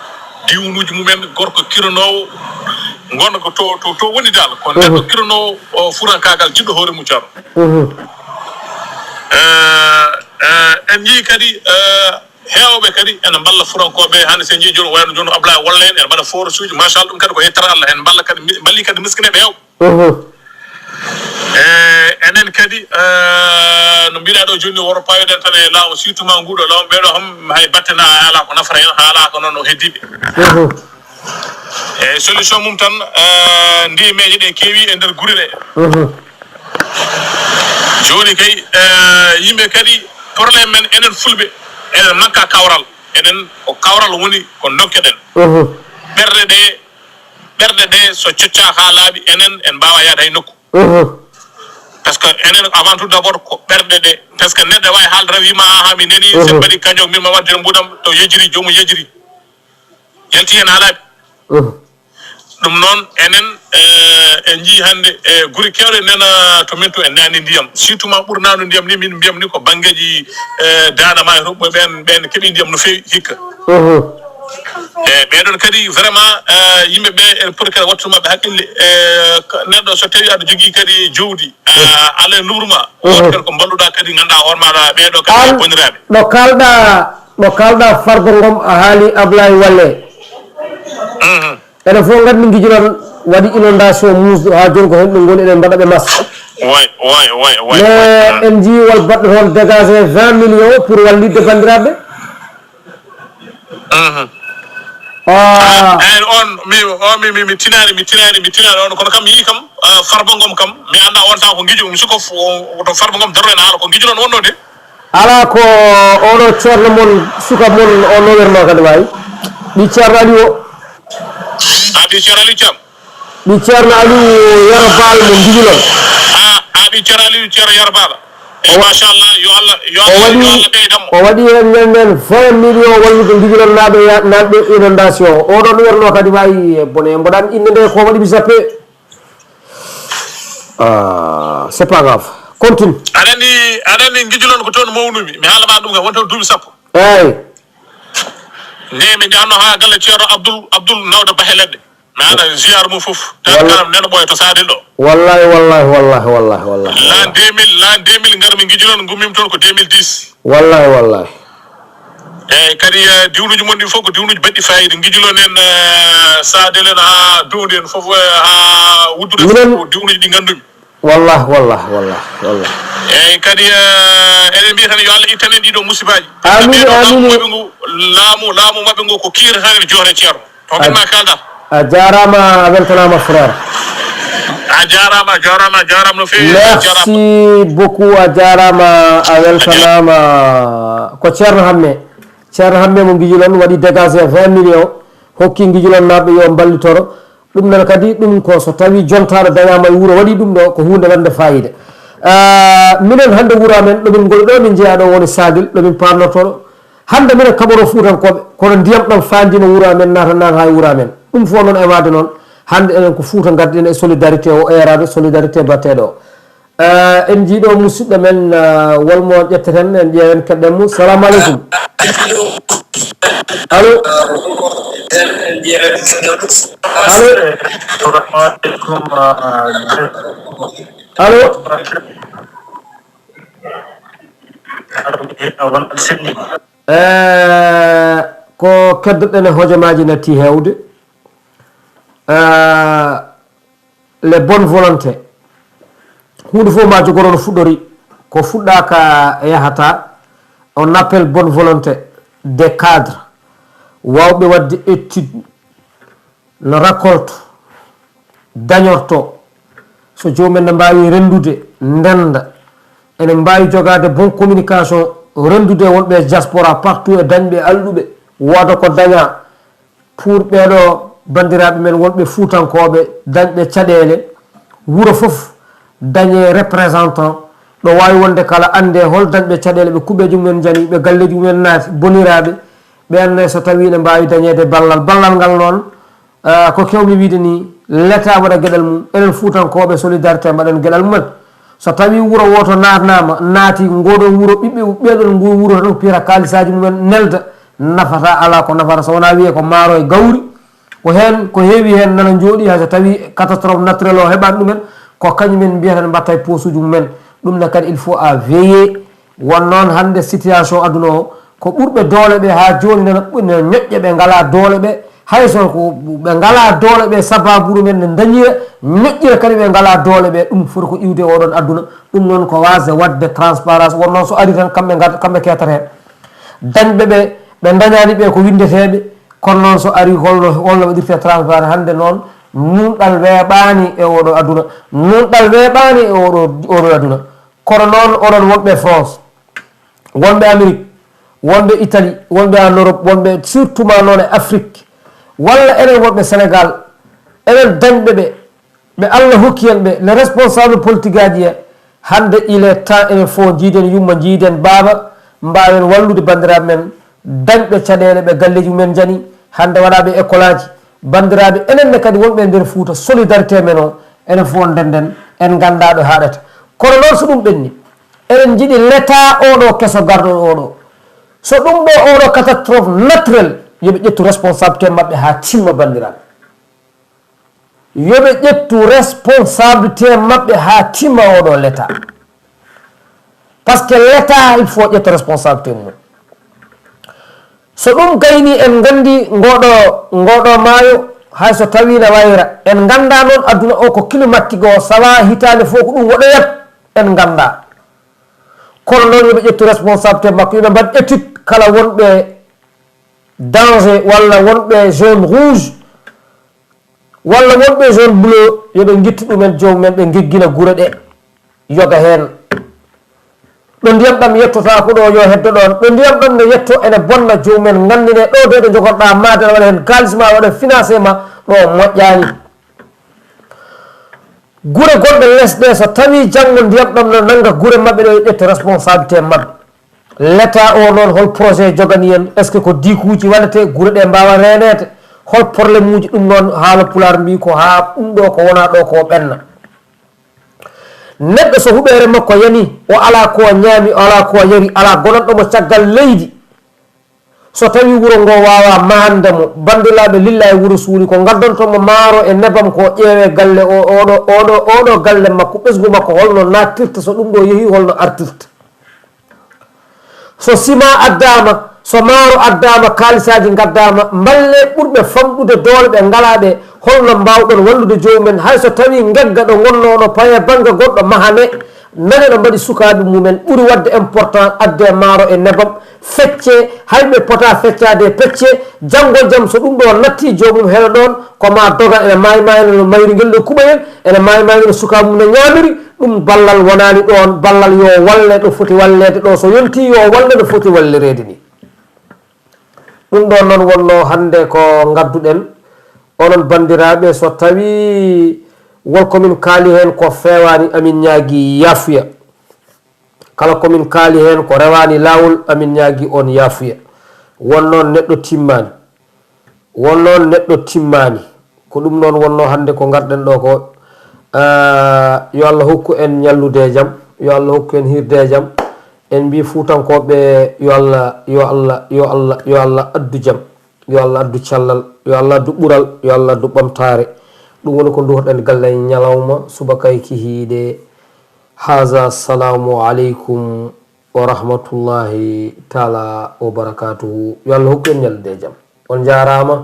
diwnuuji mumen, gorko kironoowo ngonɗo ko to, to, to woni dal. Ko neɗɗo Mhm. kironoowo o furankaagal jiɗɗo hoore mum Ceerno. Mhm. Eh, eh, en njii kadi, eh, heewɓe kadi ene mballa Furankooɓe, hannde so en njii jooni, wayno jooni Ablaye Walla en, ene mbaɗa forage uji, machallah, ɗum kadi ko yettere Allah, en mballa kadi, mi-, mballi kadi miskineeɓe heewɓe. Mhm. E enen kadi, eh, no mbiɗa ɗo jooni, woto payoɗen tan e laamu, surtout ma nguɗo laamu, ɓeɗo ham hay batte na ala ko nafata en, haala ko noon o heddiɓe. Mhm. E solution mum tan, eh, ndiyemeeje ɗe keewi e nder gure ɗe. Mhm. Jooni kay, eh, yimɓe kadi, problème men enen Fulɓe, enen manka kawral. Enen ko kawral woni ko ndonkeɗen. Mhm. Ɓerɗe ɗe, ɓerɗe ɗe so coccaaka haa laaɓi, enen en mbaawa yahde hay nokku. Mhm. Parce que enen avant tout d'abord ko ɓerɗe ɗe. Parce que neɗɗo waawi haalde tan wiima, "Aha, mi neni, so Mhm. mbaɗi kanjum, min ma wadde mbuɗam," to yejiri, joomum yejiri. Yalti heen haa laaɓi. Mhm. Ɗum noon, enen, eh, en njii hannde, eh, gure keewɗe nena to min to en nani ndiyam. Surtout ma ɓurnaandu ndiyam ni, min mbiyam ni ko banngeeji, eh, Daana ma e Roɓɓoy ɓeen, ɓeen keɓi ndiyam no feewi hikka. Mhm. E ɓee ɗoon kadi vraiment, eh, yimɓe ɓe en poti kadi wattude maɓɓe haqqille. Eh, ko neɗɗo so tawi aɗa jogii kadi jowdi, eh, Mhm. ala e luur ma, Mhm. woto kadi ko mballuɗa kadi ngannduɗaa hoore maɗa ɓee ɗo kadi Aan boniraaɓe. Ɗo kaalɗa, ɗo kaalɗa Farba Ngom a haali Ablaye Walla. Mhm. Enen fof nganndi Ngijilon waɗi inondation muusɗo, haa jooni ko heen ɓe ngoni, eɗen mbaɗa ɓe mas. Way, way, way, way, Mais way. En njii wal baɗɗo toon dégagé vingt millions pour wallitde banndiraaɓe. Mhm. Ah. Ah, eyi, on, mi, o, mi, mi, mi tinaani, mi tinaani, mi tinaani on, kono kam mi yii kam, ah, Farba Ngom kam, mi anndaa on tan ko Ngijo, mi suka f-, o, to Farba Ngom daro en haala ko Ngijilon wonno de. Alaa ko oɗo ceerno mon, suka mon, o nowirno kadi wayi. Ɓii ceerno Aliou o. A ɓii ceerno Aliou Thiam? Ɓii ceerno Aliou Yero Baal mo Ngijilon. A, a ɓii ceerno Aliou, ceerno Yero Baal. Eyi, O wa-, machallah, yo Allah, yo o Allah, waɗi, yo Allah ɓeydam mo. O waɗi heen ñande heen vingt millions wallude Ngijilon naaɓe ya-, naaɓe inondation. Oɗo nowirno kadi wayi, bone, mboɗan innde nde ko waɗi mi zappé. Ah, c'est pas grave. Continue. Aɗa anndi, aɗa anndi Ngijilon ko toon mawnumi. Mi haala ma ɗum kam, won toon duuɓi sappo. Eyi. Nde min njahatno haa galle Ceerno Abdul, Abdul Nawda Bahe Leɗɗe. Mi haala ziyaar mum fof. Tan Walla-, kanam nena ɓooya to Sadel ɗo. Wallahi, wallahi, wallahi, wallahi, wallahi, L'an wallahi. deux mille, l'an deux mille ngarmi Ngijilon, ngummim toon ko deux mille dix. Wallahi, wallahi. Eyi, kadi, eh, diwnuuji mon ɗi fof ko diwnuuji baɗɗi fayida. Ngijilon en, eh, Sadel en, haa Dondi en fof, eh, haa Wuddude Minen fof ko diwnuuji ɗi nganndumi. Wallah, wallah, wallah, wallah. Eyi, kadi, eh, eɗen mbiya tan yo Allah ittan en ɗiɗo musibaaji. Amin, ɓeɗo laamu amin. Maɓɓe ngu, laamu, laamu maɓɓe ngu ko kiirata tan ene jooɗe ceerno. To min A, ma kalda. A jaaraama, a weltanaama, frère. A jaaraama, a jaaraama, a jaaraama no feewi, a jaaraama. Merci beaucoup, a jaaraama, a weltanaama. Ko Ceerno Hamme. Ceerno Hamme mo Ngijilon waɗi dégagé vingt millions, hokki Ngijilon naaɓe yo mballitoro. Ɗum noon kadi, ɗum ko so tawii jontaaɗo dañaama e wuro waɗi ɗum ɗo, ko huunde waɗnde faayiida. Ah, minen hannde wuro amen, ɗo min ngoni ɗo, min njeyaa ɗo woni Saagel, ɗo min paamnortoo ɗo. Hannde minen kaɓoroo Fuutankooɓe, kono ndiyam ɗam faandiima wuro amen, naata, naata e wuro amen. Ɗum fof noon e waɗde noon, hannde enen ko Fuuta ngardiɗen e solidarité o, eeraade solidarité baɗteeɗo o. Eh, en njii ɗo musidɗo men, eh, wolmo ƴetteten, en ƴeewen, keɗɗen mo. Salamu aleykum. Allo? Allo? Assalamu aleykum, ah, Allo? Eh, Ko keddoɗen e hojomaaji natti heewde. Euh, les bonnes volontés. Huunde fof ma jogoro no fuɗɗori. Ko fuɗɗaaka yahata. On appel bonne volonté des cadres. Waawɓe waɗde étude, no récolte, dañorto. So joomum en ne mbaawi renndude, ndennda. Ene mbaawi jogaade bon communication, renndude wonɓe e diaspora partout e dañɓe e alɗuɓe. Wooda ko dañaa pour ɓeeɗo banndiraaɓe men wonɓe fuutankooɓe dañɓe caɗeele. Wuro fof dañee représentant. Ɗo waawi wonde kala annde hol dañɓe caɗeele, ɓe kuɓeeji mumen njani, ɓe galleeji mumen naati, boniraaɓe. Ɓe annda so tawii ne mbaawi dañeede ballal. Ballal ngal noon, ah, ko keewmi wiide ni, l'État waɗa geɗal mum, enen fuutankooɓe solidarité mbaɗen geɗal mumen. So tawii wuro wooto naatnaama, naati, ngoɗon wuro, ɓiɓɓe ɓeeɗon ngu wuro tan ko piyata kaalisaaji mumen nelda, nafata alaa ko nafata, so wonaa wiyee ko maaro e gawri. Ko heen, ko heewi heen nana njooɗi, hay so tawii catastrophe naturel o heɓaani ɗumen, ko kañumen mbiyata ne mbatta e posuuji mumen. Ɗum ne kadi, il faut à veiller. Won noon hannde situation aduna o, ko ɓurɓe doole ɓe haa jooni nana ɓu-, nana ñoƴƴa ɓe ngalaa doole ɓe, hay so ko ɓe ngalaa doole ɓe, sabaabu ɗumen ne ndañira, ñoƴƴira kadi ɓe ngalaa doole ɓe. Ɗum foti ko iwde oɗon aduna. Ɗum noon ko waasde waɗde transparence. Won noon so ari tan kamɓe ngar-, kamɓe keetata heen. Dañɓe ɓe, ɓe ndañaani ɓe ko winndeteeɓe, kono noon so ari holno, holno waɗirte transparence hannde noon, nuunɗal weeɓaani e oɗo aduna, nuunɗal weeɓaani e oɗo, oɗo aduna. Kono noon oɗon wonɓe France, wonɓe Amérique, wonɓe Italie, wonɓe en Europe, wonɓe surtout ma noon e Afrique, walla enen wonɓe Sénégal, enen dañɓe ɓe, ɓe Allah hokki en ɓe, les responsables politique aji he, hannde il est temps enen fof njiiden yumma, njiiden baaba, mbaawen wallude banndiraaɓe men dañɓe caɗeele, ɓe galleeji mumen njani, hannde waɗaaɓe école aji, banndiraaɓe enen ne kadi wonɓe e nder Fuuta, solidarité men o, enen fof ndenden, en nganndaa ɗo haaɗata. Kono noon so ɗum ɓenni, eɗen njiɗi l'État oɗo keso garɗo oɗo. So ɗum ɗo oɗo catastrophe naturel, yo ɓe ƴettu responsabilité maɓɓe haa timma banndiraaɓe. Yo ɓe ƴettu responsabilité maɓɓe haa timma oɗo l'État. Parce que l'État, il faut ƴetta responsabilité mum. So ɗum gayni, en nganndi ngoɗo, ngoɗo maayo, hay so tawi na wayra, en ngannda noon aduna o ko climatique o, sawa hitaande fof ko ɗum waɗoyat, en ngannda. Kono noon yo ɓe ƴettu responsabilité makko, yo ɓe mbaɗ étude kala wonɓe danger walla wonɓe zone rouge, walla wonɓe zone bleu, yo ɓe ngittu ɗumen, joomum en, ɓe ngeggina gure ɗe, yoga heen. Ɗo ndiyam ɗam yettota ko ɗo, yo heddo ɗoon. Ɗo ndiyam ɗam ne yetto, ene bonna, joomum en nganndine ɗo de ɗo njogorɗa maade, aɗa waɗa heen kaalis ma, waɗa financé ma, ɗo moƴƴaani. Gure gonɗe les ɗe, so tawii janngo ndiyam ɗam no nannga gure maɓɓe ɗo, yo ƴettu responsabilité maɓɓe. L'État o noon, hol projet jogani en? Est-ce que ko dikuuji waɗetee gure ɗe mbaawa reeneede? Hol problème uji? Ɗum noon, haala pulaar mbii ko haa ɗum ɗo ko wonaa ɗo ko ɓenna. Neɗɗo so huɓeere makko yani, o alaa ko o ñaami, o alaa ko o yari, alaa gonanɗo mo caggal leydi. So tawii wuro ngo waawaa mahande mo, banndiraaɓe, lillaahi wuro suuɗi, ko ngaddonto mo maaro e nebam ko, ƴeewee galle o, oɗo, oɗo, oɗo galle makko, ɓesngu makko holno naattirta, so ɗum ɗo yehii holno artirta. So sima addaama, so maaro addaama, kaalisaaji ngaddaama, mballee ɓurɓe famɗude doole ɓe ngalaa ɓe, holno mbaawɗon wallude joomum en, hay so tawii ngegga ɗo ngonnooɗo, paye bannge goɗɗo, mahane, nane ɗo mbaɗi sukaaɓe mumen, ɓuri waɗde important, addee maaro e nebam, feccee, hay ɓe pota feccaade e pecce, janngo e jam so ɗum ɗo natti joomum heno ɗoon, ko ma doga ene maayi maayi no mayri ngel ɗo kuɓayel, ene maayi maayi no sukaaɓe mum no ñaamiri, ɗum ballal wonaani ɗoon, ballal yo walle ɗo foti walleede ɗo, so yontii yo walle ɗo foti wallireede ni. Ɗum ɗoon noon wonnoo hannde ko ngadduɗen, onon banndiraaɓe, so tawii won ko min kaali heen ko feewaani, amin ñaagii yaafuya. Kala ko min kaali heen ko rewaani laawol, amin ñaagii on yaafuya. Won noon neɗɗo timmaani. Won noon neɗɗo timmaani. Ko ɗum noon wonnoo hannde ko ngarɗen ɗo ko. Ah, yo Allah hokku en ñallude e jam, yo Allah hokku en hirde e jam. En mbii Fuutankooɓe, yo Allah, yo Allah, yo Allah, yo Allah addu jam, yo Allah addu cellal, yo Allah addu ɓural, yo Allah addu ɓamtaare. Ɗum woni ko nduwrɗen galle ñalawma, subaka e kihiiɗe. Haza, assalamu aleykum wa rahmatullahi taala wa barakatuhu. Yo Allah hokku en ñallude e jam. On njaaraama,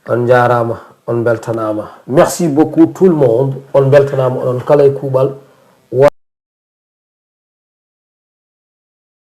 on njaaraama, on mbeltanaama. Merci beaucoup tout le monde. On mbeltanaama onon kala e kuuɓal.